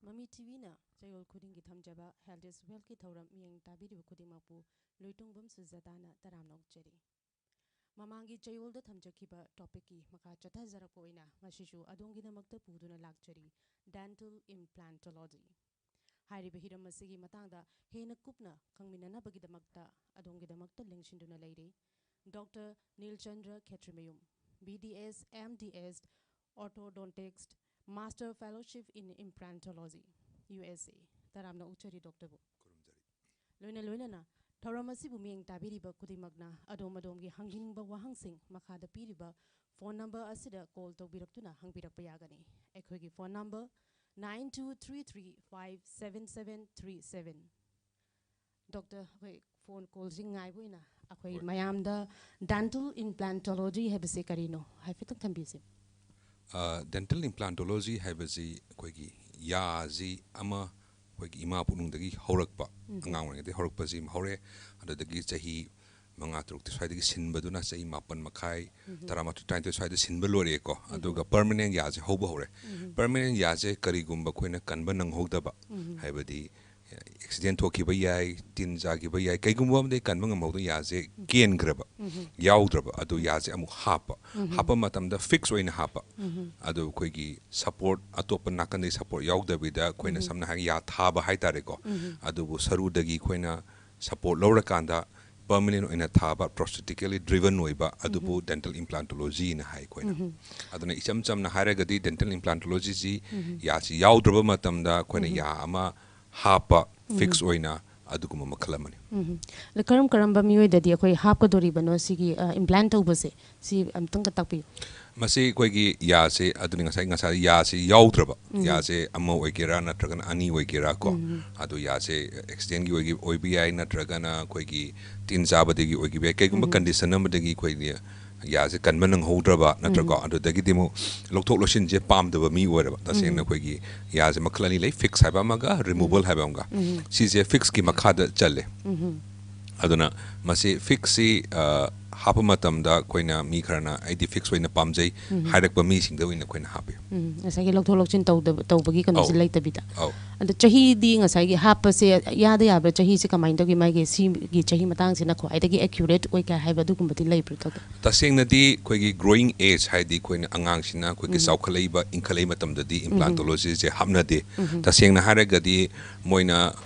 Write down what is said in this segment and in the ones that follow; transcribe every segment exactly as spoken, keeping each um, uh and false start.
ꯃꯃꯤ ꯇꯤꯚꯤꯅ ꯆꯌꯣꯜ ꯈꯨꯗꯤꯡꯒꯤ ꯊꯝꯖꯕ Health is Wealthꯀꯤ ꯊꯧꯔꯝ ꯃꯤꯠꯌꯦꯡ ꯇꯥꯕꯤꯔꯤꯕ ꯈꯨꯗꯤꯡꯃꯛꯄꯨ ꯂꯣꯏꯇꯣꯡꯕꯝ ꯁꯨꯖꯥꯇꯥꯅ ꯇꯔꯥꯝꯅ ꯑꯣꯛꯆꯔꯤ꯫ ꯃꯃꯥꯡꯒꯤ ꯆꯌꯣꯜꯗ ꯊꯝꯖꯈꯤꯕ topicꯀꯤ ꯃꯈꯥ ꯆꯠꯊꯖꯔꯛꯄ ꯑꯣꯏꯅ ꯉꯁꯤꯁꯨ ꯑꯗꯣꯝꯒꯤꯗꯃꯛꯇ ꯄꯨꯗꯨꯅ ꯂꯥꯛꯆꯔꯤ, dental implantology꯫ ꯍꯥꯏꯔꯤꯕ ꯍꯤꯔꯝ ꯑꯁꯤꯒꯤ ꯃꯇꯥꯡꯗ ꯍꯦꯟꯅ ꯀꯨꯞꯅ ꯈꯪꯃꯤꯟꯅꯅꯕꯒꯤꯗꯃꯛꯇ ꯑꯗꯣꯝꯒꯤꯗꯃꯛꯇ ꯂꯦꯡꯁꯤꯟꯗꯨꯅ ꯂꯩꯔꯤ doctor ꯅꯤꯜꯆꯟꯗ꯭ꯔ Khetrimayum, B D S, M D S, Orthodontist, Master Fellowship in Implantology, U S A꯫ ꯇꯔꯥꯝꯅ ꯑꯣꯛꯆꯔꯤ ꯗꯣꯛꯇꯔꯕꯨ꯫ ꯈꯨꯔꯨꯝꯖꯔꯤ꯫ ꯂꯣꯏꯅ ꯂꯣꯏꯅꯅ ꯊꯧꯔꯝ ꯑꯁꯤꯕꯨ ꯃꯤꯠꯌꯦꯡ ꯇꯥꯕꯤꯔꯤꯕ ꯈꯨꯗꯤꯡꯃꯛꯅ ꯑꯗꯣꯝ ꯑꯗꯣꯝꯒꯤ ꯍꯪꯖꯅꯤꯡꯕ ꯋꯥꯍꯪꯁꯤꯡ ꯃꯈꯥꯗ ꯄꯤꯔꯤꯕ phone number ꯑꯁꯤꯗ call ꯇꯧꯕꯤꯔꯛꯇꯨꯅ ꯍꯪꯕꯤꯔꯛꯄ ꯌꯥꯒꯅꯤ꯫ ꯑꯩꯈꯣꯏꯒꯤ phone number nine two three three five seven seven three seven꯫ Doctor, ꯑꯩꯈꯣꯏ phone callꯁꯤ ꯉꯥꯏꯕ ꯑꯣꯏꯅ ꯑꯩꯈꯣꯏ ꯍꯣꯏ꯫ ꯃꯌꯥꯝꯗ dental implantology ꯍꯥꯏꯕꯁꯤ ꯀꯔꯤꯅꯣ ꯍꯥꯏꯐꯦꯠꯇꯪ ꯊꯝꯕꯤꯁꯤ꯫ ꯑ, dental implantology ꯍꯥꯏꯕꯁꯤ ꯑꯩꯈꯣꯏꯒꯤ ꯌꯥꯁꯤ ꯑꯃ ꯑꯩꯈꯣꯏꯒꯤ ꯏꯃꯥ ꯄꯨꯛꯅꯨꯡꯗꯒꯤ ꯍꯧꯔꯛꯄ, ꯑꯉꯥꯡ ꯑꯣꯏꯔꯤꯉꯩꯗꯒꯤ ꯍꯧꯔꯛꯄꯁꯤ ꯑꯃ ꯍꯧꯔꯦ꯫ ꯑꯗꯨꯗꯒꯤ ꯆꯍꯤ ꯃꯉꯥ ꯇꯔꯨꯛꯇꯤ ꯁ꯭ꯋꯥꯏꯗꯒꯤ ꯁꯤꯟꯕꯗꯨꯅ ꯆꯍꯤ ꯃꯥꯄꯟ ꯃꯈꯥꯏ, ꯇꯔꯥꯃꯥꯊꯣꯏ ꯇꯔꯥꯅꯤꯊꯣꯏ ꯁ꯭ꯋꯥꯏꯗ ꯁꯤꯟꯕ ꯂꯣꯏꯔꯦꯀꯣ꯫ ꯑꯗꯨꯒ permanent ꯌꯥꯁꯦ ꯍꯧꯕ ꯍꯧꯔꯦ꯫ Permanent ꯌꯥꯁꯦ ꯀꯔꯤꯒꯨꯝꯕ ꯑꯩꯈꯣꯏꯅ ꯀꯟꯕ ꯅꯪꯍꯧꯗꯕ, ꯍꯥꯏꯕꯗꯤ accident ꯊꯣꯛꯈꯤꯕ ꯌꯥꯏ, ꯇꯤꯟ ꯆꯥꯈꯤꯕ ꯌꯥꯏ, ꯀꯩꯒꯨꯝꯕ ꯑꯃꯗꯤ ꯀꯟꯕ ꯉꯝꯍꯧꯗ ꯌꯥꯁꯦ ꯀꯦꯟꯈ꯭ꯔꯕ, ꯌꯥꯎꯗ꯭ꯔꯕ, ꯑꯗꯨ ꯌꯥꯁꯦ ꯑꯃꯨꯛ ꯍꯥꯞꯄ꯫ ꯍꯥꯞꯄ ꯃꯇꯝꯗ fix ꯑꯣꯏꯅ ꯍꯥꯞꯄ꯫ ꯑꯗꯨ ꯑꯩꯈꯣꯏꯒꯤ support, ꯑꯇꯣꯞꯄ ꯅꯥꯀꯟꯗꯒꯤ support ꯌꯥꯎꯗꯕꯤꯗ ꯑꯩꯈꯣꯏꯅ ꯁꯝꯅ ꯍꯥꯏꯔꯒ ꯌꯥ ꯊꯥꯕ ꯍꯥꯏꯇꯥꯔꯦꯀꯣ꯫ ꯑꯗꯨꯕꯨ ꯁꯔꯨꯗꯒꯤ ꯑꯩꯈꯣꯏꯅ support ꯂꯧꯔꯀꯥꯟꯗ permanent ꯑꯣꯏꯅ ꯊꯥꯕ, prosthetically driven ꯑꯣꯏꯕ, ꯑꯗꯨꯕꯨ dental implantologyꯅ ꯍꯥꯏ ꯑꯩꯈꯣꯏꯅ꯫ ꯑꯗꯨꯅ ꯏꯆꯝ ꯆꯝꯅ ꯍꯥꯏꯔꯒꯗꯤ dental implantologyꯁꯤ ꯌꯥꯁꯤ ꯌꯥꯎꯗ꯭ꯔꯕ ꯃꯇꯝꯗ ꯑꯩꯈꯣꯏꯅ ꯌꯥ ꯑꯃ ꯍꯥꯞꯄ, fix ꯑꯣꯏꯅ ꯑꯗꯨꯒꯨꯝꯕ ꯃꯈꯜ ꯑꯃꯅꯤ꯫ ꯎꯝ꯫ ꯑꯗ ꯀꯔꯝ ꯀꯔꯝꯕ ꯃꯤꯑꯣꯏꯗꯗꯤ ꯑꯩꯈꯣꯏ ꯍꯥꯞꯀꯗꯣꯔꯤꯕꯅꯣ ꯁꯤꯒꯤ, ꯑ, implant ꯇꯧꯕꯁꯦ? ꯁꯤ ꯑꯝꯇꯪꯒ ꯇꯥꯛꯄꯤꯌꯨ꯫ ꯃꯁꯤ ꯑꯩꯈꯣꯏꯒꯤ ꯌꯥꯁꯦ, ꯑꯗꯨꯅꯤ ꯉꯁꯥꯏ, ꯉꯁꯥꯏ ꯌꯥꯁꯤ ꯌꯥꯎꯗ꯭ꯔꯕ, ꯌꯥꯁꯦ ꯑꯃ ꯑꯣꯏꯒꯦꯔꯥ ꯅꯠꯇ꯭ꯔꯒꯅ ꯑꯅꯤ ꯑꯣꯏꯒꯦꯔꯥ ꯀꯣ, ꯑꯗꯨ ꯌꯥꯁꯦ accidentꯀꯤ ꯑꯣꯏꯒꯤ-, ꯑꯣꯏꯕ ꯌꯥꯏ, ꯅꯠꯇ꯭ꯔꯒꯅ ꯑꯩꯈꯣꯏꯒꯤ ꯇꯤꯟ ꯆꯥꯕꯗꯒꯤ ꯑꯣꯏꯈꯤꯕ ꯌꯥꯏ, ꯀꯩꯒꯨꯝꯕ condition ꯑꯃꯗꯒꯤ ꯑꯩꯈꯣꯏꯒꯤ ꯌꯥꯁꯦ ꯀꯟꯕ ꯅꯪꯍꯧꯗ꯭ꯔꯕ ꯅꯠꯇ꯭ꯔꯀꯣ, ꯑꯗꯨꯗꯒꯤꯗꯤ ꯑꯃꯨꯛ ꯂꯧꯊꯣꯛ ꯂꯧꯁꯤꯟꯁꯦ ꯄꯥꯝꯗꯕ ꯃꯤ ꯑꯣꯏꯔꯕ꯫ ꯇꯁꯦꯡꯅ ꯑꯩꯈꯣꯏꯒꯤ ꯌꯥꯁꯦ ꯃꯈꯜ ꯑꯅꯤ ꯂꯩ, fix ꯍꯥꯏꯕ ꯑꯃꯒ removal ꯍꯥꯏꯕ ꯑꯃꯒ꯫ ꯁꯤꯁꯦ fixꯀꯤ ꯃꯈꯥꯗ ꯆꯜꯂꯦ꯫ ꯑꯗꯨꯅ ꯃꯁꯤ fixꯁꯤ, ꯑ, ꯍꯥꯞꯄ ꯃꯇꯝꯗ ꯑꯩꯈꯣꯏꯅ ꯃꯤ ꯈꯔꯅ "ꯑꯩꯗꯤ ꯐꯤꯛꯁ ꯑꯣꯏꯅ ꯄꯥꯝꯖꯩ" ꯎꯝ꯫ ꯍꯥꯏꯔꯛꯄ ꯃꯤꯁꯤꯡꯗ ꯑꯣꯏꯅ ꯑꯩꯈꯣꯏꯅ ꯍꯥꯞꯄꯤ꯫ ꯎꯝ, ꯉꯁꯥꯏꯒꯤ ꯂꯧꯊꯣꯛ ꯂꯧꯁꯤꯟ ꯇꯧꯗꯕ ꯇꯧꯕꯒꯤ ꯀꯩꯅꯣꯁꯦ ꯑꯧ꯫ ꯂꯩꯇꯕꯤꯗ꯫ ꯑꯧ꯫ ꯑꯗꯣ ꯆꯍꯤꯗꯤ ꯉꯁꯥꯏꯒꯤ ꯍꯥꯞꯄꯁꯦ ꯌꯥꯗ ꯌꯥꯕ꯭ꯔꯥ? ꯆꯍꯤꯁꯦ ꯀꯃꯥꯏꯅ ꯇꯧꯒꯦ? ꯃꯥꯒꯤ ꯁꯤꯒꯤ ꯆꯍꯤ ꯃꯇꯥꯡꯁꯤꯅ ꯈ꯭ꯋꯥꯏꯗꯒꯤ ꯑꯦꯀ꯭ꯌꯨꯔꯦꯠ ꯑꯣꯏ ꯀꯥꯏ ꯍꯥꯏꯕ ꯑꯗꯨꯒꯨꯝꯕꯗꯤ ꯂꯩꯕ꯭ꯔꯥ, ꯗꯣꯛꯇꯔ? ꯇꯁꯦꯡꯅꯗꯤ ꯑꯩꯈꯣꯏꯒꯤ growing age ꯍꯥꯏꯗꯤ ꯑꯩꯈꯣꯏꯅ ꯑꯉꯥꯡꯁꯤꯅ ꯑꯩꯈꯣꯏꯒꯤ ꯎꯝ꯫ ꯆꯥꯎꯈꯠꯂꯛꯏꯕ ꯏꯟꯈꯠꯂꯛꯏꯕ ꯃꯇꯝꯗꯗꯤ ꯎꯝ꯫ ꯏꯝꯄ꯭ꯂꯥꯟꯇꯣꯂꯣꯖꯤꯁꯦ ꯍꯥꯞꯅꯗꯦ꯫ ꯎꯝ꯫ ꯇꯁꯦꯡꯅ ꯍꯥꯏꯔꯒꯗꯤ ꯃꯣꯏꯅ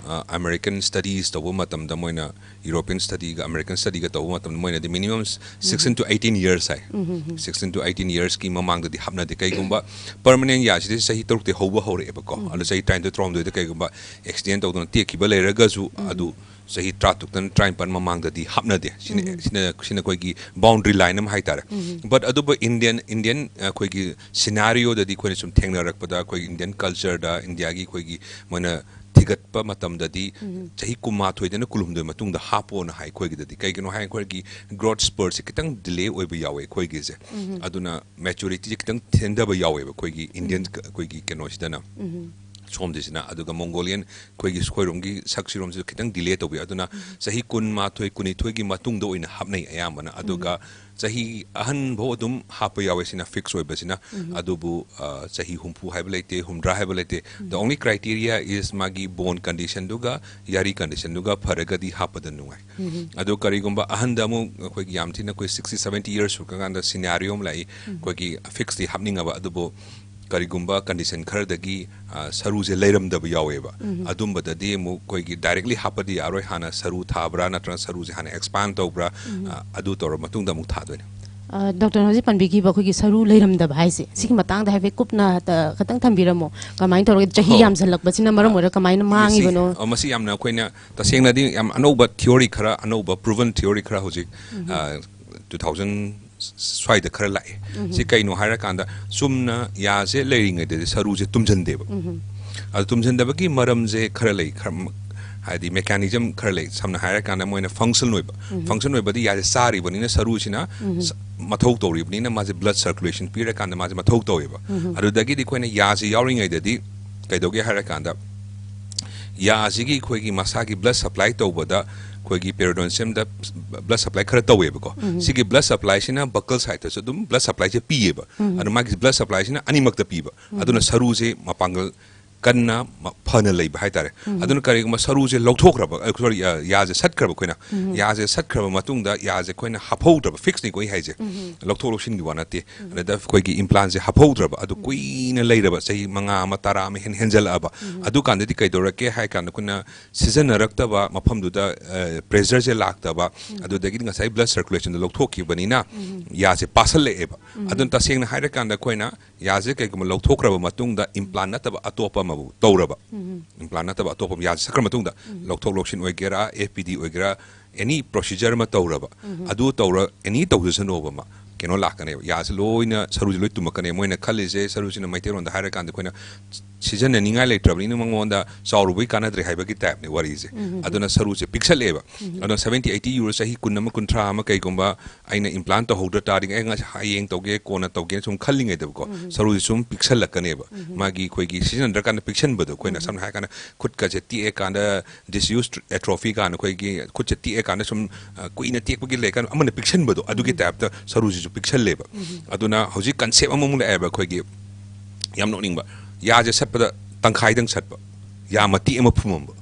ꯑꯃꯦꯔꯤꯀꯟ ꯁ꯭ꯇꯗꯤꯁ ꯇꯧꯕ ꯃꯇꯝꯗ ꯃꯣꯏꯅ ꯌꯨꯔꯣꯄꯤꯌꯟ ꯁ꯭ꯇꯗꯤꯒ ꯑꯃꯦꯔꯤꯀꯟ ꯁ꯭ꯇꯗꯤꯒ ꯇꯧꯕ ꯃꯇꯝꯗ ꯃꯣꯏꯅꯗꯤ minimum sixteen to eighteen years high. Um, um, um. Sixteen to eighteen yearsꯀꯤ ꯃꯃꯥꯡꯗꯗꯤ ꯍꯥꯞꯅꯗꯦ꯫ ꯀꯩꯒꯨꯝꯕ permanent ꯌꯥꯁꯤꯗꯤ ꯆꯍꯤ ꯇꯔꯨꯛꯇꯩ ꯍꯧꯕ ꯍꯧꯔꯛꯑꯦꯕꯀꯣ꯫ ꯎꯝ꯫ ꯑꯗꯣ ꯆꯍꯤ ꯇꯔꯥꯅꯤꯊꯣꯏ ꯇꯔꯥꯍꯨꯝꯗꯣꯏꯗ ꯀꯩꯒꯨꯝꯕ accident ꯇꯧꯗꯅ ꯇꯦꯛꯈꯤꯕ ꯂꯩꯔꯒꯁꯨ ꯎꯝ꯫ ꯑꯗꯨ ꯆꯍꯤ ꯇꯔꯥꯇꯔꯨꯛꯇꯅ ꯇꯔꯥꯅꯤꯄꯥꯟ ꯃꯃꯥꯡꯗꯗꯤ ꯍꯥꯞꯅꯗꯦ꯫ ꯁꯤꯅ ꯎꯝ꯫ ꯁꯤꯅ ꯁꯤꯅ ꯑꯩꯈꯣꯏꯒꯤ boundary line ꯑꯃ ꯍꯥꯏꯇꯥꯔꯦ꯫ ꯎꯝ꯫ But ꯑꯗꯨꯕꯨ Indian Indian ꯑꯩꯈꯣꯏꯒꯤ scenarioꯗꯗꯤ ꯑꯩꯈꯣꯏꯅ ꯁꯨꯝ ꯊꯦꯡꯅꯔꯛꯄꯗ ꯑꯩꯈꯣꯏ Indian cultureꯗ ꯏꯟꯗꯤꯌꯥꯒꯤ ꯑꯩꯈꯣꯏꯒꯤ ꯃꯣꯏꯅ ꯊꯤꯒꯠꯄ ꯃꯇꯝꯗꯗꯤ ꯎꯝ꯫ ꯆꯍꯤ ꯀꯨꯟꯃꯥꯊꯣꯏꯗꯅ ꯀꯨꯟꯍꯨꯝꯗꯣꯏ ꯃꯇꯨꯡꯗ ꯍꯥꯞꯄꯣꯅ ꯍꯥꯏ ꯑꯩꯈꯣꯏꯒꯤꯗꯗꯤ꯫ ꯀꯩꯒꯤꯅꯣ ꯍꯥꯏ ꯑꯩꯈꯣꯏꯒꯤ growth spurtꯁꯦ ꯈꯤꯇꯪ delay ꯑꯣꯏꯕ ꯌꯥꯎꯋꯦ ꯑꯩꯈꯣꯏꯒꯤꯁꯦ꯫ ꯎꯝ꯫ ꯑꯗꯨꯅ maturityꯁꯦ ꯈꯤꯇꯪ ꯊꯦꯡꯊꯕ ꯌꯥꯎꯋꯦꯕ ꯑꯩꯈꯣꯏꯒꯤ Indian ꯎꯝ꯫ ꯑꯩꯈꯣꯏꯒꯤ ꯀꯩꯅꯣꯁꯤꯗꯅ꯫ ꯎꯝ꯫ ꯁꯣꯝꯗꯁꯤꯅ꯫ ꯑꯗꯨꯒ Mongolian ꯑꯩꯈꯣꯏꯒꯤ ꯑꯩꯈꯣꯏꯔꯣꯝꯒꯤ ꯁꯛꯁꯤꯔꯣꯝꯁꯤꯁꯨ ꯈꯤꯇꯪ delay ꯇꯧꯕꯤ꯫ ꯑꯗꯨꯅ ꯆꯍꯤ ꯀꯨꯟꯃꯥꯊꯣꯏ ꯀꯨꯟꯅꯤꯊꯣꯏꯒꯤ ꯃꯇꯨꯡꯗ ꯑꯣꯏꯅ ꯍꯥꯞꯅꯩ ꯑꯌꯥꯝꯕꯅ꯫ ꯑꯗꯨꯒ ꯆꯍꯤ ꯑꯍꯟꯐꯧ ꯑꯗꯨꯝ ꯍꯥꯞꯄ ꯌꯥꯎꯋꯦ ꯁꯤꯅ fix ꯑꯣꯏꯕꯁꯤꯅ꯫ ꯎꯝ꯫ ꯑꯗꯨꯕꯨ, ꯑ, ꯆꯍꯤ ꯍꯨꯝꯐꯨ ꯍꯥꯏꯕ ꯂꯩꯇꯦ, ꯍꯨꯝꯗ꯭ꯔꯥ ꯍꯥꯏꯕ ꯂꯩꯇꯦ꯫ The only criteria is ꯃꯥꯒꯤ bone conditionꯗꯨꯒ ꯌꯥꯔꯤ conditionꯗꯨꯒ ꯐꯔꯒꯗꯤ ꯍꯥꯞꯄꯗ ꯅꯨꯡꯉꯥꯏ꯫ ꯎꯝ꯫ ꯑꯗꯣ ꯀꯔꯤꯒꯨꯝꯕ ꯑꯍꯟꯗ ꯑꯃꯨꯛ ꯑꯩꯈꯣꯏꯒꯤ ꯌꯥꯝ ꯊꯤꯅ ꯑꯩꯈꯣꯏ sixty seventy years ꯁꯨꯔꯀꯥꯟꯗ scenario ꯑꯃ ꯂꯥꯛꯏ, ꯎꯝ꯫ ꯑꯩꯈꯣꯏꯒꯤ fixꯇꯤ ꯍꯥꯞꯅꯤꯡꯉꯕ, ꯑꯗꯨꯕꯨ ꯀꯔꯤꯒꯨꯝꯕ condition ꯈꯔꯗꯒꯤ, ꯑ, ꯁꯔꯨꯁꯦ ꯂꯩꯔꯝꯗꯕ ꯌꯥꯎꯋꯦꯕ꯫ ꯎꯝ꯫ ꯑꯗꯨꯝꯕꯗꯗꯤ ꯑꯃꯨꯛ ꯑꯩꯈꯣꯏꯒꯤ directly ꯍꯥꯞꯄꯗꯤ ꯌꯥꯔꯣꯏ, ꯍꯥꯟꯅ ꯁꯔꯨ ꯊꯥꯕ꯭ꯔꯥ ꯅꯠꯇ꯭ꯔꯒ ꯁꯔꯨꯁꯦ ꯍꯥꯟꯅ expand ꯇꯧꯕ꯭ꯔꯥ, ꯎꯝ꯫ ꯑ, ꯑꯗꯨ ꯇꯧꯔ ꯃꯇꯨꯡꯗ ꯑꯃꯨꯛ ꯊꯥꯗꯣꯏꯅꯦ꯫ ꯑ, ꯗꯣꯛꯇꯔꯅ ꯍꯧꯖꯤꯛ ꯄꯟꯕꯤꯈꯤꯕ ꯑꯩꯈꯣꯏꯒꯤ ꯁꯔꯨ ꯂꯩꯔꯝꯗꯕ ꯍꯥꯏꯁꯦ, ꯁꯤꯒꯤ ꯃꯇꯥꯡꯗ ꯍꯥꯏꯐꯦꯠ ꯀꯨꯞꯅ ꯍꯇ-, ꯈꯇꯪ ꯊꯝꯕꯤꯔꯝꯃꯣ꯫ ꯀꯃꯥꯏꯅ ꯇꯧꯔꯒ ꯆꯍꯤ ꯍꯣ꯫ ꯌꯥꯝꯁꯜꯂꯛꯄꯁꯤꯅ ꯃꯔꯝ ꯑꯣꯏꯔꯒ ꯀꯃꯥꯏꯅ ꯃꯁꯤ, ꯃꯥꯡꯉꯤꯕꯅꯣ? ꯑ, ꯃꯁꯤ ꯌꯥꯝꯅ ꯑꯩꯈꯣꯏꯅ ꯇꯁꯦꯡꯅꯗꯤ ꯌꯥꯝ ꯑꯅꯧꯕ theory ꯈꯔ, ꯑꯅꯧꯕ proven theory ꯈꯔ ꯍꯧꯖꯤꯛ, ꯎꯝ꯫ ꯑ, two thousand ꯁ꯭ꯋꯥꯏꯗ ꯈꯔ ꯂꯥꯛꯑꯦ꯫ ꯎꯝ꯫ ꯁꯤ ꯀꯩꯅꯣ ꯍꯥꯏꯔꯀꯥꯟꯗ ꯆꯨꯝꯅ ꯌꯥꯁꯦ ꯂꯩꯔꯤꯉꯩꯗꯗꯤ ꯁꯔꯨꯁꯦ ꯇꯨꯝꯁꯤꯟꯗꯦꯕ꯫ ꯎꯝ꯫ ꯑꯗꯨ ꯇꯨꯝꯁꯤꯟꯗꯕꯒꯤ ꯃꯔꯝꯁꯦ ꯈꯔ ꯂꯩ꯫ ꯈꯔ ꯃ-, ꯍꯥꯏꯗꯤ mechanism ꯈꯔ ꯂꯩ꯫ ꯁꯝꯅ ꯍꯥꯏꯔꯀꯥꯟꯗ ꯃꯣꯏꯅ function ꯑꯣꯏꯕ꯫ ꯎꯝ꯫ Function ꯑꯣꯏꯕꯗꯤ ꯌꯥꯁꯦ ꯆꯥꯔꯤꯕꯅꯤꯅ ꯁꯔꯨꯁꯤꯅ ꯎꯝ꯫ ꯁ-, ꯃꯊꯧ ꯇꯧꯔꯤꯕꯅꯤꯅ ꯃꯥꯁꯦ blood circulation ꯄꯤꯔꯀꯥꯟꯗ ꯃꯥꯁꯦ ꯃꯊꯧ ꯇꯧꯋꯦꯕ꯫ ꯎꯝ꯫ ꯑꯗꯨꯗꯒꯤꯗꯤ ꯑꯩꯈꯣꯏꯅ ꯌꯥꯁꯦ ꯌꯥꯎꯔꯤꯉꯩꯗꯗꯤ ꯀꯩꯗꯧꯒꯦ ꯍꯥꯏꯔꯀꯥꯟꯗ ꯌꯥꯁꯤꯒꯤ ꯑꯩꯈꯣꯏꯒꯤ ꯃꯁꯥꯒꯤ blood supply ꯇꯧꯕꯗ ꯑꯩꯈꯣꯏꯒꯤ ꯄꯦꯔꯤꯗꯣꯟꯁꯤꯌꯝꯗ ꯕ꯭ꯂꯗ ꯁꯄ꯭ꯂꯥꯏ ꯈꯔ ꯇꯧꯋꯦꯕꯀꯣ꯫ ꯁꯤꯒꯤ ꯕ꯭ꯂꯗ ꯁꯄ꯭ꯂꯥꯏꯁꯤꯅ ꯕꯀꯜ ꯁꯥꯏꯠꯇꯁꯨ ꯑꯗꯨꯝ ꯕ꯭ꯂꯗ ꯁꯄ꯭ꯂꯥꯏꯁꯦ ꯄꯤꯌꯦꯕ꯫ ꯑꯗꯨ ꯃꯥꯒꯤ ꯕ꯭ꯂꯗ ꯁꯄ꯭ꯂꯥꯏꯁꯤꯅ ꯑꯅꯤꯃꯛꯇ ꯄꯤꯕ꯫ ꯑꯗꯨꯅ ꯁꯔꯨꯁꯦ ꯃꯄꯥꯡꯒꯜ ꯀꯟꯅ ꯃ-, ꯐꯅ ꯂꯩꯕ ꯍꯥꯏꯇꯥꯔꯦ꯫ ꯑꯗꯨꯅ ꯀꯔꯤꯒꯨꯝꯕ ꯁꯔꯨꯁꯦ ꯂꯧꯊꯣꯛꯈ꯭ꯔꯕ, ꯑ, ꯁꯣꯔꯤ, ꯑ, ꯌꯥꯁꯦ ꯁꯠꯈ꯭ꯔꯕ ꯑꯩꯈꯣꯏꯅ, ꯌꯥꯁꯦ ꯁꯠꯈ꯭ꯔꯕ ꯃꯇꯨꯡꯗ ꯌꯥꯁꯦ ꯑꯩꯈꯣꯏꯅ ꯍꯥꯞꯍꯧꯗ꯭ꯔꯕ, ꯐꯤꯛꯁꯅꯤꯀꯣ ꯑꯩ ꯍꯥꯏꯁꯦ, ꯂꯧꯊꯣꯛ ꯂꯧꯁꯤꯟꯒꯤ ꯋꯥ ꯅꯠꯇꯦ꯫ ꯑꯗꯨꯗ ꯑꯩꯈꯣꯏꯒꯤ ꯏꯝꯄ꯭ꯂꯥꯟꯁꯦ ꯍꯥꯞꯍꯧꯗ꯭ꯔꯕ, ꯑꯗꯨ ꯀꯨꯏꯅ ꯂꯩꯔꯕ, ꯆꯍꯤ ꯃꯉꯥ ꯑꯃ, ꯇꯔꯥ ꯑꯃ ꯍꯦꯟ-, ꯍꯦꯟꯖꯜꯂꯛꯑꯕ, ꯑꯗꯨꯀꯥꯟꯗꯗꯤ ꯀꯩꯗꯧꯔꯛꯀꯦ ꯍꯥꯏ ꯀꯥꯟꯗ ꯑꯩꯈꯣꯏꯅ ꯁꯤꯖꯤꯟꯅꯔꯛꯇꯕ ꯃꯐꯝꯗꯨꯗ, ꯑ, ꯄ꯭ꯔꯦꯁꯔꯁꯦ ꯂꯥꯛꯇꯕ, ꯑꯗꯨꯗꯒꯤꯗꯤ ꯉꯁꯥꯏ ꯕ꯭ꯂꯗ ꯁꯔꯀꯨꯂꯦꯁꯟꯗꯣ ꯂꯧꯊꯣꯛꯈꯤꯕꯅꯤꯅ ꯌꯥꯁꯦ ꯄꯥꯁꯜꯂꯛꯑꯦꯕ꯫ ꯑꯗꯨꯅ ꯇꯁꯦꯡꯅ ꯍꯥꯏꯔꯀꯥꯟꯗ ꯑꯩꯈꯣꯏꯅ ꯌꯥꯁꯦ ꯀꯩꯒꯨꯝꯕ ꯂꯧꯊꯣꯛꯈ꯭ꯔꯕ ꯃꯇꯨꯡꯗ ꯏꯝꯄ꯭ꯂꯥꯟ ꯅꯠꯇꯕ ꯑꯇꯣꯞꯄ ꯑꯃꯕꯨ ꯇꯧꯔꯕ, ꯏꯝꯄ꯭ꯂꯥꯟ ꯅꯠꯇꯕ ꯑꯇꯣꯞꯄ ꯑꯃ ꯌꯥꯁꯦ ꯁꯠꯈ꯭ꯔ ꯃꯇꯨꯡꯗ, ꯂꯧꯊꯣꯛ ꯂꯧꯁꯤꯟ ꯑꯣꯏꯒꯦꯔꯥ, ꯑꯦꯐ ꯄꯤ ꯗꯤ ꯑꯣꯏꯒꯦꯔꯥ, ꯑꯦꯅꯤ ꯄ꯭ꯔꯣꯁꯤꯖꯔ ꯑꯃ ꯇꯧꯔꯕ, ꯑꯗꯨ ꯇꯧꯔ, ꯑꯦꯅꯤ ꯇꯧꯖꯁꯅꯣꯕ ꯑꯃ, ꯀꯩꯅꯣ ꯂꯥꯛꯀꯅꯦꯕ, ꯌꯥꯁꯦ ꯂꯣꯏꯅ, ꯁꯔꯨꯁꯦ ꯂꯣꯏ ꯇꯨꯝꯃꯛꯀꯅꯦꯕ꯫ ꯃꯣꯏꯅ ꯈꯜꯂꯤꯁꯦ, ꯁꯔꯨꯁꯤꯅ ꯃꯩꯇꯩꯂꯣꯟꯗ ꯍꯥꯏꯔꯀꯥꯟꯗ ꯑꯩꯈꯣꯏꯅ ꯁꯤꯖꯤꯟꯅꯅꯤꯡꯉꯥꯏ ꯂꯩꯇ꯭ꯔꯕꯅꯤꯅ ꯃꯉꯣꯟꯗ ꯆꯥꯎꯔꯨꯕꯩ ꯀꯥꯟꯅꯗ꯭ꯔꯦ ꯍꯥꯏꯕꯒꯤ ꯇꯥꯏꯞꯅꯦ ꯋꯥꯔꯤꯁꯦ꯫ ꯑꯗꯨꯅ ꯁꯔꯨꯁꯦ ꯄꯤꯛꯁꯜꯂꯛꯑꯦꯕ꯫ ꯑꯗꯨꯅ ꯁꯚꯦꯟꯇꯤ, ꯑꯩꯠꯇꯤ ꯌꯧꯔ ꯆꯍꯤ ꯀꯨꯟ ꯑꯃ, ꯀꯨꯟꯊ꯭ꯔꯥ ꯑꯃ ꯀꯩꯒꯨꯝꯕ ꯑꯩꯅ ꯏꯝꯄ꯭ꯂꯥꯟ ꯇꯧꯍꯧꯗ꯭ꯔ ꯇꯥꯔꯗꯤ, ꯑꯩ ꯉꯁꯤ ꯍꯌꯦꯡ ꯇꯧꯒꯦ, ꯀꯣꯟꯅ ꯇꯧꯒꯦꯅ ꯁꯨꯝ ꯈꯜꯂꯤꯉꯩꯗꯕꯀꯣ, ꯁꯔꯨꯁꯦ ꯁꯨꯝ ꯄꯤꯛꯁꯜꯂꯛꯀꯅꯦꯕ꯫ ꯃꯥꯒꯤ ꯑꯩꯈꯣꯏꯒꯤ ꯁꯤꯖꯤꯟꯅꯗ꯭ꯔꯀꯥꯟꯗ ꯄꯤꯛꯁꯟꯕꯗꯣ, ꯑꯩꯈꯣꯏꯅ ꯁꯝꯅ ꯍꯥꯏꯔꯀꯥꯟꯗ ꯈꯨꯠꯀꯁꯦ ꯇꯦꯛꯑꯀꯥꯟꯗ, ꯗꯤꯁꯌꯨꯁ ꯑꯦꯇ꯭ꯔꯣꯐꯤ ꯀꯥꯟꯗ, ꯑꯩꯈꯣꯏꯒꯤ ꯈꯨꯠꯁꯦ ꯇꯦꯛꯑꯀꯥꯟꯗ ꯁꯨꯝ, ꯑ, ꯀꯨꯏꯅ ꯇꯦꯛꯄꯒꯤ ꯂꯩꯔꯀꯥꯟꯗ ꯑꯃꯅ ꯄꯤꯛꯁꯟꯕꯗꯣ, ꯑꯗꯨꯒꯤ ꯇꯥꯏꯞꯇ ꯁꯔꯨꯁꯤꯁꯨ ꯄꯤꯛꯁꯜꯂꯦꯕ꯫ ꯑꯗꯨꯅ ꯍꯧꯖꯤꯛ ꯀꯟꯁꯦꯞ ꯑꯃꯃꯨꯛ ꯂꯥꯛꯑꯦꯕ ꯑꯩꯈꯣꯏꯒꯤ, ꯌꯥꯝ ꯅꯣꯛꯅꯤꯡꯕ, ꯌꯥꯁꯦ ꯁꯠꯄꯗ ꯇꯪꯈꯥꯏꯗꯪ ꯁꯠꯄ, ꯌꯥ ꯃꯇꯦꯛ ꯑꯃ ꯐꯨꯝꯃꯝꯕ꯫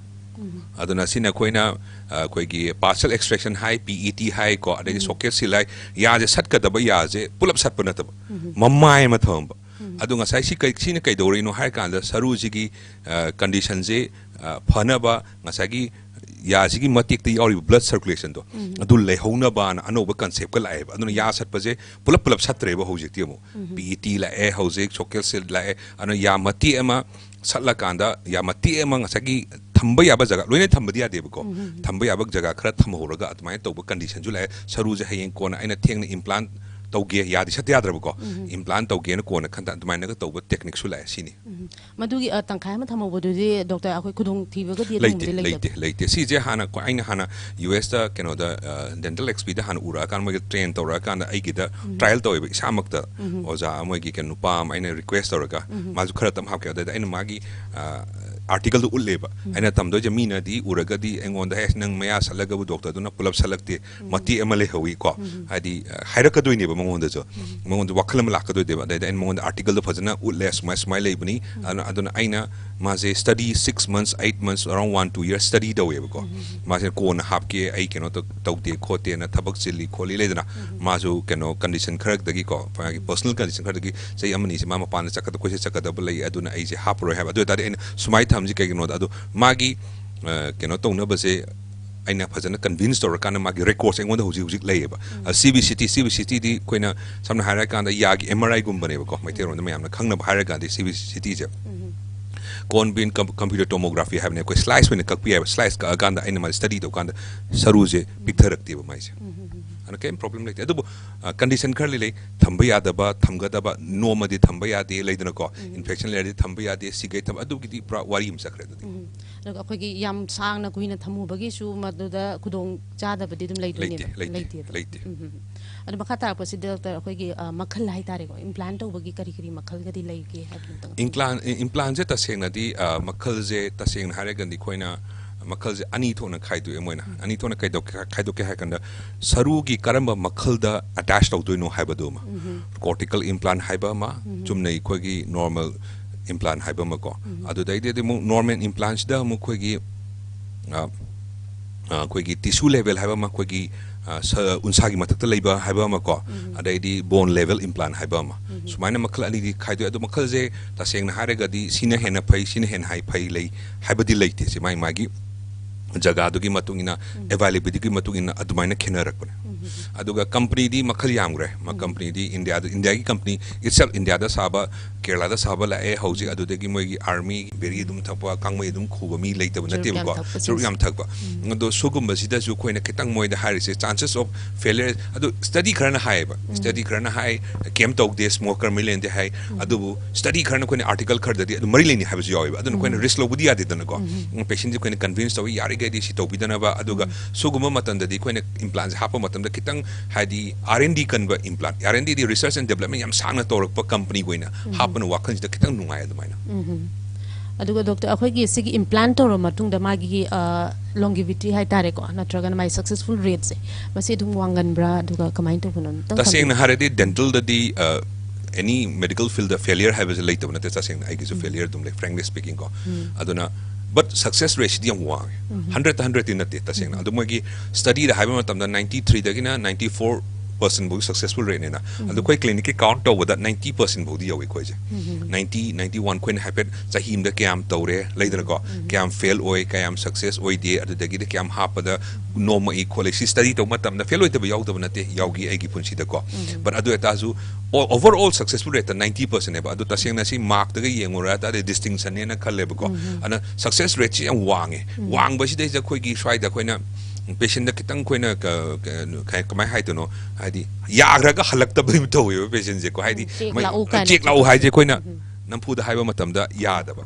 ꯑꯗꯨꯅ ꯁꯤꯅ ꯑꯩꯈꯣꯏꯅ, ꯑ, ꯑꯩꯈꯣꯏꯒꯤ ꯄꯥꯔꯁꯦꯜ ꯑꯦꯛꯁꯇ꯭ꯔꯦꯛꯁꯟ ꯍꯥꯏ, ꯄꯤ ꯏ ꯇꯤ ꯍꯥꯏꯀꯣ, ꯑꯗꯩꯗꯤ ꯁꯣꯀꯦꯠ ꯁꯤꯜ ꯍꯥꯏ, ꯌꯥꯁꯦ ꯁꯠꯀꯗꯕ ꯌꯥꯁꯦ ꯄꯨꯂꯞ ꯁꯠꯄ ꯅꯠꯇꯕ, ꯃꯃꯥꯏ ꯑꯃ ꯊꯝꯃꯝꯕ꯫ ꯑꯗꯣ ꯉꯁꯥꯏ ꯁꯤ ꯀꯩ-, ꯁꯤꯅ ꯀꯩꯗꯧꯔꯤꯅꯣ ꯍꯥꯏ ꯀꯥꯟꯗ ꯁꯔꯨꯁꯤꯒꯤ, ꯑ, ꯀꯟꯗꯤꯁꯟꯁꯦ, ꯑ, ꯐꯅꯕ ꯉꯁꯥꯏꯒꯤ ꯌꯥꯁꯤꯒꯤ ꯃꯇꯦꯛꯇ ꯌꯥꯎꯔꯤꯕ ꯕ꯭ꯂꯗ ꯁꯔꯀꯨꯂꯦꯁꯟꯗꯣ, ꯑꯗꯨ ꯂꯩꯍꯧꯅꯕꯅ ꯑꯅꯧꯕ ꯀꯟꯁꯦꯞꯀ ꯂꯥꯛꯑꯦꯕ꯫ ꯑꯗꯨꯅ ꯌꯥ ꯁꯠꯄꯁꯦ ꯄꯨꯂꯞ ꯄꯨꯂꯞ ꯁꯠꯇ꯭ꯔꯦꯕ ꯍꯧꯖꯤꯛꯇꯤ ꯑꯃꯨꯛ꯫ ꯄꯤ ꯏ ꯇꯤ ꯂꯥꯛꯑꯦ, ꯍꯧꯖꯤꯛ ꯁꯣꯀꯦꯠ ꯁꯤꯜ ꯂꯥꯛꯑꯦ꯫ ꯑꯗꯨꯅ ꯌꯥ ꯃꯇꯦꯛ ꯑꯃ ꯁꯠꯂꯀꯥꯟꯗ, ꯌꯥ ꯃꯇꯦꯛ ꯑꯃ ꯉꯁꯥꯏꯒꯤ ꯊꯝꯕ ꯌꯥꯕ ꯖꯒꯥ, ꯂꯣꯏꯅ ꯊꯝꯕꯗꯤ ꯌꯥꯗꯦꯕꯀꯣ꯫ ꯊꯝꯕ ꯌꯥꯕ ꯖꯒꯥ ꯈꯔ ꯊꯝꯍꯧꯔꯒ ꯑꯗꯨꯃꯥꯏꯅ ꯇꯧꯕ ꯀꯟꯗꯤꯁꯟꯁꯨ ꯂꯥꯛꯑꯦ꯫ ꯁꯔꯨꯁꯦ ꯍꯌꯦꯡ ꯀꯣꯟꯅ ꯑꯩꯅ ꯊꯦꯡꯅ ꯏꯝꯄ꯭ꯂꯥꯟ ꯇꯧꯒꯦ, ꯌꯥꯗꯤ ꯁꯠꯇ ꯌꯥꯗ꯭ꯔꯕꯀꯣ꯫ ꯏꯝꯄ꯭ꯂꯥꯟ ꯇꯧꯒꯦꯅ ꯀꯣꯟꯅ ꯈꯟ ꯑꯗꯨꯃꯥꯏꯅꯒ ꯇꯧꯕ ꯇꯦꯛꯅꯤꯛꯁꯨ ꯂꯥꯛꯑꯦ꯫ ꯁꯤꯅꯤ꯫ ꯃꯗꯨꯒꯤ, ꯑ, ꯇꯪꯈꯥꯏ ꯑꯃ ꯊꯝꯍꯧꯕꯗꯨꯗꯤ, ꯗꯣꯛꯇꯔ, ꯑꯩꯈꯣꯏ ꯈꯨꯗꯣꯡꯊꯤꯕꯒꯗꯤ ꯂꯩꯇꯦ, ꯑꯗꯨꯒꯨꯝꯕꯗꯤ ꯂꯩꯇꯕ꯭ꯔꯥ? ꯂꯩꯇꯦ, ꯂꯩꯇꯦ꯫ ꯁꯤꯁꯦ ꯍꯥꯟꯅ ꯀꯣ-, ꯑꯩꯅ ꯍꯥꯟꯅ ꯌꯨ ꯑꯦꯁꯇ ꯀꯩꯅꯣꯗ, ꯑ, ꯗꯦꯟꯇꯦꯜ ꯑꯦꯛꯁꯄꯤꯗ ꯍꯥꯟꯅ ꯎꯔꯛꯑꯀꯥꯟꯗ, ꯃꯣꯏꯒ ꯇ꯭ꯔꯦꯟ ꯇꯧꯔꯛꯑꯀꯥꯟꯗ ꯑꯩꯒꯤꯗ ꯇ꯭ꯔꯥꯏꯌꯦꯜ ꯇꯧꯋꯦꯕ ꯏꯁꯥꯃꯛꯇ꯫ ꯑꯣꯖꯥ ꯑꯃꯒꯤ ꯀꯩꯅꯣ ꯅꯨꯄꯥ ꯑꯃ ꯑꯩꯅ ꯔꯤꯀ꯭ꯋꯦꯁ ꯇꯧꯔꯒ, ꯃꯥꯁꯨ ꯈꯔ ꯇꯝ ꯍꯥꯞꯀꯦ꯫ ꯑꯗꯨꯗ ꯑꯩꯅ ꯃꯥꯒꯤ, ꯑ, ꯑꯥꯔꯇꯤꯀꯜꯗꯣ ꯎꯠꯂꯦꯕ꯫ ꯑꯩꯅ ꯇꯝꯗꯣꯏꯁꯦ ꯃꯤꯅꯗꯤ ꯎꯔꯒꯗꯤ ꯑꯩꯉꯣꯟꯗ, "ꯑꯦ, ꯅꯪ ꯃꯌꯥ ꯁꯠꯂꯒꯕꯨ ꯗꯣꯛꯇꯔꯗꯨꯅ ꯄꯨꯂꯞ ꯁꯠꯂꯛꯇꯦ, ꯃꯇꯦꯛ ꯑꯃ ꯂꯩꯍꯧꯋꯤꯀꯣ", ꯍꯥꯏꯗꯤ, ꯑ, ꯍꯥꯏꯔꯛꯀꯗꯣꯏꯅꯦꯕ ꯃꯉꯣꯟꯗꯁꯨ꯫ ꯃꯉꯣꯟꯗ ꯋꯥꯈꯜ ꯑꯃ ꯂꯥꯛꯀꯗꯣꯏꯅꯦꯕ꯫ ꯑꯗꯩꯗ ꯑꯩꯅ ꯃꯉꯣꯟꯗ ꯑꯥꯔꯇꯤꯀꯜꯗꯣ ꯐꯖꯅ ꯎꯠꯂꯦ, ꯁꯨꯃꯥꯏ, ꯁꯨꯃꯥꯏ ꯂꯩꯕꯅꯤ꯫ ꯑꯗꯨꯅ, ꯑꯗꯨꯅ ꯑꯩꯅ ꯃꯥꯁꯦ study six months, eight months, around one, two years study ꯇꯧꯋꯦꯕꯀꯣ꯫ ꯃꯥꯁꯦ ꯀꯣꯟꯅ ꯍꯥꯞꯀꯦ, ꯑꯩ ꯀꯩꯅꯣ ꯇꯧ-, ꯇꯧꯗꯦ ꯈꯣꯠꯇꯦꯅ, ꯊꯕꯛ ꯆꯤꯜꯂꯤ ꯈꯣꯠꯂꯤ ꯂꯩꯗꯅ, ꯃꯥꯁꯨ ꯀꯩꯅꯣ condition ꯈꯔꯗꯒꯤꯀꯣ, ꯃꯥꯒꯤ personal condition ꯈꯔꯗꯒꯤ ꯆꯍꯤ ꯑꯃꯅꯤꯁꯦ ꯃꯥ ꯃꯄꯥꯟꯗ ꯆꯠꯀꯗ-, ꯀꯣꯏꯆꯠ ꯆꯠꯀꯗꯕ ꯂꯩ, ꯑꯗꯨꯅ ꯑꯩꯁꯦ ꯍꯥꯞꯄꯔꯣꯏ ꯍꯥꯏꯕ꯫ ꯑꯗꯨ ꯑꯣꯏꯇꯥꯔꯗꯤ ꯑꯩꯅ ꯁꯨꯃꯥꯏꯅ ꯊꯝꯁꯤ ꯀꯩꯒꯤꯅꯣꯗ, ꯑꯗꯣ ꯃꯥꯒꯤ, ꯑ, ꯀꯩꯅꯣ ꯇꯧꯅꯕꯁꯦ ꯑꯩꯅ ꯐꯖꯅ convince ꯇꯧꯔꯀꯥꯟꯗ ꯃꯥꯒꯤ records ꯑꯩꯉꯣꯟꯗ ꯍꯧꯖꯤꯛ ꯍꯧꯖꯤꯛ ꯂꯩꯌꯦꯕ꯫ ꯑ, C B C T, C B C T ꯗꯤ ꯑꯩꯈꯣꯏꯅ ꯁꯝꯅ ꯍꯥꯏꯔꯀꯥꯟꯗ ꯌꯥꯒꯤ M R I ꯒꯨꯝꯕꯅꯦꯕꯀꯣ, ꯃꯩꯇꯩꯂꯣꯟꯗ ꯃꯌꯥꯝꯅ ꯈꯪꯅꯕ ꯍꯥꯏꯔꯒꯗꯤ C B C T ꯁꯦ꯫ Cone beam com-, computer tomography ꯍꯥꯏꯕꯅꯦ, ꯑꯩꯈꯣꯏ slice ꯑꯣꯏꯅ ꯀꯛꯄ ꯌꯥꯏꯕ꯫ Slice ꯀꯛꯑꯀꯥꯟꯗ ꯑꯩꯅ ꯃꯥꯁꯦ study ꯇꯧꯀꯥꯟꯗ ꯁꯔꯨꯁꯦ ꯄꯤꯛꯊꯔꯛꯇꯦꯕ ꯃꯥꯏꯁꯦ꯫ ꯑꯗꯨꯅ ꯀꯩꯝ problem ꯂꯩꯇꯦ꯫ ꯑꯗꯨꯕꯨ, ꯑ, condition ꯈꯔꯗꯤ ꯂꯩ, ꯊꯝꯕ ꯌꯥꯗꯕ, ꯊꯝꯒꯗꯕ, ꯅꯣꯝꯃꯗꯤ ꯊꯝꯕ ꯌꯥꯗꯦ ꯂꯩꯗꯅꯀꯣ, infection ꯂꯩꯔꯗꯤ ꯊꯝꯕ ꯌꯥꯗꯦ, ꯁꯤꯒꯩ ꯊꯝꯕ, ꯑꯗꯨꯒꯤꯗꯤ ꯄꯨꯔꯥ ꯋꯥꯔꯤ ꯑꯃ ꯆꯠꯈ꯭ꯔꯦ ꯑꯗꯨꯗꯤ꯫ ꯑꯗꯨꯒ ꯑꯩꯈꯣꯏꯒꯤ ꯌꯥꯝ ꯁꯥꯡꯅ ꯀꯨꯏꯅ ꯊꯝꯃꯨꯕꯒꯤ ꯁꯨ ꯃꯗꯨꯗ ꯈꯨꯗꯣꯡ ꯆꯥꯗꯕꯗꯤ ꯑꯗꯨꯝ ꯂꯩꯗꯣꯏꯅꯦꯕ? ꯂꯩꯇꯦ, ꯂꯩꯇꯦ, ꯂꯩꯇꯦꯕ? ꯂꯩꯇꯦ꯫ ꯎꯝ꯫ ꯑꯗꯣ ꯃꯈꯥ ꯇꯥꯔꯛꯄꯁꯤꯗ ꯗꯣꯛꯇꯔ, ꯑꯩꯈꯣꯏꯒꯤ, ꯑ, ꯃꯈꯜ ꯍꯥꯏꯇꯥꯔꯦꯀꯣ, implant ꯇꯧꯕꯒꯤ ꯀꯔꯤ ꯀꯔꯤ ꯃꯈꯜꯒꯗꯤ ꯂꯩꯒꯦ ꯍꯥꯏꯕꯗꯨ ꯑꯝꯇꯪ? Implant, implant ꯁꯦ ꯇꯁꯦꯡꯅꯗꯤ, ꯑ, ꯃꯈꯜꯁꯦ ꯇꯁꯦꯡꯅ ꯍꯥꯏꯔꯒꯗꯤ ꯑꯩꯈꯣꯏꯅ ꯃꯈꯜꯁꯦ ꯑꯅꯤ ꯊꯣꯛꯅ ꯈꯥꯏꯗꯣꯛꯑꯦ ꯃꯣꯏꯅ꯫ ꯑꯅꯤ ꯊꯣꯛꯅ ꯈꯥꯏꯗꯣꯛꯀꯦ, ꯈꯥꯏꯗꯣꯛꯀꯦ ꯍꯥꯏ ꯀꯥꯟꯗ ꯁꯔꯨꯒꯤ ꯀꯔꯝꯕ ꯃꯈꯜꯗ attach ꯇꯧꯗꯣꯏꯅꯣ ꯍꯥꯏꯕꯗꯨ ꯑꯃ꯫ Cortical implant ꯍꯥꯏꯕ ꯑꯃ, ꯆꯨꯝꯅ ꯑꯩꯈꯣꯏꯒꯤ normal implant ꯍꯥꯏꯕ ꯑꯃꯀꯣ꯫ ꯑꯗꯨꯗꯩꯗꯤ ꯑꯃꯨꯛ normal implant ꯁꯤꯗ ꯑꯃꯨꯛ ꯑꯩꯈꯣꯏꯒꯤ, ꯑ, ꯑ, ꯑꯩꯈꯣꯏꯒꯤ tissue level ꯍꯥꯏꯕ ꯑꯃ, ꯑꯩꯈꯣꯏꯒꯤ, ꯑ, ꯁ-, ꯎꯟꯁꯥꯒꯤ ꯃꯊꯛꯇ ꯂꯩꯕ ꯍꯥꯏꯕ ꯑꯃꯀꯣ, ꯑꯗꯩꯗꯤ bone level implant ꯍꯥꯏꯕ ꯑꯃ꯫ ꯁꯨꯃꯥꯏꯅ ꯃꯈꯜ ꯑꯅꯤꯗꯤ ꯈꯥꯏꯗꯣꯛꯑꯦ꯫ ꯑꯗꯣ ꯃꯈꯜꯁꯦ ꯇꯁꯦꯡꯅ ꯍꯥꯏꯔꯒꯗꯤ ꯁꯤꯅ ꯍꯦꯟꯅ ꯐꯩ, ꯁꯤꯅ ꯍꯦꯟꯅ ꯍꯥꯏ-, ꯐꯩ ꯂꯩ ꯍꯥꯏꯕꯗꯤ ꯂꯩꯇꯦ꯫ ꯁꯤ ꯃꯥꯒꯤ, ꯃꯥꯒꯤ ꯖꯒꯥꯗꯨꯒꯤ ꯃꯇꯨꯡ ꯏꯟꯅ, availability ꯒꯤ ꯃꯇꯨꯡ ꯏꯟꯅ ꯑꯗꯨꯃꯥꯏꯅ ꯈꯦꯠꯅꯔꯛꯄꯅꯦ꯫ ꯑꯗꯨꯒ company ꯗꯤ ꯃꯈꯜ ꯌꯥꯝꯈ꯭ꯔꯦ꯫ ꯃ-, company ꯗꯤ India ꯗ, India ꯒꯤ company itself India ꯗ ꯁꯥꯕ, ꯀꯦꯔꯂꯥꯗ ꯁꯥꯕ ꯂꯥꯛꯑꯦ ꯍꯧꯖꯤꯛ꯫ ꯑꯗꯨꯗꯒꯤ ꯃꯣꯏꯒꯤ army, ꯕꯤꯔꯤ ꯑꯗꯨꯝ ꯊꯛꯄ, ꯀꯥꯡꯃꯩ ꯑꯗꯨꯝ ꯈꯨꯕ ꯃꯤ ꯂꯩꯇꯕ ꯆꯨꯔꯨꯞ ꯌꯥꯝ ꯅꯠꯇꯦꯕꯀꯣ꯫ ꯊꯛꯄꯁꯤꯡꯁꯦ꯫ ꯆꯨꯔꯨꯞ ꯌꯥꯝ ꯊꯛꯄ꯫ ꯑꯗꯣ ꯁꯤꯒꯨꯝꯕꯁꯤꯗꯁꯨ ꯑꯩꯈꯣꯏꯅ ꯈꯤꯇꯪ ꯃꯣꯏꯗ ꯍꯥꯏꯔꯤꯁꯦ, chances of failure, ꯑꯗꯨ study ꯈꯔꯅ ꯍꯥꯏꯌꯦꯕ꯫ Study ꯈꯔꯅ ꯍꯥꯏ, ꯀꯩꯝ ꯇꯧꯗꯦ, smoker ꯃꯔꯤ ꯂꯩꯅꯗꯦ ꯍꯥꯏ꯫ ꯑꯗꯨꯕꯨ study ꯈꯔꯅ ꯑꯩꯈꯣꯏꯅ article ꯈꯔꯗꯗꯤ ꯑꯗꯨ ꯃꯔꯤ ꯂꯩꯅꯩ ꯍꯥꯏꯕꯁꯨ ꯌꯥꯎꯋꯦꯕ꯫ ꯑꯗꯨꯅ ꯑꯩꯈꯣꯏꯅ risk ꯂꯧꯕꯗꯤ ꯌꯥꯗꯦꯗꯅꯀꯣ꯫ Patient ꯁꯦ ꯑꯩꯈꯣꯏꯅ convince ꯇꯧꯏ, ꯌꯥꯔꯤꯈꯩꯗꯤ ꯁꯤ ꯇꯧꯕꯤꯗꯅꯕ꯫ ꯑꯗꯨꯒ ꯁꯤꯒꯨꯝꯕ ꯃꯇꯝꯗꯗꯤ ꯑꯩꯈꯣꯏꯅ implant ꯁꯦ ꯍꯥꯞꯄ ꯃꯇꯝꯗ ꯈꯤꯇꯪ, ꯍꯥꯏꯗꯤ, R and D ꯀꯟꯕ implant, R and D D research and development ꯌꯥꯝ ꯁꯥꯡꯅ ꯇꯧꯔꯛꯄ company ꯈꯣꯏꯅ ꯍꯥꯞꯄꯅ ꯋꯥꯈꯜꯁꯤꯗ ꯈꯤꯇꯪ ꯅꯨꯡꯉꯥꯏ ꯑꯗꯨꯃꯥꯏꯅ꯫ ꯑꯗꯨꯒ ꯗꯣꯛꯇꯔ, ꯑꯩꯈꯣꯏꯒꯤ ꯁꯤꯒꯤ ꯏꯝꯄ꯭ꯂꯥꯟ ꯇꯧꯔꯕ ꯃꯇꯨꯡꯗ ꯃꯥꯒꯤ ꯂꯣꯡꯒꯤꯕꯤꯇꯤ ꯍꯥꯏꯇꯥꯔꯦꯀꯣ, ꯅꯠꯇ꯭ꯔꯒꯅ ꯃꯥꯒꯤ ꯁꯛꯁꯦꯁꯐꯨꯜ ꯔꯦꯠꯁꯦ, ꯃꯁꯤ ꯑꯗꯨꯝ ꯋꯥꯡꯒꯟꯕ꯭ꯔꯥ? ꯑꯗꯨꯒ ꯀꯃꯥꯏꯅ ꯇꯧꯕꯅꯣ ꯑꯝꯇꯪ ꯇꯁꯦꯡꯅ ꯊꯝꯕꯤꯌꯨ꯫ ꯍꯥꯏꯔꯗꯤ ꯗꯦꯟꯇꯜꯗꯗꯤ ꯑꯦꯅꯤ ꯃꯦꯗꯤꯀꯦꯜ ꯐꯤꯜꯗ ꯐꯦꯂꯤꯌꯔ ꯍꯥꯏꯕꯁꯦ ꯂꯩꯇꯕ ꯅꯠꯇꯦ꯫ ꯇꯁꯦꯡꯅ ꯑꯩꯒꯤꯁꯨ ꯐꯦꯂꯤꯌꯔ ꯑꯗꯨꯝ ꯂꯩ, frankly speaking ꯀꯣ꯫ ꯑꯗꯨꯅ ꯕꯠ ꯁꯛꯁꯦꯁ ꯔꯦꯠꯁꯤꯗꯤ ꯌꯥꯝ ꯋꯥꯡꯉꯦ꯫ ꯍꯟꯗ꯭ꯔꯦꯠꯇ ꯍꯟꯗ꯭ꯔꯦꯠꯇꯤ ꯅꯠꯇꯦ ꯇꯁꯦꯡꯅ꯫ ꯑꯗꯨ ꯃꯣꯏꯒꯤ ꯁ꯭ꯇꯗꯤꯗ ꯍꯥꯏꯕ ꯃꯇꯝꯗ ꯅꯥꯏꯟꯇꯤ ꯊ꯭ꯔꯤꯗꯒꯤꯅ ꯅꯥꯏꯟꯇꯤ ꯐꯣꯔ ꯄꯥꯔꯁꯦꯟ ꯐꯥꯎꯒꯤ ꯁꯛꯁꯦꯁꯐꯨꯜ ꯔꯦꯠꯅꯦꯅ꯫ ꯑꯗꯣ ꯑꯩꯈꯣꯏ ꯀ꯭ꯂꯤꯅꯤꯛꯀꯤ ꯀꯥꯎꯟ ꯇꯧꯕꯗ ꯅꯥꯏꯟꯇꯤ ꯄꯥꯔꯁꯦꯟ ꯐꯥꯎꯗꯤ ꯌꯧꯋꯤ ꯑꯩꯈꯣꯏꯁꯦ꯫ ꯅꯥꯏꯟꯇꯤ, ꯅꯥꯏꯟꯇꯤ ꯋꯥꯟ, ꯑꯩꯈꯣꯏꯅ ꯍꯥꯏꯐꯦꯠ ꯆꯍꯤ ꯑꯃꯗ ꯀꯌꯥꯝ ꯇꯧꯔꯦ ꯂꯩꯗꯅꯀꯣ, ꯀꯌꯥꯝ ꯐꯦꯜ ꯑꯣꯏ, ꯀꯌꯥꯝ ꯁꯛꯁꯦꯁ ꯑꯣꯏꯗꯦ, ꯑꯗꯨꯗꯒꯤꯗꯤ ꯀꯌꯥꯝ ꯍꯥꯞꯄꯗ ꯅꯣꯝꯃꯛꯏ ꯈꯣꯠꯂꯤ꯫ ꯁꯤ ꯁ꯭ꯇꯗꯤ ꯇꯧꯕ ꯃꯇꯝꯗ ꯐꯦꯜ ꯑꯣꯏꯗꯕ ꯌꯥꯎꯗꯕ ꯅꯠꯇꯦ, ꯌꯥꯎꯈꯤ ꯑꯩꯒꯤ ꯄꯨꯟꯁꯤꯗꯀꯣ꯫ ꯕꯠ ꯑꯗꯨ ꯑꯣꯏꯇꯥꯔꯁꯨ ꯑꯣꯚꯔ ꯑꯣꯜ ꯁꯛꯁꯦꯁꯐꯨꯜ ꯔꯦꯠꯇ ꯅꯥꯏꯟꯇꯤ ꯄꯥꯔꯁꯦꯟꯅꯦꯕ꯫ ꯑꯗꯣ ꯇꯁꯦꯡꯅ ꯁꯤ ꯃꯥꯔꯛꯇꯒ ꯌꯦꯡꯉꯨꯔ ꯇꯥꯔꯗꯤ ꯗꯤꯁꯇꯤꯡꯁꯟꯅꯦꯅ ꯈꯜꯂꯦꯕꯀꯣ꯫ ꯑꯗꯨꯅ ꯁꯛꯁꯦꯁ ꯔꯦꯠꯁꯤ ꯌꯥꯝ ꯋꯥꯡꯉꯦ꯫ ꯋꯥꯡꯕꯁꯤꯗꯩꯁꯤꯗ ꯑꯩꯈꯣꯏꯒꯤ ꯁ꯭ꯋꯥꯏꯗ ꯑꯩꯈꯣꯏꯅ ꯄꯦꯁꯦꯟꯗ ꯈꯤꯇꯪ ꯑꯩꯈꯣꯏꯅ ꯀ- ꯀ- ꯀ- ꯀꯃꯥꯏꯅ ꯍꯥꯏꯗꯣꯏꯅꯣ, ꯍꯥꯏꯗꯤ ꯌꯥꯈ꯭ꯔꯒ ꯍꯜꯂꯛꯇꯕ ꯑꯃ ꯇꯧꯋꯦꯕ ꯄꯦꯁꯦꯟꯁꯦꯀꯣ꯫ ꯍꯥꯏꯗꯤ ꯎꯝ, ꯆꯦꯛ ꯃꯣꯏ ꯂꯥꯛꯎ ꯀꯥꯏꯅ ꯆꯦꯛ ꯂꯥꯛꯎ ꯆꯦꯛ ꯍꯥꯏꯁꯦ ꯑꯩꯈꯣꯏꯅ ꯅꯝꯐꯨꯗ ꯍꯥꯏꯕ ꯃꯇꯝꯗ ꯌꯥꯗꯕ꯫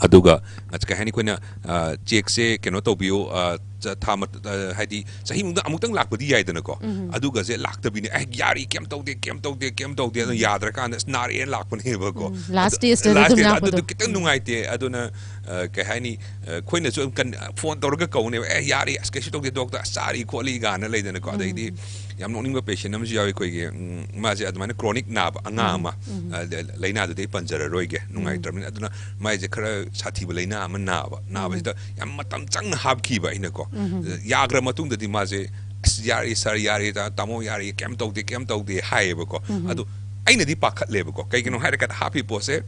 ꯑꯗꯨꯒ ꯀꯩ ꯍꯥꯏꯅꯤ, ꯑꯩꯈꯣꯏꯅ ꯑ, ꯆꯦꯛꯁꯦ ꯀꯩꯅꯣ ꯇꯧꯕꯤꯌꯨ, ꯑ, ꯆ- ꯊꯥ ꯃꯠ- ꯑ, ꯍꯥꯏꯗꯤ ꯆꯍꯤ ꯃꯅꯨꯡꯗ ꯑꯃꯨꯛꯇꯪ ꯂꯥꯛꯄꯗꯤ ꯌꯥꯏꯗꯅꯀꯣ꯫ ꯑꯗꯨꯒꯁꯦ ꯂꯥꯛꯇꯕꯤꯅꯦ, "ꯑꯦ, ꯌꯥꯔꯤ, ꯀꯩꯝ ꯇꯧꯗꯦ, ꯀꯩꯝ ꯇꯧꯗꯦ, ꯀꯩꯝ ꯇꯧꯗꯦ", ꯑꯗꯨ ꯌꯥꯗ꯭ꯔꯀꯥꯟꯗ ꯑꯁ ꯅꯥꯔꯛꯑꯦꯅ ꯂꯥꯛꯄꯅꯦꯕꯀꯣ꯫ ꯎꯝ, last ꯑꯗꯨ- stageꯇ ꯑꯗꯨꯝ last stage, ꯂꯥꯛꯄꯗꯣ꯫ ꯑꯗꯨꯗꯣ ꯈꯤꯇꯪ ꯅꯨꯡꯉꯥꯏꯇꯦ꯫ ꯑꯗꯨꯅ ꯑ, ꯀꯩ ꯍꯥꯏꯅꯤ, ꯑ, ꯑꯩꯈꯣꯏꯅꯁꯨ ꯑꯗꯨꯝ ꯀꯟ- ꯐꯣꯟ ꯇꯧꯔꯒ ꯀꯧꯅꯦꯕ, "ꯑꯦ, ꯌꯥꯔꯤ, ꯑꯁ ꯀꯩꯁꯨ ꯇꯧꯗꯦ ꯗꯣꯛꯇꯔ, ꯑꯁ ꯆꯥꯔꯤ ꯈꯣꯠꯂꯤ" ꯀꯥꯏꯅ ꯂꯩꯗꯅꯀꯣ꯫ ꯑꯗꯩꯗꯤ ꯌꯥꯝ ꯅꯣꯛꯅꯤꯡꯕ ꯄꯦꯁꯦꯟ ꯑꯃꯁꯨ ꯌꯥꯎꯋꯤ ꯑꯩꯈꯣꯏꯒꯤ꯫ ꯎꯝ, ꯃꯥꯁꯦ ꯑꯗꯨꯃꯥꯏꯅ ꯀ꯭ꯔꯣꯅꯤꯛ ꯅꯥꯕ ꯑꯉꯥꯡ ꯑꯃ, ꯑ, ꯂ- ꯂꯥꯏꯅꯥꯗꯨꯗꯤ ꯑꯩ ꯄꯟꯖꯔꯔꯣꯏꯒꯦ, ꯅꯨꯡꯉꯥꯏꯇ꯭ꯔꯕꯅꯤꯅ꯫ ꯑꯗꯨꯅ ꯃꯥꯏꯁꯦ ꯈꯔ ꯁꯥꯊꯤꯕ ꯂꯥꯏꯅꯥ ꯑꯃ ꯅꯥꯕ, ꯅꯥꯕꯁꯤꯗ ꯌꯥꯝ ꯃꯇꯝ ꯆꯪꯅ ꯍꯥꯞꯈꯤꯕ ꯑꯩꯅꯀꯣ꯫ ꯑ, ꯌꯥꯈ꯭ꯔ ꯃꯇꯨꯡꯗꯗꯤ ꯃꯥꯁꯦ, "ꯑꯁ ꯌꯥꯔꯦ ꯁꯥꯔ, ꯌꯥꯔꯦ ꯇꯥ- ꯇꯥꯃꯣ, ꯌꯥꯔꯦ, ꯀꯩꯝ ꯇꯧꯗꯦ, ꯀꯩꯝ ꯇꯧꯗꯦ" ꯍꯥꯏꯌꯦꯕꯀꯣ꯫ ꯑꯗꯣ ꯑꯩꯅꯗꯤ ꯄꯥꯈꯠꯂꯦꯕꯀꯣ꯫ ꯀꯩꯒꯤꯅꯣ ꯍꯥꯏꯔꯀꯥꯟꯗ ꯍꯥꯞꯄꯤ ꯄꯣꯠꯁꯦ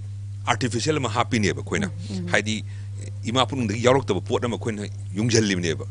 ꯑꯥꯔꯇꯤꯐꯤꯁꯤꯌꯦꯜ ꯑꯃ ꯍꯥꯞꯄꯤꯅꯦꯕ ꯑꯩꯈꯣꯏꯅ꯫ ꯍꯥꯏꯗꯤ ꯏꯃꯥ ꯄꯨꯛꯅꯨꯡꯗꯒꯤ ꯌꯥꯎꯔꯛꯇꯕ ꯄꯣꯠ ꯑꯃ ꯑꯩꯈꯣꯏꯅ ꯌꯨꯡꯁꯤꯜꯂꯤꯕꯅꯦꯕ꯫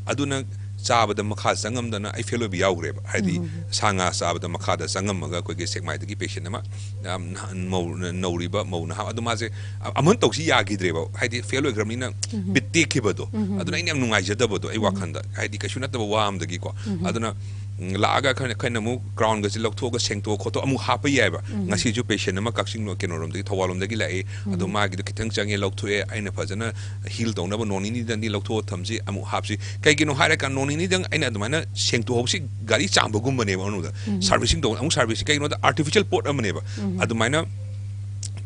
ꯑꯗꯨꯅ ꯆꯥꯕꯗ ꯃꯈꯥ ꯆꯪꯉꯝꯗꯅ ꯑꯩ ꯐꯦꯜ ꯑꯣꯏꯕ ꯌꯥꯎꯈ꯭ꯔꯦꯕ꯫ ꯍꯥꯏꯗꯤ ꯁꯥ ꯉꯥ ꯆꯥꯕꯗ ꯃꯈꯥꯗ ꯆꯪꯉꯝꯃꯒ ꯑꯩꯈꯣꯏꯒꯤ ꯁꯦꯛꯃꯥꯏꯗꯒꯤ ꯄꯦꯁꯦꯟ ꯑꯃ, ꯌꯥꯝ ꯅꯍꯥꯟ ꯃꯧ-, ꯅꯧꯔꯤꯕ ꯃꯧ ꯅꯍꯥ ꯑꯗꯨ ꯃꯥꯁꯦ ꯑ-, ꯑꯃꯨꯛ ꯇꯧꯁꯤ ꯌꯥꯈꯤꯗ꯭ꯔꯦꯕ꯫ ꯍꯥꯏꯗꯤ ꯐꯦꯜ ꯑꯣꯏꯈ꯭ꯔꯕꯅꯤꯅ ꯕꯤꯠ ꯇꯦꯛꯈꯤꯕꯗꯣ꯫ ꯑꯗꯨꯅ ꯑꯩꯅ ꯌꯥꯝ ꯅꯨꯡꯉꯥꯏꯖꯗꯕꯗꯣ ꯑꯩ ꯋꯥꯈꯜꯗ꯫ ꯍꯥꯏꯗꯤ ꯀꯩꯁꯨ ꯅꯠꯇꯕ ꯋꯥ ꯑꯃꯗꯒꯤꯀꯣ꯫ ꯑꯗꯨꯅ ꯎꯝ, ꯂꯥꯛꯑꯒ ꯑꯩꯈꯣꯏꯅ, ꯑꯩꯈꯣꯏꯅ ꯑꯃꯨꯛ ꯀ꯭ꯔꯥꯎꯟꯒꯁꯦ ꯂꯧꯊꯣꯛꯑꯒ ꯁꯦꯡꯇꯣꯛ ꯈꯣꯠꯇꯣꯛ ꯑꯃꯨꯛ ꯍꯥꯞꯄ ꯌꯥꯏꯑꯕ꯫ ꯉꯁꯤꯁꯨ ꯄꯦꯁꯦꯟ ꯑꯃ ꯀꯛꯆꯤꯡ ꯀꯩꯅꯣꯔꯣꯝꯗꯒꯤ, ꯊꯧꯕꯥꯜꯂꯣꯝꯗꯒꯤ ꯂꯥꯛꯑꯦ꯫ ꯑꯗꯣ ꯃꯥꯒꯤꯗꯣ ꯈꯤꯇꯪ ꯆꯪꯉꯦ, ꯂꯧꯊꯣꯛꯑꯦ, ꯑꯩꯅ ꯐꯖꯅ ꯍꯤꯜ ꯇꯧꯅꯕ ꯅꯣꯡ ꯅꯤꯅꯤꯗꯪꯗꯤ ꯂꯧꯊꯣꯛꯑ ꯊꯝꯁꯤ, ꯑꯃꯨꯛ ꯍꯥꯞꯁꯤ꯫ ꯀꯩꯒꯤꯅꯣ ꯍꯥꯏꯔꯀꯥꯟꯗ ꯅꯣꯡ ꯅꯤꯅꯤꯗꯪ ꯑꯩꯅ ꯑꯗꯨꯃꯥꯏꯅ ꯁꯦꯡꯇꯣꯛꯍꯧꯁꯤ, ꯒꯥꯔꯤ ꯆꯥꯝꯕꯒꯨꯝꯕꯅꯦꯕ ꯑꯅꯨꯗ꯫ ꯁꯥꯔꯚꯤꯁꯤꯡ ꯇꯧ-, ꯑꯃꯨꯛ ꯁꯥꯔꯚꯤꯁꯤꯡ ꯀꯩꯒꯤꯅꯣꯗ ꯑꯥꯔꯇꯤꯐꯤꯁꯤꯌꯦꯜ ꯄꯣꯠ ꯑꯃꯅꯦꯕ꯫ ꯑꯗꯨꯃꯥꯏꯅ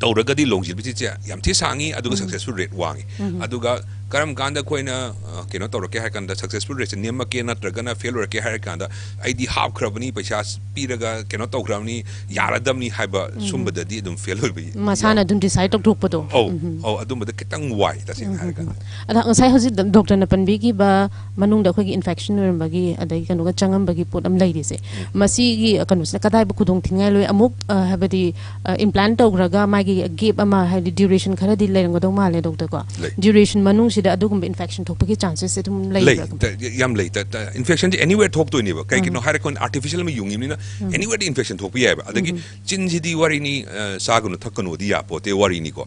ꯇꯧꯔꯒꯗꯤ longevity ꯁꯦ ꯌꯥꯝ ꯊꯤ ꯁꯥꯡꯉꯤ, ꯑꯗꯨꯒ successful rate ꯋꯥꯡꯉꯤ꯫ ꯑꯗꯨꯒ ꯀꯔꯝ ꯀꯥꯟꯗ ꯑꯩꯈꯣꯏꯅ, ꯑ, ꯀꯩꯅꯣ ꯇꯧꯔꯛꯀꯦ ꯍꯥꯏ ꯀꯥꯟꯗ, successful rate ꯁꯦ ꯅꯦꯝꯃꯛꯀꯦ ꯅꯠꯇ꯭ꯔꯒꯅ fail ꯑꯣꯏꯔꯛꯀꯦ ꯍꯥꯏꯔ ꯀꯥꯟꯗ, "ꯑꯩꯗꯤ ꯍꯥꯞꯈ꯭ꯔꯕꯅꯤ, ꯄꯩꯁꯥ ꯄꯤꯔꯒ ꯀꯩꯅꯣ ꯇꯧꯈ꯭ꯔꯕꯅꯤ, ꯌꯥꯔꯗꯕꯅꯤ" ꯍꯥꯏꯕ ꯁꯨꯝꯕꯗꯗꯤ ꯑꯗꯨꯝ fail ꯑꯣꯏꯕ ꯃꯁꯥꯅ ꯌꯥꯎ-, ꯑꯗꯨꯝ decide ꯇꯧꯊꯣꯛꯄꯗꯣ꯫ ꯑꯧ, ꯑꯧ, ꯑꯗꯨꯝꯕꯗ ꯈꯤꯇꯪ ꯋꯥꯏ, ꯇꯁꯦꯡꯅ ꯍꯥꯏꯔ ꯀꯥꯟꯗ꯫ ꯑꯗ ꯉꯁꯥꯏ ꯍꯧꯖꯤꯛ ꯗ-, doctor ꯅ ꯄꯟꯕꯤꯈꯤꯕ ꯃꯅꯨꯡꯗ ꯑꯩꯈꯣꯏꯒꯤ infection ꯑꯣꯏꯔꯝꯕꯒꯤ, ꯑꯗꯒꯤ ꯀꯩꯅꯣꯒ ꯆꯪꯉꯝꯕꯒꯤ ꯄꯣꯠ ꯑꯃ ꯂꯩꯔꯤꯁꯦ, ꯃꯁꯤꯒꯤ ꯀꯩꯅꯣꯁꯤꯅ ꯀꯗꯥꯏꯕꯨ ꯈꯨꯗꯣꯡ ꯊꯤꯅꯤꯡꯉꯥꯏ ꯂꯣꯏ? ꯑꯃꯨꯛ, ꯑ, ꯍꯥꯏꯕꯗꯤ, ꯑ, implant ꯇꯧꯈ꯭ꯔꯒ ꯃꯥꯒꯤ gap ꯑꯃ, ꯍꯥꯏꯗꯤ duration ꯈꯔꯗꯤ ꯂꯩꯔꯝꯒꯗꯧ ꯃꯥꯜꯂꯦ, doctor ꯀꯣ? ꯂꯩ꯫ Duration ꯃꯅꯨꯡꯁꯤꯗ ꯑꯗꯨꯒꯨꯝꯕ infection ꯊꯣꯛꯄꯒꯤ chances ꯁꯦ ꯑꯗꯨꯝ ꯂꯩ, ꯂꯩꯕ꯭ꯔꯥ? ꯇ-, ꯌꯥꯝ ꯂꯩ꯫ ꯇ-, ꯇ-, infection ꯁꯦ anywhere ꯊꯣꯛꯇꯣꯏꯅꯦꯕ꯫ ꯀꯩꯒꯤꯅꯣ ꯍꯥꯏꯔ ꯀꯥꯟꯗ artificial ꯑꯃ ꯌꯨꯡꯉꯤꯕꯅꯤꯅ anywhere ꯗ infection ꯊꯣꯛꯄ ꯌꯥꯏꯑꯕ꯫ ꯑꯗꯒꯤ ꯆꯤꯟꯁꯤꯗꯤ ꯋꯥꯔꯤꯅꯤ, ꯑ, ꯆꯥꯒꯅꯨ ꯊꯛꯀꯅꯨꯗꯤ ꯌꯥꯄꯣꯠꯇꯦ, ꯋꯥꯔꯤꯅꯤꯀꯣ꯫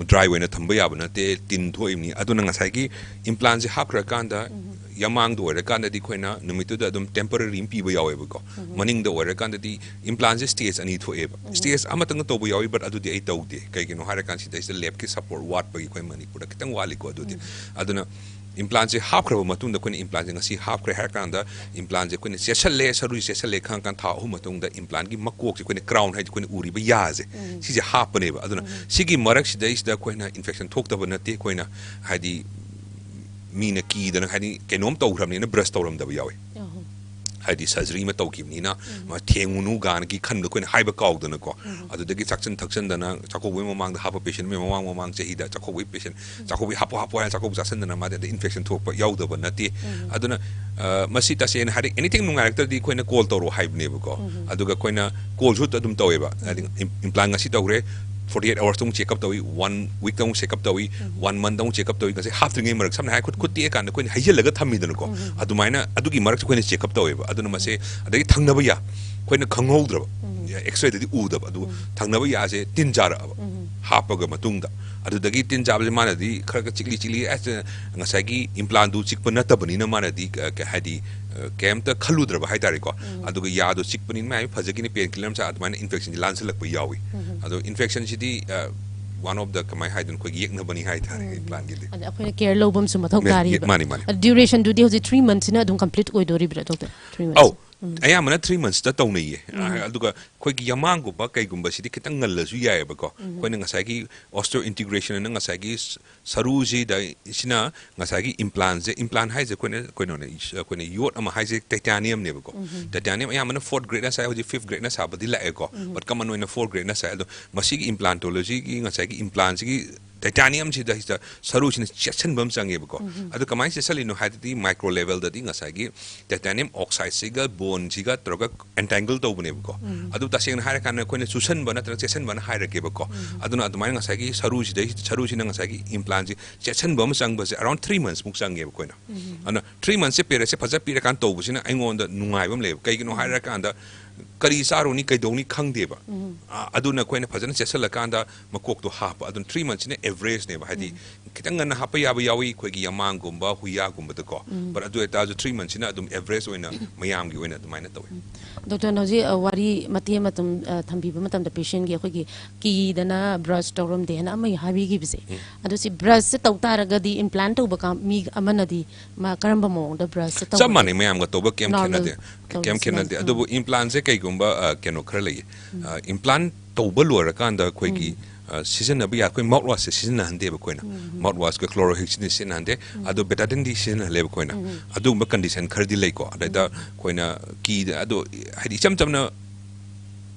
Dry ꯑꯣꯏꯅ ꯊꯝꯕ ꯌꯥꯕ ꯅꯠꯇꯦ, ꯇꯤꯟ ꯊꯣꯛꯏꯕꯅꯤ꯫ ꯑꯗꯨꯅ ꯉꯁꯥꯏꯒꯤ implant ꯁꯦ ꯍꯥꯞꯈ꯭ꯔꯀꯥꯟꯗ, ꯌꯃꯥꯡꯗ ꯑꯣꯏꯔꯀꯥꯟꯗꯗꯤ ꯑꯩꯈꯣꯏꯅ ꯅꯨꯃꯤꯠꯇꯨꯗ ꯑꯗꯨꯝ temporary ꯑꯃ ꯄꯤꯕ ꯌꯥꯎꯋꯦꯕꯀꯣ꯫ ꯃꯅꯤꯡꯗ ꯑꯣꯏꯔꯀꯥꯟꯗꯗꯤ implant ꯁꯦ stage ꯑꯅꯤ ꯊꯣꯛꯑꯦꯕ꯫ Stage ꯑꯃꯇꯪꯒ ꯇꯧꯕ ꯌꯥꯎꯏ, but ꯑꯗꯨꯗꯤ ꯑꯩ ꯇꯧꯗꯦ꯫ ꯀꯩꯒꯤꯅꯣ ꯍꯥꯏꯔꯀꯥꯟꯗ ꯁꯤꯗꯩꯁꯤꯗ lab ꯀꯤ support ꯋꯥꯠꯄꯒꯤ ꯑꯩꯈꯣꯏ ꯃꯅꯤꯄꯨꯔꯗ ꯈꯤꯇꯪ ꯋꯥꯠꯂꯤꯀꯣ ꯑꯗꯨꯗꯤ꯫ ꯑꯗꯨꯅ implant ꯁꯦ ꯍꯥꯞꯈ꯭ꯔꯕ ꯃꯇꯨꯡꯗ ꯑꯩꯈꯣꯏꯅ implant ꯁꯦ ꯉꯁꯤ ꯍꯥꯞꯈ꯭ꯔꯦ ꯍꯥꯏꯔ ꯀꯥꯟꯗ implant ꯁꯦ ꯑꯩꯈꯣꯏꯅ ꯆꯦꯠꯁꯜꯂꯦ, ꯁꯔꯨꯁꯤ ꯆꯦꯠꯁꯜꯂꯦ ꯈꯪꯉꯀꯥꯟꯗ ꯊꯥ ꯑꯍꯨꯝ ꯃꯇꯨꯡꯗ implant ꯀꯤ ꯃꯀꯣꯛꯁꯦ, ꯑꯩꯈꯣꯏꯅ crown ꯍꯥꯏꯗꯤ ꯑꯩꯈꯣꯏꯅ ꯎꯔꯤꯕ ꯌꯥꯁꯦ, ꯁꯤꯁꯦ ꯍꯥꯞꯄꯅꯦꯕ꯫ ꯑꯗꯨꯅ ꯁꯤꯒꯤ ꯃꯔꯛꯁꯤꯗꯩꯁꯤꯗ ꯑꯩꯈꯣꯏꯅ infection ꯊꯣꯛꯇꯕ ꯅꯠꯇꯦ, ꯑꯩꯈꯣꯏꯅ ꯍꯥꯏꯗꯤ ꯃꯤꯅ ꯀꯤꯗꯅ ꯍꯥꯏꯗꯤ ꯀꯩꯅꯣꯝ ꯇꯧꯈ꯭ꯔꯕꯅꯤꯅ brush ꯇꯧꯔꯝꯗꯕ ꯌꯥꯎꯋꯦ꯫ ꯍꯥꯏꯗꯤ surgery ꯑꯃ ꯇꯧꯈꯤꯕꯅꯤꯅ, ꯃꯥ ꯊꯦꯡꯉꯨꯅꯨ ꯒꯥꯅꯒꯤ ꯈꯟꯕꯗ ꯑꯩꯈꯣꯏꯅ ꯍꯥꯏꯕ ꯀꯥꯎꯗꯅꯀꯣ꯫ ꯑꯗꯨꯗꯒꯤ ꯆꯥꯛꯁꯟ ꯊꯛꯆꯟꯗꯅ, ꯆꯥꯛꯀꯧꯕꯒꯤ ꯃꯃꯥꯡꯗ ꯍꯥꯞꯄ patient ꯃꯌꯥꯝ, ꯃꯃꯥꯡ ꯃꯃꯥꯡ ꯆꯍꯤꯗ ꯆꯥꯛꯀꯧꯕꯒꯤ patient, ꯆꯥꯛꯀꯧꯕꯒꯤ ꯍꯥꯞꯄꯣ ꯍꯥꯞꯄꯣ ꯍꯥꯏꯅ ꯆꯥꯛꯀꯧꯕ ꯆꯥꯁꯟꯗꯅ ꯃꯥꯗꯤ ꯑꯗ infection ꯊꯣꯛꯄ ꯌꯥꯎꯗꯕ ꯅꯠꯇꯦ꯫ ꯑꯗꯨꯅ, ꯑ, ꯃꯁꯤ ꯇꯁꯦꯡꯅ ꯍꯥꯏꯔꯗꯤ anything ꯅꯨꯡꯉꯥꯏꯔꯛꯇ꯭ꯔꯗꯤ ꯑꯩꯈꯣꯏꯅ call ꯇꯧꯔꯣ ꯍꯥꯏꯕꯅꯦꯕꯀꯣ꯫ ꯑꯗꯨꯒ ꯑꯩꯈꯣꯏꯅ call ꯁꯨ ꯑꯗꯨꯝ ꯇꯧꯋꯦꯕ꯫ ꯍꯥꯏꯗꯤ im-, implant ꯉꯁꯤ ꯇꯧꯈ꯭ꯔꯦ, forty eight hours ꯇ ꯑꯃꯨꯛ check up ꯇꯧꯏ, one week ꯇ ꯑꯃꯨꯛ check up ꯇꯧꯏ, one month ꯇ ꯑꯃꯨꯛ check up ꯇꯧꯏ꯫ ꯉꯁꯤ ꯍꯥꯞꯇ꯭ꯔꯤꯉꯩ ꯃꯔꯛ, ꯁꯝꯅ ꯍꯥꯏꯔ ꯈꯨꯠ, ꯈꯨꯠ ꯇꯦꯛꯑꯀꯥꯟꯗ ꯑꯩꯈꯣꯏꯅ ꯍꯩꯖꯤꯜꯂꯒ ꯊꯝꯃꯤꯗꯅꯀꯣ꯫ ꯑꯗꯨꯃꯥꯏꯅ ꯑꯗꯨꯒꯤ ꯃꯔꯛꯇ ꯑꯩꯈꯣꯏꯅ check up ꯇꯧꯋꯦꯕ꯫ ꯑꯗꯨꯅ ꯃꯁꯦ, ꯑꯗꯒꯤ ꯊꯪꯅꯕ ꯌꯥ, ꯑꯩꯈꯣꯏꯅ ꯈꯪꯍꯧꯗ꯭ꯔꯕ, X-ray ꯗꯗꯤ ꯎꯗꯕ, ꯑꯗꯨ ꯊꯪꯅꯕ ꯌꯥꯁꯦ ꯇꯤꯟ ꯆꯥꯔꯛꯑꯕ ꯍꯥꯞꯄꯒ ꯃꯇꯨꯡꯗ꯫ ꯑꯗꯨꯗꯒꯤ ꯇꯤꯟ ꯆꯥꯕꯁꯦ ꯃꯥꯅꯗꯤ ꯈꯔ ꯈꯔ ꯆꯤꯛꯂꯤ ꯆꯤꯛꯂꯤ, ꯑꯁ, ꯉꯁꯥꯏꯒꯤ implant ꯇꯨ ꯆꯤꯛꯄ ꯅꯠꯇꯕꯅꯤꯅ ꯃꯥꯅꯗꯤ, ꯑ, ꯀ-, ꯍꯥꯏꯗꯤ, ꯑ, ꯀꯩꯝꯇ ꯈꯜꯂꯨꯗ꯭ꯔꯕ ꯍꯥꯏꯇꯥꯔꯦꯀꯣ꯫ ꯑꯗꯨꯒ ꯌꯥꯗꯣ ꯆꯤꯛꯄꯅꯤꯅ ꯃꯥꯏ ꯐꯖꯈꯤꯅꯤ, pain killer ꯑꯃ ꯆꯥ, ꯑꯗꯨꯃꯥꯏꯅ infection ꯁꯦ ꯂꯥꯟꯁꯤꯜꯂꯛꯄ ꯌꯥꯎꯏ꯫ ꯑꯗꯣ infection ꯁꯤꯗꯤ, ꯑ, one of the, ꯀꯃꯥꯏꯅ ꯍꯥꯏꯗꯣꯏꯅꯣ, ꯑꯩꯈꯣꯏꯒꯤ ꯌꯦꯛꯅꯕꯅꯤ ꯍꯥꯏꯇꯥꯔꯦ implant ꯒꯤꯗꯤ꯫ ꯑꯗ ꯑꯩꯈꯣꯏꯅ care ꯂꯧꯕ ꯑꯃꯁꯨ ꯃꯊꯧ ꯃꯦ-, ꯇꯥꯔꯤꯕ꯫ ꯃꯥꯅꯤ, ꯃꯥꯅꯤ꯫ ꯑꯗ duration ꯗꯨꯗꯤ ꯍꯧꯖꯤꯛ three months ꯁꯤꯅ ꯑꯗꯨꯝ complete ꯑꯣꯏꯗꯣꯔꯤꯕ꯭ꯔꯥ, doctor? Three months꯫ ꯑꯧ, ꯑꯌꯥꯝꯕꯅ ꯊ꯭ꯔꯤ ꯃꯟꯁꯇ ꯇꯧꯅꯩꯌꯦ꯫ ꯑꯗꯨꯒ ꯑꯩꯈꯣꯏꯒꯤ ꯌꯥꯃꯥꯡꯒꯨꯝꯕ ꯀꯩꯒꯨꯝꯕꯁꯤꯗꯤ ꯈꯤꯇꯪ ꯉꯜꯂꯁꯨ ꯌꯥꯏꯑꯕꯀꯣ꯫ ꯑꯩꯈꯣꯏꯅ ꯉꯁꯥꯏꯒꯤ ꯑꯣꯁꯇꯤꯑꯣ ꯏꯟꯇꯤꯒ꯭ꯔꯦꯁꯟ ꯑꯅ ꯉꯁꯥꯏꯒꯤ ꯁꯔꯨꯁꯤꯗ ꯁꯤꯅ ꯉꯁꯥꯏꯒꯤ ꯏꯝꯄ꯭ꯂꯥꯟꯁꯦ, ꯏꯝꯄ꯭ꯂꯥꯟ ꯍꯥꯏꯁꯦ ꯑꯩꯈꯣꯏꯅ ꯀꯩꯅꯣꯅꯦ, ꯑꯩꯈꯣꯏꯅ ꯌꯣꯠ ꯑꯃ ꯍꯥꯏꯁꯦ ꯇꯥꯏꯇꯥꯅꯤꯌꯝꯅꯦꯕꯀꯣ꯫ ꯇꯥꯏꯇꯥꯅꯤꯌꯝ ꯑꯌꯥꯝꯕꯅ ꯐꯣꯔꯠ ꯒ꯭ꯔꯦꯗꯅ ꯁꯥꯏ, ꯍꯧꯖꯤꯛ ꯐꯤꯐ ꯒ꯭ꯔꯦꯗꯅ ꯁꯥꯕꯗꯤ ꯂꯥꯛꯑꯦꯀꯣ꯫ ꯕꯠ ꯀꯃꯟ ꯑꯣꯏꯅ ꯐꯣꯔꯠ ꯒ꯭ꯔꯦꯗꯅ ꯁꯥꯏ꯫ ꯑꯗꯣ ꯃꯁꯤꯒꯤ ꯏꯝꯄ꯭ꯂꯥꯟꯇꯣꯂꯣꯖꯤꯒꯤ ꯉꯁꯥꯏꯒꯤ ꯏꯝꯄ꯭ꯂꯥꯟꯁꯤꯒꯤ ꯇꯥꯏꯇꯥꯅꯤꯌꯝꯁꯤꯗ ꯁꯤꯗ ꯁꯔꯨꯁꯤꯅ ꯆꯦꯠꯁꯤꯟꯕ ꯑꯃ ꯆꯪꯉꯦꯕꯀꯣ꯫ ꯑꯗꯣ ꯀꯃꯥꯏꯅ ꯆꯦꯠꯁꯤꯜꯂꯤꯅꯣ ꯍꯥꯏꯗꯗꯤ ꯃꯥꯏꯀ꯭ꯔꯣ ꯂꯦꯚꯦꯜꯗꯗꯤ ꯉꯁꯥꯏꯒꯤ ꯇꯥꯏꯇꯥꯅꯤꯌꯝ ꯑꯣꯛꯁꯥꯏꯗꯁꯤꯒ ꯕꯣꯟꯁꯤꯒ ꯇꯧꯔꯒ ꯑꯦꯟꯇꯦꯡꯒꯜ ꯇꯧꯕꯅꯦꯕꯀꯣ꯫ ꯑꯗꯨ ꯇꯁꯦꯡꯅ ꯍꯥꯏꯔꯀꯥꯟꯗ ꯑꯩꯈꯣꯏꯅ ꯆꯨꯁꯟꯕ ꯅꯠꯇ꯭ꯔꯒ ꯆꯦꯠꯁꯟꯕꯅ ꯍꯥꯏꯔꯒꯦꯕꯀꯣ꯫ ꯑꯗꯨꯅ ꯑꯗꯨꯃꯥꯏꯅ ꯉꯁꯥꯏꯒꯤ ꯁꯔꯨꯁꯤꯗꯩ, ꯁꯔꯨꯁꯤꯅ ꯉꯁꯥꯏꯒꯤ ꯏꯝꯄ꯭ꯂꯥꯟꯁꯤ ꯆꯦꯠꯁꯟꯕ ꯑꯃ ꯆꯪꯕꯁꯦ ꯑꯔꯥꯎꯟ ꯊ꯭ꯔꯤ ꯃꯟꯁꯃꯨꯛ ꯆꯪꯉꯦꯕ ꯑꯩꯈꯣꯏꯅ꯫ ꯑꯗꯨꯅ ꯊ꯭ꯔꯤ ꯃꯟꯁꯁꯦ ꯄꯦꯔꯦꯠꯁꯦ ꯐꯖ ꯄꯤꯔꯀꯥꯟꯗ ꯇꯧꯕꯁꯤꯅ ꯑꯩꯉꯣꯟꯗ ꯅꯨꯡꯉꯥꯏꯕ ꯑꯃ ꯂꯩꯌꯦꯕ꯫ ꯀꯩꯒꯤꯅꯣ ꯍꯥꯏꯔꯀꯥꯟꯗ ꯀꯔꯤ ꯆꯥꯔꯨꯅꯤ, ꯀꯩꯗꯧꯅꯤ ꯈꯪꯗꯦꯕ꯫ ꯑ, ꯑꯗꯨꯅ ꯑꯩꯈꯣꯏꯅ ꯐꯖꯅ ꯆꯦꯠꯁꯤꯜꯂꯀꯥꯟꯗ ꯃꯀꯣꯛꯇꯣ ꯍꯥꯞꯄ꯫ ꯑꯗꯨꯅ ꯊ꯭ꯔꯤ ꯃꯟꯁꯁꯤꯅ ꯑꯦꯚꯔꯦꯖꯅꯦꯕ꯫ ꯍꯥꯏꯗꯤ ꯈꯤꯇꯪ ꯉꯟꯅ ꯍꯥꯞꯄ ꯌꯥꯕ ꯌꯥꯎꯏ, ꯑꯩꯈꯣꯏꯒꯤ ꯌꯥꯃꯥꯡꯒꯨꯝꯕ, ꯍꯨꯏꯌꯥꯒꯨꯝꯕꯗꯀꯣ꯫ ꯕꯠ ꯑꯗꯨ ꯑꯣꯏꯇꯥꯔꯁꯨ ꯊ꯭ꯔꯤ ꯃꯟꯁꯁꯤꯅ ꯑꯗꯨꯝ ꯑꯦꯚꯔꯦꯖ ꯑꯣꯏꯅ ꯃꯌꯥꯝꯒꯤ ꯑꯣꯏꯅ ꯑꯗꯨꯃꯥꯏꯅ ꯇꯧꯋꯤ꯫ ꯗꯣꯛꯇꯔꯅ ꯍꯧꯖꯤꯛ, ꯑ, ꯋꯥꯔꯤ ꯃꯇꯦꯛ ꯑꯃ ꯑꯗꯨꯝ, ꯑ, ꯊꯝꯕꯤꯕ ꯃꯇꯝꯗ ꯄꯦꯁꯦꯟꯒꯤ ꯑꯩꯈꯣꯏꯒꯤ ꯀꯤꯗꯅ ꯕ꯭ꯔꯁ ꯇꯧꯔꯝꯗꯦꯅ ꯑꯃ ꯍꯥꯏꯕꯤꯈꯤꯕꯁꯦ, ꯑꯗꯣ ꯁꯤ ꯕ꯭ꯔꯁꯁꯦ ꯇꯧ ꯇꯥꯔꯒꯗꯤ ꯏꯝꯄ꯭ꯂꯥꯟ ꯇꯧꯕ ꯀꯥ-, ꯃꯤ ꯑꯃꯅꯗꯤ ꯃꯥ ꯀꯔꯝꯕ ꯃꯑꯣꯡꯗ ꯕ꯭ꯔꯁꯁꯦ ꯆꯞ ꯇꯧꯒꯗꯒꯦ? ꯃꯥꯟꯅꯩ, ꯃꯌꯥꯝꯒ ꯇꯧꯕ ꯀꯩꯝ ꯅꯣꯔꯃꯦꯜ ꯈꯦꯠꯅꯗꯦ꯫ ꯀꯩꯝ ꯇꯧꯕꯁꯤꯅ꯫ ꯈꯦꯠꯅꯗꯦ꯫ ꯎꯝ꯫ ꯑꯗꯨꯕꯨ ꯏꯝꯄ꯭ꯂꯥꯟꯁꯦ ꯀꯩꯒꯨꯝꯕ, ꯑ, ꯀꯩꯅꯣ ꯈꯔ ꯂꯩꯌꯦ꯫ ꯑ, ꯏꯝꯄ꯭ꯂꯥꯟ ꯇꯧꯕ ꯂꯣꯏꯔꯀꯥꯟꯗ ꯑꯩꯈꯣꯏꯒꯤ, ꯑ, ꯁꯤꯖꯤꯟꯅꯕ ꯌꯥ-, ꯑꯩꯈꯣꯏ ꯃꯥꯎꯠ ꯋꯥꯁꯁꯦ ꯁꯤꯖꯤꯟꯅꯍꯟꯗꯦꯕ ꯑꯩꯈꯣꯏꯅ꯫ ꯃꯥꯎꯠ ꯋꯥꯁꯀ ꯀ꯭ꯂꯣꯔꯣꯍꯦꯛꯁꯤꯟꯗꯤ ꯁꯤꯖꯤꯟꯅꯍꯟꯗꯦ꯫ ꯑꯗꯣ ꯕꯦꯇꯥꯗꯤꯟꯗꯤ ꯁꯤꯖꯤꯟꯅꯍꯜꯂꯦꯕ ꯑꯩꯈꯣꯏꯅ꯫ ꯑꯗꯨꯒꯨꯝꯕ ꯀꯟꯗꯤꯁꯟ ꯈꯔꯗꯤ ꯂꯩꯀꯣ꯫ ꯑꯗꯩꯗ ꯑꯩꯈꯣꯏꯅ ꯀꯤꯗ-, ꯑꯗꯣ ꯍꯥꯏꯗꯤ ꯏꯆꯝ ꯆꯝꯅ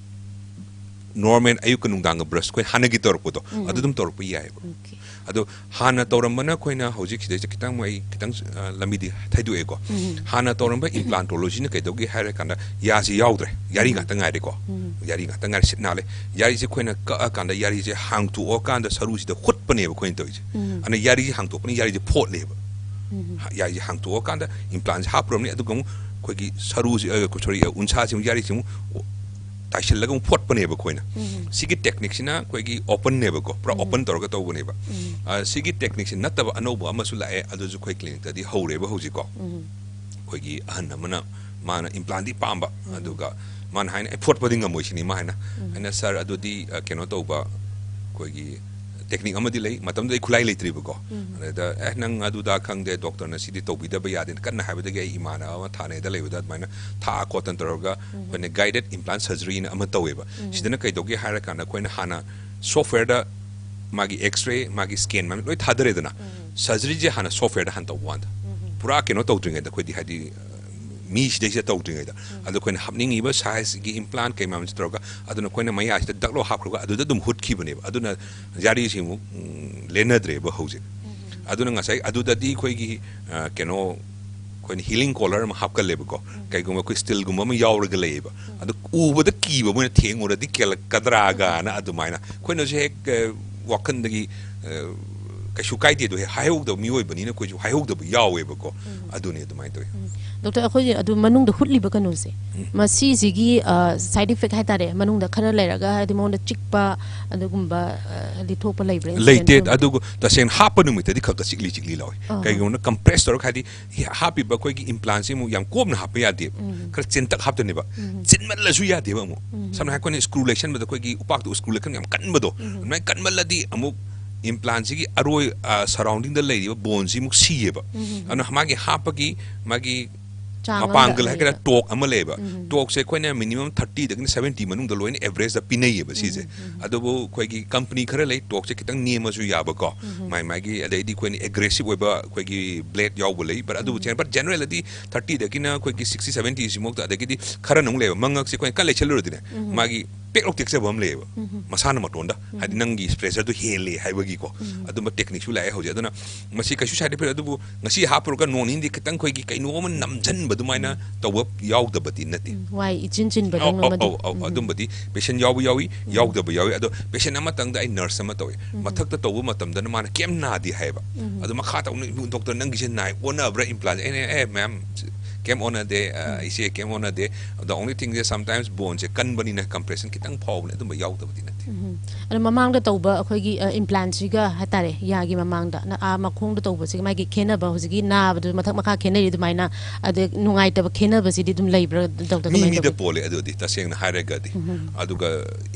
ꯅꯣꯔꯃꯦꯜ ꯑꯌꯨꯛꯀ ꯅꯨꯡꯗꯥꯡꯒ ꯕ꯭ꯔꯁ ꯑꯩꯈꯣꯏ ꯍꯥꯟꯅꯒꯤ ꯇꯧꯔꯛꯄꯗꯣ, ꯑꯗꯨ ꯑꯗꯨꯝ ꯇꯧꯔꯛꯄ ꯌꯥꯏꯑꯕ꯫ ꯑꯣꯀꯦ꯫ ꯑꯗꯣ ꯍꯥꯟꯅ ꯇꯧꯔꯝꯕꯅ ꯑꯩꯈꯣꯏꯅ ꯍꯧꯖꯤꯛ ꯁꯤꯗꯩꯁꯤꯗ ꯈꯤꯇꯪ ꯑꯃꯨꯛ ꯑꯩ ꯈꯤꯇꯪ, ꯑ, ꯂꯝꯕꯤꯗꯤ ꯊꯩꯗꯣꯛꯑꯦꯀꯣ꯫ ꯍꯥꯟꯅ ꯇꯧꯔꯝꯕ ꯏꯝꯄ꯭ꯂꯥꯟꯇꯣꯂꯣꯖꯤꯅ ꯀꯩꯗꯧꯒꯦ ꯍꯥꯏꯔ ꯀꯥꯟꯗ ꯌꯥꯁꯤ ꯌꯥꯎꯗ꯭ꯔꯦ, ꯌꯥꯔꯤ ꯉꯥꯛꯇ ꯉꯥꯏꯔꯦꯀꯣ꯫ ꯌꯥꯔꯤ ꯉꯥꯛꯇ ꯉꯥꯏꯔꯦ, ꯁꯤꯠ ꯅꯥꯜꯂꯦ꯫ ꯌꯥꯔꯤꯁꯦ ꯑꯩꯈꯣꯏꯅ ꯀꯛꯑꯀꯥꯟꯗ ꯌꯥꯔꯤꯁꯦ ꯍꯥꯡꯇꯣꯛꯑꯀꯥꯟꯗ ꯁꯔꯨꯁꯤꯗ ꯍꯨꯠꯄꯅꯦꯕ ꯑꯩꯈꯣꯏꯅ ꯇꯧꯔꯤꯁꯦ꯫ ꯑꯗꯨꯅ ꯌꯥꯔꯤꯁꯦ ꯍꯥꯡꯇꯣꯛꯄꯅ ꯌꯥꯔꯤꯁꯦ ꯐꯣꯠꯂꯦꯕ꯫ ꯍꯥ-, ꯌꯥꯔꯤꯁꯦ ꯍꯥꯡꯇꯣꯛꯑꯀꯥꯟꯗ ꯏꯝꯄ꯭ꯂꯥꯟꯁꯦ ꯍꯥꯞꯄꯨꯔꯕꯅꯤ, ꯑꯗꯨꯒ ꯑꯃꯨꯛ ꯑꯩꯈꯣꯏꯒꯤ ꯁꯔꯨꯁꯦ, ꯑ, ꯁꯣꯔꯤ, ꯑ, ꯎꯟꯁꯥꯁꯦ ꯑꯃꯨꯛ ꯌꯥꯔꯤꯁꯦ ꯑꯃꯨꯛ ꯇꯥꯏꯁꯤꯜꯂꯒ ꯑꯃꯨꯛ ꯐꯣꯠꯄꯅꯦꯕ ꯑꯩꯈꯣꯏꯅ꯫ ꯁꯤꯒꯤ ꯇꯦꯛꯅꯤꯛꯁꯤꯅ ꯑꯩꯈꯣꯏꯒꯤ ꯑꯣꯄꯟꯅꯦꯕꯀꯣ, ꯄꯨꯔꯥ ꯑꯣꯄꯟ ꯇꯧꯔꯒ ꯇꯧꯕꯅꯦꯕ꯫ ꯑ, ꯁꯤꯒꯤ ꯇꯦꯛꯅꯤꯛꯁꯤ ꯅꯠꯇꯕ ꯑꯅꯧꯕ ꯑꯃꯁꯨ ꯂꯥꯛꯑꯦ, ꯑꯗꯨꯁꯨ ꯑꯩꯈꯣꯏ ꯀ꯭ꯂꯤꯅꯤꯛꯇꯗꯤ ꯍꯧꯔꯦꯕ ꯍꯧꯖꯤꯛꯀꯣ꯫ ꯑꯩꯈꯣꯏꯒꯤ ꯑꯍꯟ ꯑꯃꯅ ꯃꯥꯅ ꯏꯝꯄ꯭ꯂꯥꯟꯗꯤ ꯄꯥꯝꯕ, ꯑꯗꯨꯒ ꯃꯥꯅ ꯍꯥꯏꯅ, "ꯑꯩ ꯐꯣꯠꯄꯗꯤ ꯉꯝꯃꯣꯏ," ꯁꯤꯅꯤ ꯃꯥ ꯍꯥꯏꯅ꯫ ꯑꯩꯅ, "ꯁꯥꯔ, ꯑꯗꯨꯗꯤ, ꯑ, ꯀꯩꯅꯣ ꯇꯧꯕ, ꯑꯩꯈꯣꯏꯒꯤ ꯇꯦꯛꯅꯤꯛ ꯑꯃꯗꯤ ꯂꯩ꯫ ꯃꯇꯝꯗꯨꯗ ꯑꯩ ꯈꯨꯠꯂꯥꯏ ꯂꯩꯇ꯭ꯔꯤꯕꯀꯣ꯫ ꯑꯗꯨꯗ, "ꯑꯦ, ꯅꯪ ꯑꯗꯨꯗ ꯈꯪꯗꯦ, ꯗꯣꯛꯇꯔꯅ ꯁꯤꯗꯤ ꯇꯧꯕꯤꯗꯕ ꯌꯥꯗꯦꯅ" ꯀꯟꯅ ꯍꯥꯏꯕꯗꯒꯤ ꯑꯩ ꯏꯃꯥꯟꯅꯕ ꯑꯃ ꯊꯥꯅꯦꯗ ꯂꯩꯕꯗ ꯑꯗꯨꯃꯥꯏꯅ ꯊꯥ ꯈꯣꯠꯇꯅ ꯇꯧꯔꯒ ꯑꯩꯈꯣꯏꯅ guided implant surgery ꯅ ꯑꯃ ꯇꯧꯋꯦꯕ꯫ ꯁꯤꯗꯅ ꯀꯩꯗꯧꯒꯦ ꯍꯥꯏꯔꯀꯥꯟꯗ ꯑꯩꯈꯣꯏꯅ ꯍꯥꯟꯅ software ꯗ ꯃꯥꯒꯤ X-ray, ꯃꯥꯒꯤ scan ꯃꯌꯥꯝ ꯂꯣꯏ ꯊꯥꯗꯔꯦꯗꯅ, surgery ꯁꯦ ꯍꯥꯟꯅ software ꯗ ꯍꯥꯟꯅ ꯇꯧꯕ ꯋꯥꯅꯤꯗ꯫ ꯄꯨꯔꯥ ꯀꯩꯅꯣ ꯇꯧꯗ꯭ꯔꯤꯉꯩꯗ ꯑꯩꯈꯣꯏꯗꯤ, ꯍꯥꯏꯗꯤ, ꯃꯤ ꯁꯤꯗꯩꯁꯤꯗ ꯇꯧꯗ꯭ꯔꯤꯉꯩꯗ꯫ ꯑꯗꯣ ꯑꯩꯈꯣꯏꯅ ꯍꯥꯞꯅꯤꯡꯉꯤꯕ size ꯀꯤ implant ꯀꯩ ꯃꯌꯥꯝꯁꯤ ꯇꯧꯔꯒ, ꯑꯗꯨꯅ ꯑꯩꯈꯣꯏꯅ ꯃꯌꯥꯁꯤꯗ ꯗꯛ ꯂꯧ ꯍꯥꯞꯈ꯭ꯔꯒ ꯑꯗꯨꯗ ꯑꯗꯨꯝ ꯍꯨꯠꯈꯤꯕꯅꯦꯕ꯫ ꯑꯗꯨꯅ ꯌꯥꯔꯤꯁꯤ ꯑꯃꯨꯛ, ꯎꯝ, ꯂꯦꯟꯅꯗ꯭ꯔꯦꯕ ꯍꯧꯖꯤꯛ꯫ ꯑꯗꯨꯅ ꯉꯁꯥꯏ ꯑꯗꯨꯗꯗꯤ ꯑꯩꯈꯣꯏꯒꯤ, ꯑ, ꯀꯩꯅꯣ, ꯑꯩꯈꯣꯏꯅ healing collar ꯑꯃ ꯍꯥꯞꯀꯜꯂꯦꯕꯀꯣ꯫ ꯀꯩꯒꯨꯝꯕ ꯑꯩꯈꯣꯏ steel ꯒꯨꯝꯕ ꯑꯃ ꯌꯥꯎꯔꯒ ꯂꯩꯌꯦꯕ꯫ ꯑꯗꯨ ꯎꯕꯗ ꯀꯤꯕ, ꯃꯣꯏꯅ ꯊꯦꯡꯉꯨꯔꯗꯤ ꯀꯦꯜꯂꯛꯀꯗ꯭ꯔꯥꯒꯥꯅ ꯑꯗꯨꯃꯥꯏꯅ꯫ ꯑꯩꯈꯣꯏꯅꯁꯨ ꯍꯦꯛ, ꯑ, ꯋꯥꯈꯜꯗꯒꯤ, ꯑ, ꯀꯩꯁꯨ ꯀꯥꯏꯗꯦꯗꯣ, ꯍꯦꯛ ꯍꯥꯏꯍꯧꯗꯕ ꯃꯤꯑꯣꯏꯕꯅꯤꯅ ꯑꯩꯈꯣꯏꯁꯨ ꯍꯥꯏꯍꯧꯗꯕ ꯌꯥꯎꯋꯦꯕꯀꯣ꯫ ꯑꯗꯨꯅꯤ ꯑꯗꯨꯃꯥꯏꯅ ꯇꯧꯋꯤ꯫ ꯗꯣꯛꯇꯔ, ꯑꯩꯈꯣꯏꯒꯤ ꯑꯗꯨ ꯃꯅꯨꯡꯗ ꯍꯨꯠꯂꯤꯕ ꯀꯩꯅꯣꯁꯦ, ꯃꯁꯤꯁꯤꯒꯤ, ꯑ, side effect ꯍꯥꯏꯇꯥꯔꯦ, ꯃꯅꯨꯡꯗ ꯈꯔ ꯂꯩꯔꯒ, ꯍꯥꯏꯗꯤ, ꯃꯉꯣꯟꯗ ꯆꯤꯛꯄ ꯑꯗꯨꯒꯨꯝꯕ, ꯑ, ꯍꯥꯏꯗꯤ, ꯊꯣꯛꯄ ꯂꯩꯕ꯭ꯔꯥ, incident ꯂꯩꯇꯦ꯫ ꯊꯣꯛꯄ? ꯑꯗꯨꯒ ꯇꯁꯦꯡꯅ ꯍꯥꯞꯄ ꯅꯨꯃꯤꯠꯇꯗꯤ ꯈꯛ ꯈꯛ ꯆꯤꯛꯂꯤ ꯆꯤꯛꯂꯤ ꯂꯥꯎꯋꯤ꯫ ꯑꯥ꯫ ꯀꯩꯒꯤꯅꯣꯗ compress ꯇꯧꯔꯒ, ꯍꯥꯏꯗꯤ, ꯍꯥꯞꯄꯤꯕ ꯑꯩꯈꯣꯏꯒꯤ implant ꯁꯤ ꯑꯃꯨꯛ ꯌꯥꯝ ꯀꯣꯝꯅ ꯍꯥꯞꯄ ꯌꯥꯗꯦꯕ꯫ ꯈꯔ ꯆꯦꯟꯇꯛ ꯍꯥꯞꯇꯅꯦꯕ꯫ ꯆꯤꯟꯃꯜꯂꯁꯨ ꯌꯥꯗꯦꯕ ꯑꯃꯨꯛ꯫ ꯁꯝꯅ ꯍꯥꯏꯔ ꯑꯩꯈꯣꯏꯅ screw ꯂꯩꯁꯟꯕꯗ ꯑꯩꯈꯣꯏꯒꯤ ꯎꯄꯥꯛꯇ screw ꯂꯩꯈꯟ ꯌꯥꯝ ꯀꯟꯕꯗꯣ, ꯑꯗꯨꯃꯥꯏꯅ ꯀꯟꯃꯜꯂꯗꯤ ꯑꯃꯨꯛ implant ꯁꯤꯒꯤ ꯑꯔꯣꯏ, ꯑ, surrounding ꯗ ꯂꯩꯔꯤꯕ bone ꯁꯤ ꯑꯃꯨꯛ ꯁꯤꯌꯦꯕ꯫ ꯑꯗꯨꯅ ꯃꯥꯒꯤ ꯍꯥꯞꯄꯒꯤ ꯃꯥꯒꯤ ꯆꯥꯡ ꯑꯃꯗ ꯃꯄꯥꯡꯒꯜ ꯍꯥꯏꯒꯦꯔꯥ, ꯂꯩꯕ꯫ Torque ꯑꯃ ꯂꯩꯌꯦꯕ꯫ Torque ꯁꯦ ꯑꯩꯈꯣꯏꯅ minimum thirty ꯗꯒꯤꯅ seventy ꯃꯅꯨꯡꯗ ꯂꯣꯏꯅ average ꯇ ꯄꯤꯅꯩꯌꯦꯕ ꯁꯤꯁꯦ꯫ ꯑꯗꯨꯕꯨ ꯑꯩꯈꯣꯏꯒꯤ company ꯈꯔ ꯂꯩ, torque ꯁꯦ ꯈꯤꯇꯪ ꯅꯦꯝꯃꯁꯨ ꯌꯥꯕꯀꯣ꯫ ꯃꯥꯏ ꯃꯥꯒꯤ, ꯑꯗꯩꯗꯤ ꯑꯩꯈꯣꯏꯅ aggressive ꯑꯣꯏꯕ ꯑꯩꯈꯣꯏꯒꯤ blade ꯌꯥꯎꯕ ꯂꯩ꯫ But ꯑꯗꯨꯕꯨ, but general ꯗꯤ thirty ꯗꯒꯤꯅ ꯑꯩꯈꯣꯏꯒꯤ sixty seventy ꯁꯤꯃꯨꯛꯇ, ꯑꯗꯒꯤꯗꯤ ꯈꯔꯅ ꯑꯃꯨꯛ ꯂꯩꯕ, ꯃꯉꯛꯁꯦ ꯑꯩꯈꯣꯏꯅ ꯀꯟꯅ ꯂꯩꯁꯜꯂꯨꯔꯗꯤꯅꯦ, ꯃꯥꯒꯤ ꯄꯦꯛ ꯂꯥꯎ ꯇꯦꯛꯆꯕ ꯑꯃ ꯂꯩꯌꯦꯕ꯫ ꯃꯁꯥꯅ ꯃꯇꯣꯟꯗ, ꯍꯥꯏꯗꯤ, ꯅꯪꯒꯤ pressure ꯗꯨ ꯍꯦꯜꯂꯦ ꯍꯥꯏꯕꯒꯤꯀꯣ꯫ ꯑꯗꯨꯝꯕ technique ꯁꯨ ꯂꯥꯛꯑꯦ ꯍꯧꯖꯤꯛ꯫ ꯑꯗꯨꯅ ꯃꯁꯤ ꯀꯩꯁꯨ side effect, ꯑꯗꯨꯕꯨ ꯉꯁꯤ ꯍꯥꯞꯄꯨꯔꯒ ꯅꯣꯡ ꯅꯤꯅꯤꯗꯤ ꯈꯤꯇꯪ ꯑꯩꯈꯣꯏꯒꯤ ꯀꯩꯅꯣ ꯑꯃ ꯅꯝꯖꯟꯕ ꯑꯗꯨꯃꯥꯏꯅ ꯇꯧꯕ ꯌꯥꯎꯗꯕꯗꯤ ꯅꯠꯇꯦ꯫ ꯎꯝ, ꯋꯥꯏ ꯏꯆꯤꯟ ꯆꯤꯟꯕꯗꯧꯅ ꯑꯧ, ꯑꯧ, ꯑꯃꯗꯤ꯫ ꯑꯧ, ꯑꯧ, ꯎꯝ꯫ ꯑꯗꯨꯝꯕꯗꯤ patient ꯌꯥꯎꯕ ꯌꯥꯎꯏ, ꯌꯥꯎꯗꯕ ꯌꯥꯎꯏ꯫ ꯑꯗꯣ patient ꯑꯃꯇꯪꯗ ꯑꯩ nurse ꯑꯃ ꯇꯧꯏ꯫ ꯃꯊꯛꯇ ꯇꯧꯕ ꯃꯇꯝꯗꯅ ꯃꯥꯅ ꯀꯩꯝ ꯅꯥꯗꯦ ꯍꯥꯏꯌꯦꯕ꯫ ꯑꯗꯣ ꯃꯈꯥ ꯇꯧꯅ, "ꯗꯣꯛꯇꯔ, ꯅꯪꯒꯤꯁꯦ ꯅꯥꯏ, ꯑꯣꯟꯅꯕ꯭ꯔꯥ implant?" ꯑꯩꯅ, "ꯑꯦ, ꯃꯌꯥꯝ, ꯀꯩꯝ ꯑꯣꯟꯅꯗꯦ꯫ ꯑ, ꯎꯝ꯫ ꯏꯆꯦ, ꯀꯩꯝ ꯑꯣꯟꯅꯗꯦ꯫ The only thing is sometimes boneꯁꯦ ꯀꯟꯕꯅꯤꯅ compression ꯈꯤꯇꯪ ꯐꯥꯎꯕꯅꯦ, ꯑꯗꯨꯝꯕ ꯌꯥꯎꯗꯕꯗꯤ ꯅꯠꯇꯦ꯫ ꯎꯝ꯫ ꯑꯗꯣ ꯃꯃꯥꯡꯗ ꯇꯧꯕ ꯑꯩꯈꯣꯏꯒꯤ, ꯑ, implantꯁꯤꯒ ꯍꯥꯏꯇꯥꯔꯦ, ꯌꯥꯒꯤ ꯃꯃꯥꯡꯗ, ꯅ-, ꯑꯥ, ꯃꯈꯣꯡꯗ ꯇꯧꯕꯁꯤꯒ ꯃꯥꯒꯤ ꯈꯦꯠꯅꯕ, ꯍꯧꯖꯤꯛꯀꯤ ꯅꯥꯕꯗꯨ ꯃꯊꯛ ꯃꯈꯥ ꯈꯦꯠꯅꯔꯤ ꯑꯗꯨꯃꯥꯏꯅ, ꯑꯗ ꯅꯨꯡꯉꯥꯏꯇꯕ ꯈꯦꯠꯅꯕꯁꯤꯗꯤ ꯑꯗꯨꯝ ꯂꯩꯕ꯭ꯔꯥ, ꯗꯣꯛꯇꯔ? ꯃꯤ ꯀꯃꯥꯏꯅ ꯃꯤꯗ ꯇꯧꯒꯦ? ꯄꯣꯜꯂꯦ ꯑꯗꯨꯗꯤ, ꯇꯁꯦꯡꯅ ꯍꯥꯏꯔꯒꯗꯤ꯫ ꯎꯝ꯫ ꯑꯗꯨꯒ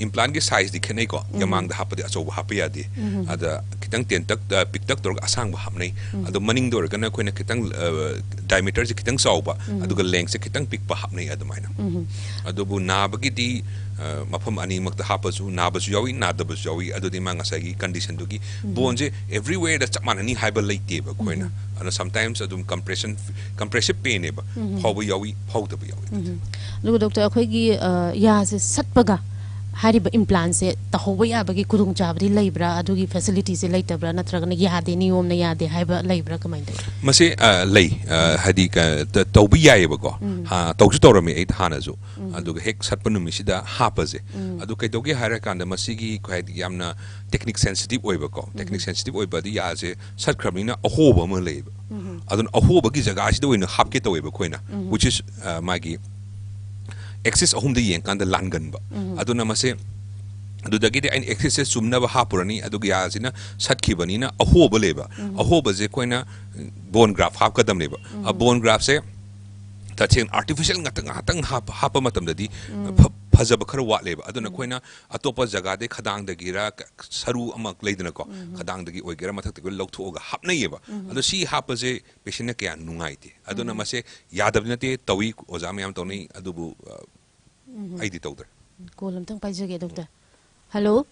implantꯀꯤ sizeꯗꯤ ꯈꯦꯠꯅꯩꯀꯣ꯫ ꯎꯝ꯫ ꯌꯥꯃꯥꯡꯗ ꯍꯥꯞꯄꯗꯤ ꯑꯆꯧꯕ ꯍꯥꯞꯄ ꯌꯥꯗꯦ꯫ ꯎꯝ꯫ ꯑꯗ ꯈꯤꯇꯪ ꯇꯦꯟꯇꯛ, ꯑ, ꯄꯤꯛꯇꯛ ꯇꯧꯔꯒ ꯑꯁꯥꯡꯕ ꯍꯥꯞꯅꯩ꯫ ꯎꯝ꯫ ꯑꯗꯣ ꯃꯅꯤꯡꯗ ꯑꯣꯏꯔꯒꯅ ꯑꯩꯈꯣꯏꯅ ꯈꯤꯇꯪ, ꯑ, diameterꯁꯦ ꯈꯤꯇꯪ ꯆꯥꯎꯕ, ꯎꯝ꯫ ꯑꯗꯨꯒ lengthꯁꯦ ꯈꯤꯇꯪ ꯄꯤꯛꯄ ꯍꯥꯞꯅꯩ ꯑꯗꯨꯃꯥꯏꯅ꯫ ꯎꯝ꯫ ꯑꯗꯨꯕꯨ ꯅꯥꯕꯒꯤꯗꯤ, ꯑ, ꯃꯐꯝ ꯑꯅꯤꯃꯛꯇ ꯍꯥꯞꯄꯁꯨ, ꯅꯥꯕꯁꯨ ꯌꯥꯎꯏ, ꯅꯥꯗꯕꯁꯨ ꯌꯥꯎꯏ꯫ ꯑꯗꯨꯗꯤ ꯃꯥ ꯉꯁꯥꯏꯒꯤ conditionꯗꯨꯒꯤ ꯎꯝ꯫ Boneꯁꯦ everywhereꯗ ꯆꯞ ꯃꯥꯟꯅꯅꯤ ꯍꯥꯏꯕ ꯂꯩꯇꯦꯕ ꯑꯩꯈꯣꯏꯅ꯫ ꯎꯝ꯫ ꯑꯗꯣ sometimes ꯑꯗꯨꯝ compression, compressive painꯅꯦꯕ꯫ ꯎꯝ꯫ ꯐꯥꯎꯕ ꯌꯥꯎꯏ, ꯐꯥꯎꯗꯕ ꯌꯥꯎꯏ꯫ ꯎꯝ꯫ ꯑꯗꯨꯒ ꯗꯣꯛꯇꯔ, ꯑꯩꯈꯣꯏꯒꯤ, ꯑ, ꯌꯥꯁꯦ ꯁꯠꯄꯒ ꯍꯥꯏꯔꯤꯕ implantꯁꯦ ꯇꯧꯍꯧꯕ ꯌꯥꯕꯒꯤ ꯈꯨꯗꯣꯡꯆꯥꯕꯗꯤ ꯂꯩꯕ꯭ꯔꯥ? ꯑꯗꯨꯒꯤ facilityꯁꯦ ꯂꯩꯇꯕ꯭ꯔꯥ? ꯅꯠꯇ꯭ꯔꯒꯅ ꯌꯥꯗꯦ, ꯅꯤꯌꯣꯝꯅ ꯌꯥꯗꯦ ꯍꯥꯏꯕ ꯂꯩꯕ꯭ꯔꯥ? ꯀꯃꯥꯏꯅ ꯇꯧꯋꯤ? ꯃꯁꯤ, ꯑ, ꯂꯩ꯫ ꯑ, ꯎꯝ꯫ ꯍꯥꯏꯗꯤ, ꯀ-, ꯇ-, ꯇꯧꯕ ꯌꯥꯏꯌꯦꯕꯀꯣ꯫ ꯎꯝ꯫ ꯍꯥ, ꯇꯧꯁꯨ ꯇꯧꯔꯝꯃꯤ ꯑꯩ ꯍꯥꯟꯅꯁꯨ꯫ ꯎꯝ꯫ ꯑꯗꯨꯒ ꯍꯦꯛ ꯁꯠꯄ ꯅꯨꯃꯤꯠꯁꯤꯗ ꯍꯥꯞꯄꯁꯦ꯫ ꯎꯝ꯫ ꯑꯗꯨ ꯀꯩꯗꯧꯒꯦ ꯍꯥꯏꯔꯀꯥꯟꯗ ꯃꯁꯤꯒꯤ ꯍꯥꯏꯗꯤ ꯌꯥꯝꯅ technique sensitive ꯑꯣꯏꯕꯀꯣ꯫ Technique ꯎꯝ꯫ Sensitive ꯑꯣꯏꯕꯗꯤ ꯌꯥꯁꯦ ꯁꯠꯈ꯭ꯔꯕꯅꯤꯅ ꯑꯍꯣꯕ ꯑꯃ ꯂꯩꯌꯦꯕ꯫ ꯎꯝ꯫ ꯑꯗꯨꯅ ꯑꯍꯣꯕꯒꯤ ꯖꯒꯥꯁꯤꯗ ꯑꯣꯏꯅ ꯍꯥꯞꯀꯦ ꯇꯧꯋꯦꯕ ꯑꯩꯈꯣꯏꯅ, ꯎꯝ꯫ Which is, ꯑ, ꯃꯥꯒꯤ axis ꯑꯍꯨꯝꯗ ꯌꯦꯡꯀꯥꯟꯗ ꯂꯥꯟꯒꯟꯕ꯫ ꯎꯝ꯫ ꯑꯗꯨꯅ ꯃꯁꯦ, ꯑꯗꯨꯗꯒꯤꯗꯤ ꯑꯩꯅ axisꯁꯦ ꯆꯨꯝꯅꯕ ꯍꯥꯞꯄꯨꯔꯅꯤ, ꯑꯗꯨꯒ ꯌꯥꯁꯤꯅ ꯁꯠꯈꯤꯕꯅꯤꯅ ꯑꯍꯣꯕ ꯂꯩꯕ꯫ ꯎꯝ꯫ ꯑꯍꯣꯕꯁꯦ ꯑꯩꯈꯣꯏꯅ bone graft ꯍꯥꯞꯀꯗꯕꯅꯦꯕ꯫ ꯑ, ꯎꯝ꯫ Bone graftꯁꯦ ꯇꯁꯦꯡꯅ artificial ꯉꯥꯛꯇ, ꯉꯥꯏꯍꯥꯛꯇꯪ ꯍꯥꯞ-, ꯍꯥꯞꯄ ꯃꯇꯝꯗꯗꯤ ꯎꯝ꯫ ꯐ-, ꯐꯖꯕ ꯈꯔ ꯋꯥꯠꯂꯦꯕ꯫ ꯑꯗꯨꯅ ꯎꯝ꯫ ꯑꯩꯈꯣꯏꯅ ꯑꯇꯣꯞꯄ ꯖꯒꯥꯗꯩ ꯈꯗꯥꯡꯗꯒꯤꯔ, ꯀ-, ꯁꯔꯨ ꯑꯃ ꯂꯩꯗꯅꯀꯣ, ꯎꯝ꯫ ꯈꯗꯥꯡꯗꯒꯤ ꯑꯣꯏꯒꯦꯔꯥ ꯃꯊꯛꯇꯒꯤ ꯑꯣꯏꯒꯦꯔꯥ ꯂꯧꯊꯣꯛꯑꯒ ꯍꯥꯞꯅꯩꯌꯦꯕ꯫ ꯎꯝ꯫ ꯑꯗꯣ ꯁꯤ ꯍꯥꯞꯄꯁꯦ patientꯅ ꯀꯌꯥ ꯅꯨꯡꯉꯥꯏꯇꯦ꯫ ꯑꯗꯨꯅ ꯎꯝ꯫ ꯃꯁꯦ ꯌꯥꯗꯕꯗꯤ ꯅꯠꯇꯦ, ꯇꯧꯏ, ꯑꯣꯖꯥ ꯃꯌꯥꯝ ꯇꯧꯅꯩ, ꯑꯗꯨꯕꯨ, ꯑ, ꯎꯝ꯫ ꯑꯩꯗꯤ ꯇꯧꯗ꯭ꯔꯦ꯫ Call ꯑꯝꯇꯪ ꯄꯥꯏꯖꯒꯦ, doctor. Hello?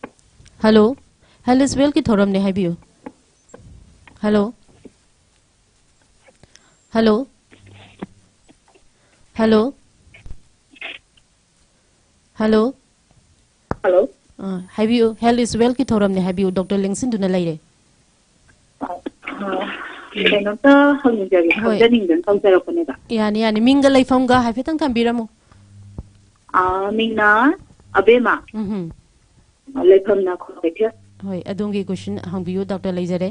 Hello? Health is Wealthꯀꯤ ꯊꯧꯔꯝꯅꯦ, ꯍꯥꯏꯕꯤꯌꯨ꯫ Hello? Hello? Hello? Hello? Hello? ꯑ, ꯍꯥꯏꯕꯤꯌꯨ, Health is Wealthꯀꯤ ꯊꯧꯔꯝꯅꯦ, ꯍꯥꯏꯕꯤꯌꯨ, ꯗꯣꯛꯇꯔ ꯂꯦꯡꯁꯤꯟꯗꯨꯅ ꯂꯩꯔꯦ꯫ ꯑ, ꯀꯩꯅꯣꯝꯇ ꯍꯪꯖꯒꯦ, ꯍꯣꯏ꯫ ꯈꯪꯖꯅꯤꯡꯗꯅ ꯇꯧꯖꯔꯛꯄꯅꯦꯕ꯫ ꯌꯥꯅꯤ, ꯌꯥꯅꯤ, ꯃꯤꯡꯒ ꯂꯩꯐꯝꯒ ꯍꯥꯏꯐꯦꯠꯇꯪ ꯊꯝꯕꯤꯔꯝꯃꯨ꯫ ꯑ, ꯃꯤꯡꯅ ꯑꯕꯦꯝꯃ꯫ ꯎꯝꯍꯨꯝ꯫ ꯂꯩꯐꯝꯅ ꯈ꯭ꯋꯥꯏꯀꯩꯊꯦꯜ꯫ ꯍꯣꯏ, ꯑꯗꯣꯝꯒꯤ question ꯍꯪꯕꯤꯌꯨ, ꯗꯣꯛꯇꯔ ꯂꯩꯖꯔꯦ꯫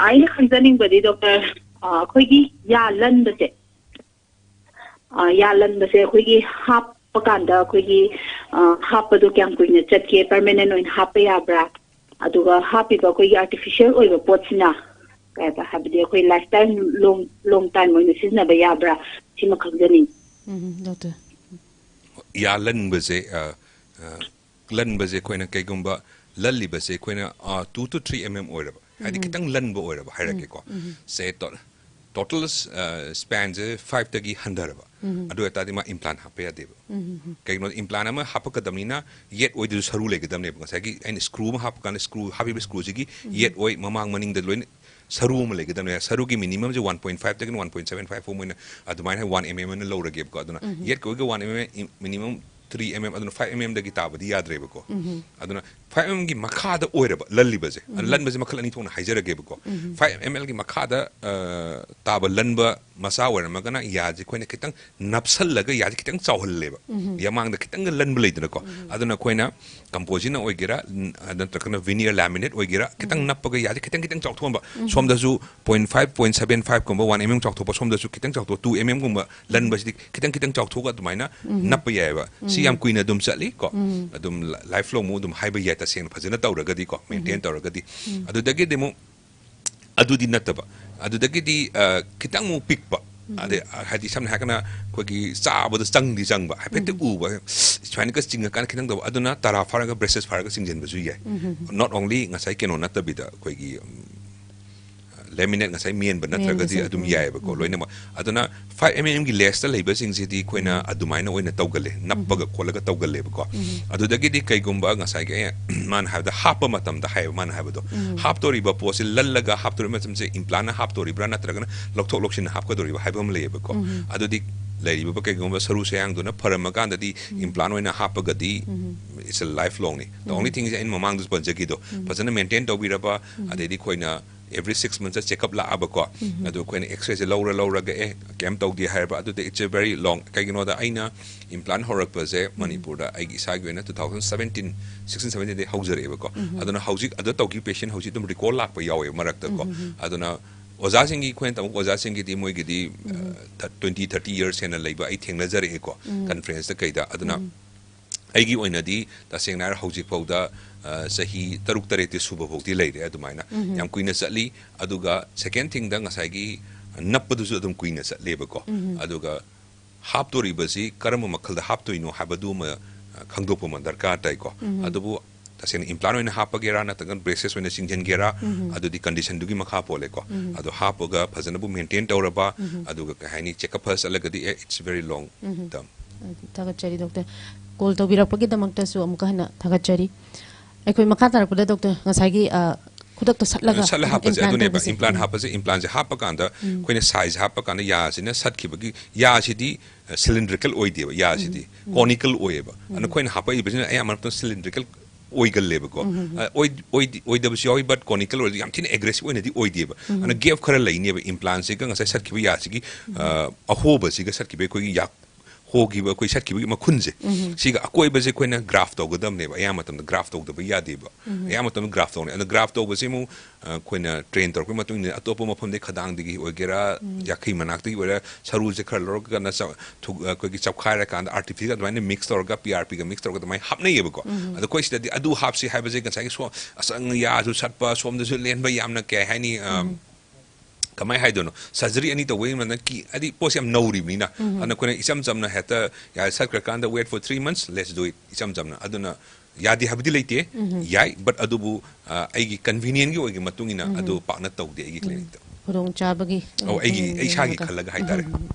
ꯑꯩꯅ ꯈꯪꯖꯅꯤꯡꯕꯗꯤ, ꯗꯣꯛꯇꯔ, ꯑ, ꯑꯩꯈꯣꯏꯒꯤ ꯌꯥ ꯂꯟꯕꯁꯦ, ꯑ, ꯌꯥ ꯂꯟꯕꯁꯦ ꯑꯩꯈꯣꯏꯒꯤ ꯍꯥꯞꯄ ꯀꯥꯟꯗ ꯑꯩꯈꯣꯏꯒꯤ, ꯑ, ꯍꯥꯞꯄꯗꯣ ꯀꯌꯥꯝ ꯀꯨꯏꯅ ꯆꯠꯀꯦ, ꯄꯔꯃꯦꯅꯦꯟ ꯑꯣꯏꯅ ꯍꯥꯞꯄ ꯌꯥꯕ꯭ꯔꯥ? ꯑꯗꯨꯒ ꯍꯥꯞꯄꯤꯕ ꯑꯩꯈꯣꯏꯒꯤ ꯑꯥꯔꯇꯤꯐꯤꯁꯤꯌꯦꯜ ꯑꯣꯏꯕ ꯄꯣꯠꯁꯤꯅ ꯀꯩ ꯍꯥꯏꯕ, ꯍꯥꯏꯕꯗꯤ ꯑꯩꯈꯣꯏ ꯂꯥꯏꯐ ꯇꯥꯏꯝ, ꯂꯣꯡ, ꯂꯣꯡ ꯇꯥꯏꯝ ꯑꯣꯏꯅ ꯁꯤꯖꯤꯟꯅꯕ ꯌꯥꯕ꯭ꯔꯥ? ꯁꯤꯃ ꯈꯪꯖꯅꯤꯡꯉꯤ꯫ ꯎꯝ, ꯗꯣꯛꯇꯔ꯫ ꯌꯥ ꯂꯟꯕꯁꯦ, ꯑ, ꯑ, ꯂꯟꯕꯁꯦ ꯑꯩꯈꯣꯏꯅ ꯀꯩꯒꯨꯝꯕ ꯂꯜꯂꯤꯕꯁꯦ ꯑꯩꯈꯣꯏꯅ, ꯑ, two to three mm ꯑꯣꯏꯔꯕ, ꯍꯥꯏꯗꯤ ꯎꯝ꯫ ꯈꯤꯇꯪ ꯂꯟꯕ ꯑꯣꯏꯔꯕ ꯎꯝ, ꯍꯥꯏꯔꯒꯦꯀꯣ꯫ ꯎꯝ꯫ ꯁꯦ ꯇꯣ-, ꯇꯣꯇꯦꯜ, ꯑ, ꯁ꯭ꯄꯦꯟꯁꯦ five ꯇꯒꯤ ꯍꯟꯊꯔꯕ, ꯎꯝ꯫ ꯑꯗꯨ ꯑꯣꯏꯇꯥꯔꯗꯤ ꯃꯥ ꯏꯝꯄ꯭ꯂꯥꯟ ꯍꯥꯞꯄ ꯌꯥꯗꯦꯕ꯫ ꯎꯝ꯫ ꯀꯩꯒꯤꯅꯣꯗ ꯏꯝꯄ꯭ꯂꯥꯟ ꯑꯃ ꯍꯥꯞꯄꯛꯀꯗꯕꯅꯤꯅ ꯌꯦꯠ ꯑꯣꯏꯗꯁꯨ ꯁꯔꯨ ꯂꯩꯒꯗꯕꯅꯦꯕ꯫ ꯉꯁꯥꯏꯒꯤ ꯑꯩꯅ ꯁ꯭ꯀ꯭ꯔꯨ ꯑꯃ ꯍꯥꯞꯄꯀꯥꯟꯗ ꯁ꯭ꯀ꯭ꯔꯨ, ꯍꯥꯞꯄꯤꯕ ꯁ꯭ꯀ꯭ꯔꯨꯁꯤꯒꯤ ꯎꯝ꯫ ꯌꯦꯠ ꯑꯣꯏ, ꯃꯃꯥꯡ ꯃꯅꯤꯡꯗ ꯂꯣꯏꯅ ꯁꯔꯨ ꯑꯃ ꯂꯩꯒꯗꯕꯅꯦ꯫ ꯁꯔꯨꯒꯤ ꯃꯤꯅꯤꯃꯝꯁꯦ one point five ꯇꯒꯤꯅ one point seven five ꯐꯥꯎ ꯃꯣꯏꯅ ꯑꯗꯨꯃꯥꯏꯅ one mm ꯑꯣꯏꯅ ꯂꯧꯔꯒꯦꯕꯀꯣ꯫ ꯑꯗꯨꯅ ꯎꯝ꯫ ꯌꯦꯠꯀꯤ ꯑꯣꯏꯒ one mm, minimum three mm, ꯑꯗꯨꯅ five mmꯗꯒꯤ ꯇꯥꯕꯗꯤ ꯌꯥꯗ꯭ꯔꯦꯕꯀꯣ꯫ ꯎꯝ꯫ ꯑꯗꯨꯅ five mmꯒꯤ ꯃꯈꯥꯗ ꯑꯣꯏꯔꯕ ꯂꯜꯂꯤꯕꯁꯦ, ꯑꯗꯨ ꯎꯝ꯫ ꯂꯟꯕꯁꯦ ꯃꯈꯜ ꯑꯅꯤ ꯊꯣꯛꯅ ꯍꯥꯏꯖꯔꯒꯦꯕꯀꯣ꯫ ꯎꯝ꯫ Five mmꯒꯤ ꯃꯈꯥꯗ, ꯑ, ꯇꯥꯕ ꯂꯟꯕ ꯃꯆꯥ ꯑꯣꯏꯔꯝꯃꯒꯅ ꯌꯥꯁꯦ ꯑꯩꯈꯣꯏꯅ ꯈꯤꯇꯪ ꯅꯞꯁꯜꯂꯒ ꯌꯥꯁꯦ ꯈꯤꯇꯪ ꯆꯥꯎꯍꯜꯂꯦꯕ꯫ ꯎꯝ꯫ ꯌꯥꯃꯥꯡꯗ ꯈꯤꯇꯪꯒ ꯂꯟꯕ ꯂꯩꯗꯅꯀꯣ꯫ ꯎꯝ꯫ ꯑꯗꯨꯅ ꯑꯩꯈꯣꯏꯅ ꯀꯝꯄꯣꯖꯤꯠꯅ ꯑꯣꯏꯒꯦꯔꯥ, ꯎꯝ, ꯅꯠꯇ꯭ꯔꯒꯅ veneer laminate ꯑꯣꯏꯒꯦꯔꯥ, ꯈꯤꯇꯪ ꯎꯝ꯫ ꯅꯞꯄꯒ ꯌꯥꯁꯦ ꯈꯤꯇꯪ ꯈꯤꯇꯪ ꯆꯥꯎꯊꯣꯛꯍꯟꯕ꯫ ꯎꯝ꯫ ꯁꯣꯝꯗꯁꯨ point five, point seven five ꯀꯨꯝꯕ, one mm ꯆꯥꯎꯊꯣꯛꯄ, ꯁꯣꯝꯗꯁꯨ ꯈꯤꯇꯪ ꯆꯥꯎꯊꯣꯛ, two mmꯒꯨꯝꯕ ꯂꯟꯕꯁꯤꯗꯤ ꯈꯤꯇꯪ ꯈꯤꯇꯪ ꯆꯥꯎꯊꯣꯛꯑꯒ ꯑꯗꯨꯃꯥꯏꯅ ꯎꯝ꯫ ꯅꯞꯄ ꯌꯥꯏꯑꯕ꯫ ꯁꯤ ꯌꯥꯝ ꯎꯝ꯫ ꯀꯨꯏꯅ ꯑꯗꯨꯝ ꯆꯠꯂꯤ ꯀꯣ꯫ ꯎꯝ꯫ ꯑꯗꯨꯝ ꯂ-, life long ꯑꯃꯨꯛ ꯑꯗꯨꯝ ꯍꯥꯏꯕ ꯌꯥꯏ, ꯇꯁꯦꯡꯅ ꯐꯖꯅ ꯇꯧꯔꯒꯗꯤ ꯀꯣ, maintain ꯎꯝ꯫ ꯇꯧꯔꯒꯗꯤ꯫ ꯎꯝ꯫ ꯑꯗꯨꯗꯒꯤꯗꯤ ꯑꯃꯨꯛ ꯑꯗꯨꯗꯤ ꯅꯠꯇꯕ꯫ ꯑꯗꯨꯗꯒꯤꯗꯤ, ꯑ, ꯈꯤꯇꯪ ꯑꯃꯨꯛ ꯄꯤꯛꯄ꯫ ꯎꯝ꯫ ꯑꯗꯩ, ꯑ, ꯍꯥꯏꯗꯤ ꯁꯝꯅ ꯍꯥꯏꯔꯒꯅ ꯑꯩꯈꯣꯏꯒꯤ ꯆꯥꯕꯗ ꯆꯪꯗꯤ ꯆꯪꯕ, ꯍꯥꯏꯐꯦꯠꯇꯤ ꯎꯝ꯫ ꯎꯕ, ꯁꯨꯃꯥꯏꯅꯒ ꯆꯤꯡꯉꯀꯥꯟꯗ ꯈꯤꯇꯪ ꯇꯧꯕ, ꯑꯗꯨꯅ ꯇꯔꯥ ꯐꯥꯔꯒ braces ꯐꯥꯔꯒ ꯆꯤꯡꯁꯤꯟꯕꯁꯨ ꯌꯥꯏ꯫ ꯎꯝ꯫ Not only ꯉꯁꯥꯏ ꯀꯩꯅꯣ ꯅꯠꯇꯕꯤꯗ ꯑꯩꯈꯣꯏꯒꯤ, ꯎꯝ, laminate ꯉꯁꯥꯏ ꯃꯦꯟꯕ ꯅꯠꯇ꯭ꯔꯒꯗꯤ ꯃꯦꯟꯕꯁꯦ, ꯑꯗꯨꯝ ꯎꯝ, ꯌꯥꯏꯑꯕꯀꯣ, ꯎꯝ꯫ ꯂꯣꯏꯅꯃꯛ꯫ ꯑꯗꯨꯅ five mmꯒꯤ less ꯂꯩꯕꯁꯤꯡꯁꯤꯗꯤ ꯑꯩꯈꯣꯏꯅ ꯎꯝ꯫ ꯑꯗꯨꯃꯥꯏꯅ ꯑꯣꯏꯅ ꯇꯧꯒꯜꯂꯦ, ꯅꯞꯄꯒ ꯎꯝ꯫ ꯈꯣꯠꯂꯒ ꯇꯧꯒꯜꯂꯦꯕꯀꯣ꯫ ꯎꯝ꯫ ꯑꯗꯨꯗꯒꯤꯗꯤ ꯀꯩꯒꯨꯝꯕ ꯉꯁꯥꯏꯒꯤ ꯑꯩ, ꯃꯥꯅ ꯍꯥꯏꯕꯗ ꯍꯥꯞꯄ ꯃꯇꯝꯗ ꯍꯥꯏꯌꯦꯕ, ꯃꯥꯅ ꯍꯥꯏꯕꯗꯣ, ꯎꯝ꯫ ꯍꯥꯞꯇꯣꯔꯤꯕ ꯄꯣꯠꯁꯤ ꯂꯜꯂꯒ ꯍꯥꯞꯇꯣꯔꯤꯕ ꯃꯇꯝꯁꯦ ꯏꯝꯄ꯭ꯂꯥꯟꯅ ꯍꯥꯞꯇꯣꯔꯤꯕ꯭ꯔꯥ ꯅꯠꯇ꯭ꯔꯒꯅ ꯂꯧꯊꯣꯛ ꯂꯧꯁꯤꯟ ꯍꯥꯞꯀꯗꯣꯔꯤꯕ꯭ꯔꯥ ꯍꯥꯏꯕ ꯑꯃ ꯂꯩꯌꯦꯕꯀꯣ꯫ ꯎꯝ꯫ ꯑꯗꯨꯗꯤ ꯂꯩꯔꯤꯕ ꯀꯩꯒꯨꯝꯕ ꯁꯔꯨ ꯁꯌꯥꯡꯗꯨꯅ ꯐꯔꯝꯃꯀꯥꯟꯗꯗꯤ ꯎꯝ꯫ ꯏꯝꯄ꯭ꯂꯥꯟ ꯑꯣꯏꯅ ꯍꯥꯞꯄꯒꯗꯤ ꯎꯝ꯫ It's a life long ꯅꯤ꯫ The only um. Thing is ꯑꯩꯅ ꯃꯃꯥꯡꯗꯁꯨ ꯄꯟꯖꯈꯤꯗꯣ, ꯎꯝ꯫ ꯐꯖꯅ maintain ꯇꯧꯕꯤꯔꯕ, ꯎꯝ꯫ ꯑꯗꯩꯗꯤ ꯑꯩꯈꯣꯏꯅ every six months ꯆꯦꯛꯑꯞ ꯂꯥꯛꯑꯕꯀꯣ꯫ ꯎꯝ꯫ ꯑꯗꯨ ꯑꯩꯈꯣꯏꯅ X-rayꯁꯦ ꯂꯧꯔ ꯂꯧꯔꯒ, "ꯑꯦ, ꯀꯩꯝ ꯇꯧꯗꯦ" ꯍꯥꯏꯔꯕ, ꯑꯗꯨꯗꯤ it's a very long. ꯀꯩꯒꯤꯅꯣꯗ ꯑꯩꯅ ꯏꯝꯄ꯭ꯂꯥꯟ ꯍꯧꯔꯛꯄꯁꯦ ꯎꯝ꯫ ꯃꯅꯤꯄꯨꯔꯗ ꯑꯩꯒꯤ ꯏꯁꯥꯒꯤ ꯑꯣꯏꯅ two thousand seventeen, sixteen seventeen ꯗꯒꯤ ꯍꯧꯖꯔꯛꯑꯦꯕꯀꯣ꯫ ꯎꯝ꯫ ꯑꯗꯨꯅ ꯍꯧꯖꯤꯛ ꯑꯗꯨ ꯇꯧꯈꯤꯕ patient ꯍꯧꯖꯤꯛ ꯑꯗꯨꯝ recall ꯂꯥꯛꯄ ꯌꯥꯎꯋꯦꯕ ꯃꯔꯛꯇꯀꯣ꯫ ꯎꯝ꯫ ꯑꯗꯨꯅ ꯑꯣꯖꯥꯁꯤꯡꯒꯤ, ꯑꯩꯈꯣꯏꯅ ꯇꯝꯃꯛꯄ ꯑꯣꯖꯥꯁꯤꯡꯒꯤꯗꯤ ꯃꯣꯏꯒꯤꯗꯤ ꯎꯝ꯫ ꯇ꯭ꯋꯦꯟꯇꯤ ꯊꯥꯔꯇꯤ ꯌꯔꯁ ꯍꯦꯟꯅ ꯂꯩꯕ ꯑꯩ ꯊꯦꯡꯅꯖꯔꯛꯑꯦꯀꯣ, ꯎꯝ꯫ ꯀꯟꯐ꯭ꯔꯦꯟꯁꯇ ꯀꯩꯗ꯫ ꯑꯗꯨꯅ ꯎꯝ꯫ ꯑꯩꯒꯤ ꯑꯣꯏꯅꯗꯤ ꯇꯁꯦꯡꯅ ꯍꯥꯏꯔ ꯍꯧꯖꯤꯛꯐꯥꯎꯗ ꯑ, ꯆꯍꯤ ꯇꯔꯨꯛ ꯇꯔꯦꯠꯇꯤ ꯁꯨꯕ ꯐꯥꯎꯗꯤ ꯂꯩꯔꯦ ꯑꯗꯨꯃꯥꯏꯅ꯫ ꯎꯝ꯫ ꯌꯥꯝ ꯀꯨꯏꯅ ꯆꯠꯂꯤ꯫ ꯑꯗꯨꯒ ꯁꯦꯀꯦꯟ ꯊꯤꯡꯗ ꯉꯁꯥꯏꯒꯤ ꯅꯞꯄꯗꯨꯁꯨ ꯑꯗꯨꯝ ꯀꯨꯏꯅ ꯆꯠꯂꯦꯕꯀꯣ꯫ ꯎꯝ꯫ ꯑꯗꯨꯒ ꯍꯥꯞꯇꯣꯔꯤꯕꯁꯤ ꯀꯔꯝꯕ ꯃꯈꯜꯗ ꯍꯥꯞꯇꯣꯏꯅꯣ ꯍꯥꯏꯕꯗꯨꯃ, ꯑ, ꯈꯪꯗꯣꯛꯄ ꯑꯃ ꯗꯔꯀꯥꯔ ꯇꯥꯏꯀꯣ꯫ ꯎꯝ꯫ ꯑꯗꯨꯕꯨ ꯇꯁꯦꯡꯅ ꯏꯝꯄ꯭ꯂꯥꯟ ꯑꯣꯏꯅ ꯍꯥꯞꯄꯒꯦꯔꯥ ꯅꯠꯇ꯭ꯔꯒ ꯕ꯭ꯔꯦꯁꯦꯁ ꯑꯣꯏꯅ ꯆꯤꯡꯁꯤꯟꯒꯦꯔꯥ, ꯎꯝ꯫ ꯑꯗꯨꯗꯤ ꯀꯟꯗꯤꯁꯟꯗꯨꯒꯤ ꯃꯈꯥ ꯄꯣꯜꯂꯦꯀꯣ꯫ ꯎꯝ꯫ ꯑꯗꯣ ꯍꯥꯞꯄꯒ ꯐꯖꯅꯕꯨ ꯃꯦꯟꯇꯦꯟ ꯇꯧꯔꯕ, ꯎꯝ꯫ ꯑꯗꯨꯒ ꯀꯩ ꯍꯥꯏꯅꯤ, ꯆꯦꯛꯑꯞ ꯐꯖ ꯆꯠꯂꯒꯗꯤ, ꯑꯦ, it's very long um. term꯫ ꯊꯥꯒꯠꯆꯔꯤ ꯗꯣꯛꯇꯔ꯫ ꯀꯣꯜ ꯇꯧꯕꯤꯔꯛꯄꯒꯤꯗꯃꯛꯇꯁꯨ ꯑꯃꯨꯛꯀ ꯍꯟꯅ ꯊꯥꯒꯠꯆꯔꯤ꯫ ꯑꯩꯈꯣꯏ ꯃꯈꯥ ꯇꯥꯔꯛꯄꯗ ꯗꯣꯛꯇꯔ ꯉꯁꯥꯏꯒꯤ, ꯑ, ꯈꯨꯗꯛꯇ ꯁꯠꯂꯒ ꯁꯠꯂ ꯍꯥꯞꯄꯁꯦ implant ꯑꯗꯨꯅꯦꯕ꯫ ꯇꯧꯕꯁꯦ꯫ ꯏꯝꯄ꯭ꯂꯥꯟ ꯎꯝ꯫ ꯍꯥꯞꯄꯁꯦ, ꯏꯝꯄ꯭ꯂꯥꯟꯁꯦ ꯍꯥꯞꯄ ꯀꯥꯟꯗ ꯎꯝ꯫ ꯑꯩꯈꯣꯏꯅ ꯁꯥꯏꯖ ꯍꯥꯞꯄ ꯀꯥꯟꯗ ꯌꯥꯁꯤꯅ ꯁꯠꯈꯤꯕꯒꯤ, ꯌꯥꯁꯤꯗꯤ, ꯑ, ꯁꯤꯂꯤꯟꯗ꯭ꯔꯤꯀꯦꯜ ꯑꯣꯏꯗꯦꯕ, ꯌꯥꯁꯤꯗꯤ ꯎꯝ꯫ ꯎꯝ꯫ ꯀꯣꯅꯤꯀꯦꯜ ꯑꯣꯏꯌꯦꯕ꯫ ꯎꯝ꯫ ꯑꯗꯨꯅ ꯑꯩꯈꯣꯏꯅ ꯍꯥꯞꯄꯛꯏꯕꯁꯤꯅ ꯑꯌꯥꯝꯕ ꯃꯇꯝꯗ ꯁꯤꯂꯤꯟꯗ꯭ꯔꯤꯀꯦꯜ ꯑꯣꯏꯒꯜꯂꯦꯕꯀꯣ꯫ ꯎꯝ, ꯎꯝ, ꯎꯝ꯫ ꯑ, ꯑꯣꯏ-, ꯑꯣꯏꯗꯤ-, ꯑꯣꯏꯗꯕꯁꯨ ꯌꯥꯎꯏ, but ꯀꯣꯅꯤꯀꯦꯜ ꯑꯣꯏꯔꯗꯤ ꯌꯥꯝ ꯊꯤꯅ ꯑꯦꯒ꯭ꯔꯦꯁꯤꯚ ꯑꯣꯏꯅꯗꯤ ꯑꯣꯏꯗꯦꯕ꯫ ꯎꯝ꯫ ꯑꯗꯨꯅ ꯒꯦꯞ ꯈꯔ ꯂꯩꯅꯦꯕ ꯏꯝꯄ꯭ꯂꯥꯟꯁꯤꯒ ꯉꯁꯥꯏ ꯁꯠꯈꯤꯕ ꯌꯥꯁꯤꯒꯤ, ꯎꯝ꯫ ꯑ, ꯑꯍꯣꯕꯁꯤꯒ ꯁꯠꯈꯤꯕ ꯑꯩꯈꯣꯏꯒꯤ ꯌꯥ-, ꯍꯣꯈꯤꯕ ꯑꯩꯈꯣꯏ ꯁꯠꯈꯤꯕꯒꯤ ꯃꯈꯨꯟꯁꯦ, ꯎꯝ꯫ ꯁꯤꯒ ꯑꯀꯣꯏꯕꯁꯦ ꯑꯩꯈꯣꯏꯅ ꯒ꯭ꯔꯥꯐ ꯇꯧꯒꯗꯕꯅꯦꯕ꯫ ꯑꯌꯥꯝꯕ ꯃꯇꯝꯗ ꯒ꯭ꯔꯥꯐ ꯇꯧꯗꯕ ꯌꯥꯗꯦꯕ꯫ ꯎꯝ꯫ ꯑꯌꯥꯝꯕ ꯃꯇꯝꯗ ꯒ꯭ꯔꯥꯐ ꯇꯧꯅꯤ꯫ ꯑꯗꯣ ꯒ꯭ꯔꯥꯐ ꯇꯧꯕꯁꯦ ꯑꯃꯨꯛ, ꯑ, ꯑꯩꯈꯣꯏꯅ ꯇ꯭ꯔꯦꯟ ꯇꯧꯔꯛꯄꯒꯤ ꯃꯇꯨꯡ ꯏꯟꯅ ꯑꯇꯣꯞꯄ ꯃꯐꯝꯗꯒꯤ, ꯈꯗꯥꯡꯗꯒꯤ ꯑꯣꯏꯒꯦꯔꯥ, ꯎꯝ꯫ ꯌꯥꯈꯩ ꯃꯅꯥꯛꯇꯒꯤ ꯑꯣꯏꯒꯦꯔꯥ, ꯁꯔꯨꯁꯦ ꯈꯔ ꯂꯧꯔꯒꯅ ꯆ-, ꯊꯨ-, ꯑꯩꯈꯣꯏꯒꯤ ꯆꯞꯈꯥꯏꯔꯀꯥꯟꯗ ꯑꯥꯔꯇꯤꯐꯤꯁꯤꯌꯦꯜ ꯑꯗꯨꯃꯥꯏꯅ ꯃꯤꯛꯁ ꯇꯧꯔꯒ, ꯄꯤ ꯑꯥꯔ ꯄꯤꯒ ꯃꯤꯛꯁ ꯇꯧꯔꯒ ꯑꯗꯨꯃꯥꯏꯅ ꯍꯥꯞꯅꯩꯌꯦꯕꯀꯣ꯫ ꯎꯝ꯫ ꯑꯗꯣ ꯑꯩꯈꯣꯏ ꯁꯤꯗꯗꯤ ꯑꯗꯨ ꯍꯥꯞꯁꯤ ꯍꯥꯏꯕꯁꯦ ꯉꯁꯥꯏꯒꯤ ꯁꯣ-, ꯑꯁꯪ ꯌꯥꯁꯨ ꯁꯠꯄ, ꯁꯣꯝꯗꯁꯨ ꯂꯦꯟꯕ, ꯌꯥꯝꯅ ꯀꯩ ꯍꯥꯏꯅꯤ, ꯑ, ꯎꯝ꯫ ꯀꯃꯥꯏꯅ ꯍꯥꯏꯗꯣꯏꯅꯣ, ꯁꯔꯖꯔꯤ ꯑꯅꯤ ꯇꯧꯕꯒꯤ ꯃꯇꯝꯗ ꯀꯤ-, ꯍꯥꯏꯗꯤ ꯄꯣꯠꯁꯦ ꯌꯥꯝ ꯅꯧꯔꯤꯕꯅꯤꯅ꯫ ꯎꯝ꯫ ꯑꯗꯨꯅ ꯑꯩꯈꯣꯏꯅ ꯏꯆꯝ ꯆꯝꯅ ꯍꯦꯛꯇ ꯌꯥ ꯁꯠꯈ꯭ꯔꯀꯥꯟꯗ, "Wait for three months, let's do it", ꯏꯆꯝ ꯆꯝꯅ꯫ ꯑꯗꯨꯅ ꯌꯥꯗꯦ ꯍꯥꯏꯕꯗꯤ ꯂꯩꯇꯦ, ꯎꯝ꯫ ꯌꯥꯏ, but ꯑꯗꯨꯕꯨ, ꯑ, ꯑꯩꯒꯤ ꯀꯟꯚꯤꯅꯤꯌꯦꯟꯒꯤ ꯑꯣꯏꯒꯤ ꯃꯇꯨꯡ ꯏꯟꯅ ꯎꯝ꯫ ꯑꯗꯨ ꯄꯥꯛꯅ ꯇꯧꯗꯦ ꯑꯩꯒꯤ ꯎꯝ꯫ ꯀ꯭ꯂꯤꯅꯤꯛꯇ꯫ ꯈꯨꯗꯣꯡꯆꯥꯕꯒꯤ, ꯑꯧ, ꯑꯩꯒꯤ, ꯎꯝ, ꯑꯩ ꯏꯁꯥꯒꯤ ꯌꯦꯡꯉꯒ꯫ ꯈꯜꯂꯒ ꯍꯥꯏꯇꯥꯔꯦ꯫ ꯎꯝ꯫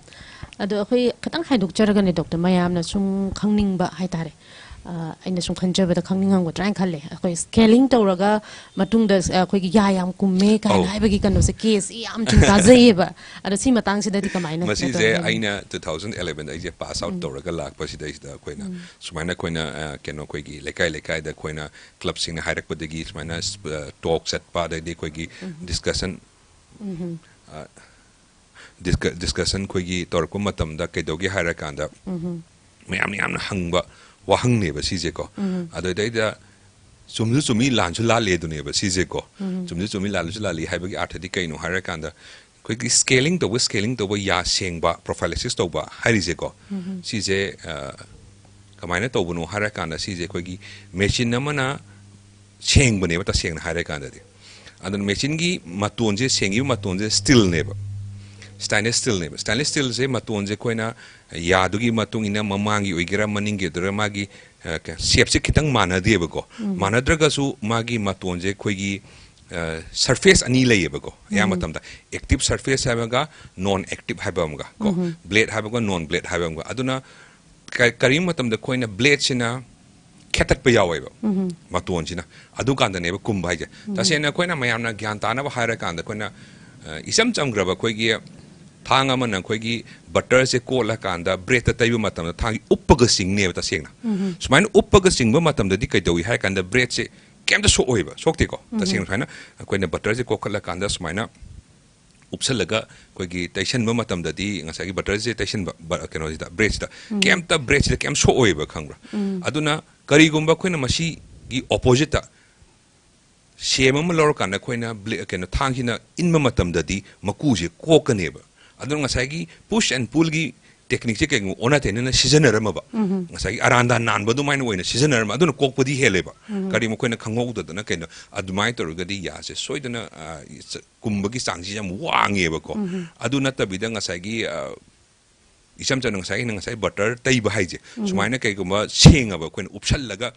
ꯑꯗꯣ ꯑꯩꯈꯣꯏ ꯈꯤꯇꯪ ꯍꯥꯏꯗꯣꯛꯆꯔꯒꯅꯦ ꯗꯣꯛꯇꯔ, ꯃꯌꯥꯝꯅ ꯁꯨꯝ ꯈꯪꯅꯤꯡꯕ ꯍꯥꯏꯇꯥꯔꯦ꯫ ꯑ, ꯑꯩꯅ ꯁꯨꯝ ꯈꯟꯖꯕꯗ ꯈꯪꯅꯤꯡꯉꯝꯒꯗ꯭ꯔꯥ ꯍꯥꯏꯅ ꯈꯜꯂꯦ꯫ ꯑꯩꯈꯣꯏ ꯁ꯭ꯀꯦꯂꯤꯡ ꯇꯧꯔꯒ ꯃꯇꯨꯡꯗ, ꯑ, ꯑꯩꯈꯣꯏꯒꯤ ꯌꯥ ꯌꯥꯝ ꯀꯨꯝꯃꯦ ꯀꯥꯏꯅ ꯑꯧ꯫ ꯍꯥꯏꯕꯒꯤ ꯀꯩꯅꯣꯁꯦ, ꯀꯦꯁ ꯌꯥꯝ ꯁꯨꯝ ꯇꯥꯖꯩꯌꯦꯕ꯫ ꯑꯗꯣ ꯁꯤ ꯃꯇꯥꯡꯁꯤꯗꯗꯤ ꯀꯃꯥꯏꯅ ꯃꯁꯤꯁꯦ ꯀꯩꯗꯧꯔꯦ? ꯑꯩꯅ two thousand eleven ꯗ ꯑꯩꯁꯦ ꯄꯥꯁ ꯑꯥꯎꯠ ꯎꯝ꯫ ꯇꯧꯔꯒ ꯂꯥꯛꯄꯁꯤꯗꯩꯁꯤꯗ ꯑꯩꯈꯣꯏꯅ ꯎꯝ꯫ ꯁꯨꯃꯥꯏꯅ ꯑꯩꯈꯣꯏꯅ, ꯑ, ꯀꯩꯅꯣ, ꯑꯩꯈꯣꯏꯒꯤ ꯂꯩꯀꯥꯏ ꯂꯩꯀꯥꯏꯗ ꯑꯩꯈꯣꯏꯅ ꯀ꯭ꯂꯕꯁꯤꯡꯅ ꯍꯥꯏꯔꯛꯄꯗꯒꯤ ꯁꯨꯃꯥꯏꯅ, ꯑ, ꯇꯣꯛ ꯆꯠꯄ, ꯑꯗꯩꯗꯤ ꯑꯩꯈꯣꯏꯒꯤ ꯎꯝ꯫ ꯗꯤꯁꯀꯁꯟ, ꯎꯝ꯫ ꯑ, ꯗꯤꯁꯀ-, ꯗꯤꯁꯀꯁꯟ ꯑꯩꯈꯣꯏꯒꯤ ꯇꯧꯔꯛꯄ ꯃꯇꯝꯗ ꯀꯩꯗꯧꯒꯦ ꯍꯥꯏꯔꯀꯥꯟꯗ, ꯎꯝ꯫ ꯃꯌꯥꯝꯅ ꯌꯥꯝꯅ ꯍꯪꯕ ꯋꯥꯍꯪꯅꯦꯕ ꯁꯤꯁꯦꯀꯣ꯫ ꯎꯝ꯫ ꯑꯗꯨꯗꯩꯗ ꯆꯨꯝꯁꯨ ꯆꯨꯝꯃꯤ, ꯂꯥꯟꯁꯨ ꯂꯥꯜꯂꯦ ꯑꯗꯨꯅꯦꯕ ꯁꯤꯁꯦꯀꯣ꯫ ꯆꯨꯝꯁꯨ ꯆꯨꯝꯃꯤ, ꯂꯥꯜꯂꯁꯨ ꯂꯥꯜꯂꯤ ꯍꯥꯏꯕꯒꯤ ꯑꯥꯔꯊꯗꯤ ꯀꯩꯅꯣ ꯍꯥꯏꯔꯀꯥꯟꯗ, ꯑꯩꯈꯣꯏꯒꯤ scaling ꯇꯧꯕ, scaling ꯇꯧꯕ, ꯌꯥ ꯁꯦꯡꯕ, prophylaxis ꯇꯧꯕ ꯍꯥꯏꯔꯤꯁꯦꯀꯣ꯫ ꯁꯤꯁꯦ, ꯑ, ꯀꯃꯥꯏꯅ ꯇꯧꯕꯅꯣ ꯍꯥꯏꯔꯀꯥꯟꯗ, ꯁꯤꯁꯦ ꯑꯩꯈꯣꯏꯒꯤ ꯃꯦꯆꯤꯟ ꯑꯃꯅ ꯁꯦꯡꯕꯅꯦꯕ, ꯇꯁꯦꯡꯅ ꯍꯥꯏꯔꯀꯥꯟꯗꯗꯤ꯫ ꯑꯗꯨꯅ ꯃꯦꯆꯤꯟꯒꯤ ꯃꯇꯣꯟꯁꯦ, ꯁꯦꯡꯉꯤꯕ ꯃꯇꯣꯟꯁꯦ ꯁ꯭ꯇꯤꯜꯅꯦꯕ, ꯁ꯭ꯇꯦꯟꯂꯦꯁ ꯁ꯭ꯇꯤꯜꯅꯦꯕ꯫ ꯁ꯭ꯇꯦꯟꯂꯦꯁ ꯁ꯭ꯇꯤꯜꯁꯦ, ꯃꯇꯣꯟꯁꯦ ꯑꯩꯈꯣꯏꯅ ꯌꯥꯗꯨꯒꯤ ꯃꯇꯨꯡ ꯏꯟꯅ, ꯃꯃꯥꯡꯒꯤ ꯑꯣꯏꯒꯦꯔꯥ, ꯃꯅꯤꯡꯒꯤ ꯑꯣꯏꯒꯦꯔꯥ, ꯃꯥꯒꯤ, ꯑ, ꯀ-, ꯁꯦꯞꯁꯦ ꯈꯤꯇꯪ ꯃꯥꯟꯅꯗꯦꯕꯀꯣ꯫ ꯃꯥꯟꯅꯗ꯭ꯔꯒꯁꯨ ꯃꯥꯒꯤ ꯃꯇꯣꯟꯁꯦ ꯑꯩꯈꯣꯏꯒꯤ, ꯑ, ꯁꯔꯐꯦꯁ ꯑꯅꯤ ꯂꯩꯌꯦꯕꯀꯣ꯫ ꯑꯌꯥꯝꯕ ꯃꯇꯝꯗ ꯑꯦꯛꯇꯤꯚ ꯁꯔꯐꯦꯁ ꯍꯥꯏꯕꯒ ꯅꯣꯟ ꯑꯦꯛꯇꯤꯚ ꯍꯥꯏꯕ ꯑꯃꯒ ꯀꯣ, ꯕ꯭ꯂꯦꯗ ꯍꯥꯏꯕꯒ ꯅꯣꯟ ꯕ꯭ꯂꯦꯗ ꯍꯥꯏꯕ ꯑꯃꯒ꯫ ꯑꯗꯨꯅ ꯀ-, ꯀꯔꯤꯒꯨꯝꯕ ꯃꯇꯝꯗ ꯑꯩꯈꯣꯏꯅ ꯕ꯭ꯂꯦꯗꯁꯤꯅ ꯈꯦꯠꯇꯠꯄ ꯌꯥꯎꯋꯦꯕ, ꯃꯇꯣꯟꯁꯤꯅ꯫ ꯑꯗꯨꯀꯥꯟꯗꯅꯦꯕ ꯀꯨꯝꯕ ꯍꯥꯏꯁꯦ꯫ ꯇꯁꯦꯡꯅ ꯑꯩꯈꯣꯏꯅ ꯃꯌꯥꯝꯅ ꯒ꯭ꯌꯥꯟ ꯇꯥꯅꯕ ꯍꯥꯏꯔꯀꯥꯟꯗ, ꯑꯩꯈꯣꯏꯅ, ꯑ, ꯏꯆꯝ ꯆꯝꯈ꯭ꯔꯕ ꯑꯩꯈꯣꯏꯒꯤ ꯊꯥꯡ ꯑꯃꯅ ꯑꯩꯈꯣꯏꯒꯤ ꯕꯇꯔꯁꯦ ꯀꯣꯠꯂꯀꯥꯟꯗ ꯕ꯭ꯔꯦꯗꯇ ꯇꯩꯕ ꯃꯇꯝꯗ ꯊꯥꯡꯁꯤ ꯎꯞꯄꯒ ꯆꯤꯡꯅꯦꯕ ꯇꯁꯦꯡꯅ꯫ ꯁꯨꯃꯥꯏꯅ ꯎꯞꯄꯒ ꯆꯤꯡꯕ ꯃꯇꯝꯗꯗꯤ ꯀꯩꯗꯧꯏ ꯍꯥꯏ ꯀꯥꯟꯗ ꯕ꯭ꯔꯦꯗꯁꯦ ꯀꯩꯝꯇ ꯁꯣꯛꯑꯣꯏꯕ, ꯁꯣꯛꯇꯦꯀꯣ꯫ ꯇꯁꯦꯡꯅ ꯁꯨꯃꯥꯏꯅ ꯑꯩꯈꯣꯏꯅ ꯕꯇꯔꯁꯦ ꯀꯣꯛꯈꯠꯂꯀꯥꯟꯗ ꯁꯨꯃꯥꯏꯅ ꯎꯞꯁꯜꯂꯒ ꯑꯩꯈꯣꯏꯒꯤ ꯇꯩꯁꯟꯕ ꯃꯇꯝꯗꯗꯤ ꯉꯁꯥꯏꯒꯤ ꯕꯇꯔꯁꯦ ꯇꯩꯁꯟꯕ ꯕ-, ꯀꯩꯅꯣꯁꯤꯗ, ꯕ꯭ꯔꯦꯗꯁꯤꯗ ꯀꯩꯝꯇ, ꯕ꯭ꯔꯦꯗꯁꯤꯗ ꯀꯩꯝ ꯁꯣꯛꯑꯣꯏꯕ, ꯈꯪꯕ꯭ꯔꯥ? ꯑꯗꯨꯅ ꯀꯔꯤꯒꯨꯝꯕ ꯑꯩꯈꯣꯏꯅ ꯃꯁꯤꯒꯤ ꯑꯣꯄꯣꯖꯤꯠꯇ ꯁꯦꯝ ꯑꯃ ꯂꯧꯔꯀꯥꯟꯗ ꯑꯩꯈꯣꯏꯅ ꯕ꯭ꯂꯦ-, ꯀꯩꯅꯣ, ꯊꯥꯡꯁꯤꯅ ꯏꯟꯕ ꯃꯇꯝꯗꯗꯤ ꯃꯀꯨꯁꯦ ꯀꯣꯛꯀꯅꯦꯕ꯫ ꯑꯗꯨꯅ ꯉꯁꯥꯏꯒꯤ push and pullꯒꯤ techniqueꯁꯦ ꯀꯩꯒꯨꯝꯕ ꯑꯣꯟꯅ ꯇꯩꯅꯅ ꯁꯤꯖꯤꯟꯅꯔꯝꯃꯕ, ꯉꯁꯥꯏꯒꯤ ꯑꯔꯥꯟꯗꯥ ꯅꯥꯟꯕ ꯑꯗꯨꯃꯥꯏꯅ ꯑꯣꯏꯅ ꯁꯤꯖꯤꯟꯅꯔꯝꯕ, ꯑꯗꯨꯅ ꯀꯣꯛꯄꯗꯤ ꯍꯦꯜꯂꯦꯕ꯫ ꯀꯔꯤꯒꯨꯝꯕ ꯑꯩꯈꯣꯏꯅ ꯈꯪꯍꯧꯗꯗꯅ ꯀꯩꯅꯣ ꯑꯗꯨꯃꯥꯏꯅ ꯇꯧꯔꯒꯗꯤ ꯌꯥꯁꯦ ꯁꯣꯏꯗꯅ, ꯑ, ꯆ-, ꯀꯨꯝꯕꯒꯤ ꯆꯥꯡꯁꯤ ꯌꯥꯝ ꯋꯥꯡꯉꯦꯕꯀꯣ꯫ ꯑꯗꯨ ꯅꯠꯇꯕꯤꯗ ꯉꯁꯥꯏꯒꯤ, ꯑ, ꯏꯆꯝ ꯆꯝꯅ ꯉꯁꯥꯏ, ꯑꯩꯅ ꯉꯁꯥꯏ ꯕꯇꯔ ꯇꯩꯕ ꯍꯥꯏꯁꯦ, ꯁꯨꯃꯥꯏꯅ ꯀꯩꯒꯨꯝꯕ ꯁꯦꯡꯉꯕ, ꯑꯩꯈꯣꯏꯅ ꯎꯞꯁꯜꯂꯒ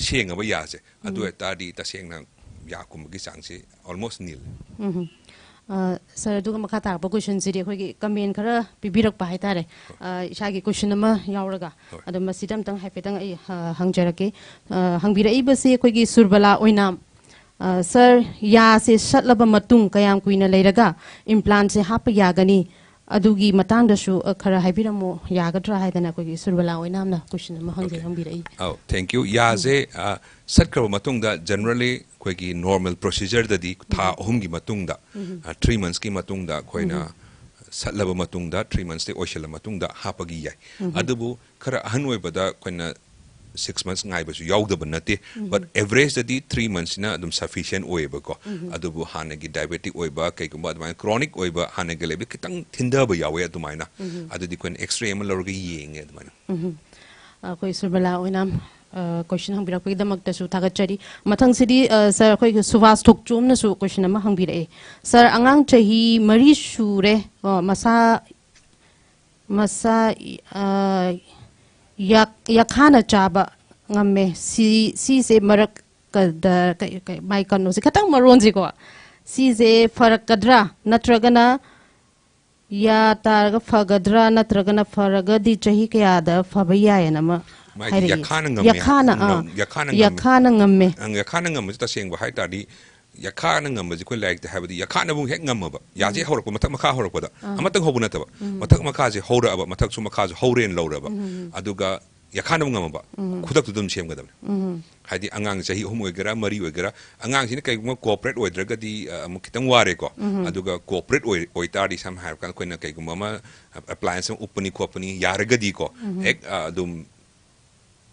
ꯁꯦꯡꯉꯕ ꯌꯥꯁꯦ, ꯑꯗꯨ ꯑꯣꯏꯇꯥꯔꯗꯤ ꯇꯁꯦꯡꯅ ꯌꯥ ꯀꯨꯝꯕꯒꯤ ꯆꯥꯡꯁꯦ almost nil꯫ ꯑ, ꯁꯥꯔ, ꯑꯗꯨꯒ ꯃꯈꯥ ꯇꯥꯔꯛꯄ ꯀꯣꯏꯁꯟꯁꯤꯗꯤ ꯑꯩꯈꯣꯏꯒꯤ ꯀꯃꯦꯟ ꯈꯔ ꯄꯤꯕꯤꯔꯛꯄ ꯍꯥꯏꯇꯥꯔꯦ꯫ ꯑ, ꯏꯁꯥꯒꯤ ꯀꯣꯏꯁꯟ ꯑꯃ ꯌꯥꯎꯔꯒ꯫ ꯍꯣꯏ꯫ ꯑꯗꯣ ꯃꯁꯤꯗ ꯑꯝꯇꯪ ꯍꯥꯏꯐꯦꯠꯇꯪ ꯑꯩ, ꯑ, ꯍꯪꯖꯔꯛꯀꯦ꯫ ꯑ, ꯍꯪꯕꯤꯔꯛꯏꯕꯁꯤ ꯑꯩꯈꯣꯏꯒꯤ ꯁꯨꯔꯕꯂꯥ ꯑꯣꯏꯅꯥꯝ꯫ ꯑ, ꯁꯥꯔ, ꯌꯥꯁꯦ ꯁꯠꯂꯕ ꯃꯇꯨꯡ ꯀꯌꯥꯝ ꯀꯨꯏꯅ ꯂꯩꯔꯒ ꯏꯝꯄ꯭ꯂꯥꯟꯁꯦ ꯍꯥꯞꯄ ꯌꯥꯒꯅꯤ? ꯑꯗꯨꯒꯤ ꯃꯇꯥꯡꯗꯁꯨ, ꯑ, ꯈꯔ ꯍꯥꯏꯕꯤꯔꯝꯃꯣ, ꯌꯥꯒꯗ꯭ꯔꯥ ꯍꯥꯏꯗꯅ ꯑꯩꯈꯣꯏꯒꯤ ꯁꯨꯔꯕꯂꯥ ꯑꯣꯏꯅꯥꯝꯅ ꯀꯣꯏꯁꯟ ꯑꯃ ꯍꯪꯖꯩ, ꯑꯣꯀꯦ꯫ ꯍꯪꯕꯤꯔꯛꯏ꯫ ꯑꯧ, thank you꯫ ꯌꯥꯁꯦ, ꯑ, ꯁꯠꯈ꯭ꯔꯕ ꯃꯇꯨꯡꯗ, generally ꯑꯩꯈꯣꯏꯒꯤ normal procedureꯗꯗꯤ ꯊꯥ ꯑꯍꯨꯝꯒꯤ ꯃꯇꯨꯡꯗ, ꯑ, three monthsꯀꯤ ꯃꯇꯨꯡꯗ ꯑꯩꯈꯣꯏꯅ ꯁꯠꯂꯕ ꯃꯇꯨꯡꯗ, three monthsꯇꯤ ꯑꯣꯏꯁꯤꯜꯂ ꯃꯇꯨꯡꯗ ꯍꯥꯞꯄꯒꯤ ꯌꯥꯏ꯫ ꯑꯗꯨꯕꯨ ꯈꯔ ꯑꯍꯟ ꯑꯣꯏꯕꯗ ꯑꯩꯈꯣꯏꯅ six months ꯉꯥꯏꯕꯁꯨ ꯌꯥꯎꯗꯕ ꯅꯠꯇꯦ꯫ But average ꯇꯗꯤ three months ꯁꯤꯅ ꯑꯗꯨꯝ sufficient ꯑꯣꯏꯌꯦꯕꯀꯣ꯫ ꯑꯗꯨꯕꯨ ꯍꯥꯟꯅꯒꯤ diabetic ꯑꯣꯏꯕ, ꯀꯩꯒꯨꯝꯕ ꯑꯗꯨꯃꯥꯏꯅ chronic ꯑꯣꯏꯕ, ꯍꯥꯟꯅꯒꯤ ꯂꯩꯕ ꯈꯤꯇꯪ ꯊꯤꯟꯊꯕ ꯌꯥꯎꯋꯦ ꯑꯗꯨꯃꯥꯏꯅ꯫ ꯑꯗꯨꯗꯤ ꯑꯩꯈꯣꯏꯅ X-ray ꯑꯃ ꯂꯧꯔꯒ ꯌꯦꯡꯉꯦ ꯑꯗꯨꯃꯥꯏꯅ꯫ ꯑꯩꯈꯣꯏ ꯁꯨꯔꯃꯤꯂꯥ ꯑꯣꯏꯅ, ꯑ, question ꯍꯪꯕꯤꯔꯛꯄꯒꯤꯗꯃꯛꯇꯁꯨ ꯊꯥꯒꯠꯆꯔꯤ꯫ ꯃꯊꯪꯁꯤꯗꯤ, ꯑ, sir, ꯑꯩꯈꯣꯏꯒꯤ ꯁꯨꯕꯥꯁ ꯊꯣꯛꯆꯣꯝꯅꯁꯨ question ꯑꯃ ꯍꯪꯕꯤꯔꯛꯑꯦ꯫ Sir, ꯑꯉꯥꯡ ꯆꯍꯤ ꯃꯔꯤ ꯁꯨꯔꯦ, ꯑ, ꯃꯁꯥ, ꯃꯁꯥ, ꯑ, ꯌꯥꯛ-, ꯌꯥꯈꯥꯅ ꯆꯥꯕ ꯉꯝꯃꯦ꯫ ꯁꯤ, ꯁꯤꯁꯦ ꯃꯔꯛ ꯀꯗ-, ꯀꯩ, ꯀꯩ, ꯃꯥꯏ ꯀꯩꯅꯣꯁꯦ ꯈꯤꯇꯪ ꯃꯔꯣꯟꯁꯦꯀꯣ꯫ ꯁꯤꯁꯦ ꯐꯔꯛꯀꯗ꯭ꯔꯥ? ꯅꯠꯇ꯭ꯔꯒꯅ ꯌꯥ ꯇꯥꯔꯒ ꯐꯒꯗ꯭ꯔꯥ? ꯅꯠꯇ꯭ꯔꯒꯅ ꯐꯔꯒꯗꯤ ꯆꯍꯤ ꯀꯌꯥꯗ ꯐꯕ ꯌꯥꯏꯌꯦꯅ ꯑꯃ ꯃꯥꯏꯗꯤ ꯍꯥꯏꯔꯛꯏ꯫ ꯌꯥꯈꯥꯅ ꯉꯝꯃꯦ꯫ ꯌꯥꯈꯥꯅ, ꯑꯥ, ꯉꯝ-, ꯌꯥꯈꯥꯅ ꯉꯝꯃꯦ꯫ ꯌꯥꯈꯥꯅ ꯉꯝꯃꯦ꯫ ꯑꯪ, ꯌꯥꯈꯥꯅ ꯉꯝꯕꯁꯤ ꯇꯁꯦꯡꯕ ꯍꯥꯏ ꯇꯥꯔꯗꯤ, ꯌꯥꯈꯥꯅ ꯉꯝꯕꯁꯤ ꯑꯩꯈꯣꯏ ꯂꯥꯏꯔꯤꯛꯇ ꯍꯥꯏꯕꯗꯤ ꯌꯥꯈꯥꯅ ꯑꯃꯨꯛ ꯍꯦꯛ ꯉꯝꯃꯕ, ꯌꯥꯁꯦ ꯎꯝ꯫ ꯍꯧꯔꯛꯄ, ꯃꯊꯛ ꯃꯈꯥ ꯍꯧꯔꯛꯄꯗ ꯑꯥ꯫ ꯑꯃꯇꯪ ꯍꯧꯕ ꯅꯠꯇꯕ, ꯎꯝ꯫ ꯃꯊꯛ ꯃꯈꯥꯁꯦ ꯍꯧꯔꯛꯑꯕ, ꯃꯊꯛꯁꯨ ꯃꯈꯥꯁꯨ ꯍꯧꯔꯦꯅ ꯂꯧꯔꯕ, ꯎꯝ, ꯎꯝ, ꯎꯝ꯫ ꯑꯗꯨꯒ ꯌꯥꯈꯥꯅ ꯑꯃꯨꯛ ꯉꯝꯃꯕ, ꯎꯝ꯫ ꯈꯨꯗꯛꯇꯨꯗ ꯑꯗꯨꯝ ꯁꯦꯝꯒꯗꯕꯅꯤ꯫ ꯎꯝ꯫ ꯍꯥꯏꯗꯤ ꯑꯉꯥꯡ ꯆꯍꯤ ꯑꯍꯨꯝ ꯑꯣꯏꯒꯦꯔꯥ, ꯃꯔꯤ ꯑꯣꯏꯒꯦꯔꯥ, ꯑꯉꯥꯡꯁꯤꯅ ꯀꯩꯒꯨꯝꯕ cooperate ꯑꯣꯏꯗ꯭ꯔꯒꯗꯤ, ꯑ, ꯑꯃꯨꯛ ꯈꯤꯇꯪ ꯋꯥꯔꯦꯀꯣ꯫ ꯎꯝ꯫ ꯑꯗꯨꯒ cooperate ꯑꯣꯏ-, ꯑꯣꯏꯇꯥꯔꯗꯤ, ꯁꯝꯅ ꯍꯥꯏꯔꯀꯥꯟꯗ ꯑꯩꯈꯣꯏꯅ ꯀꯩꯒꯨꯝꯕ ꯑꯃ appliance ꯑꯃ ꯎꯞꯄꯅꯤ ꯈꯣꯠꯄꯅꯤ ꯌꯥꯔꯒꯗꯤꯀꯣ, ꯎꯝ꯫ ꯍꯦꯛ, ꯑ, ꯑꯗꯨꯝ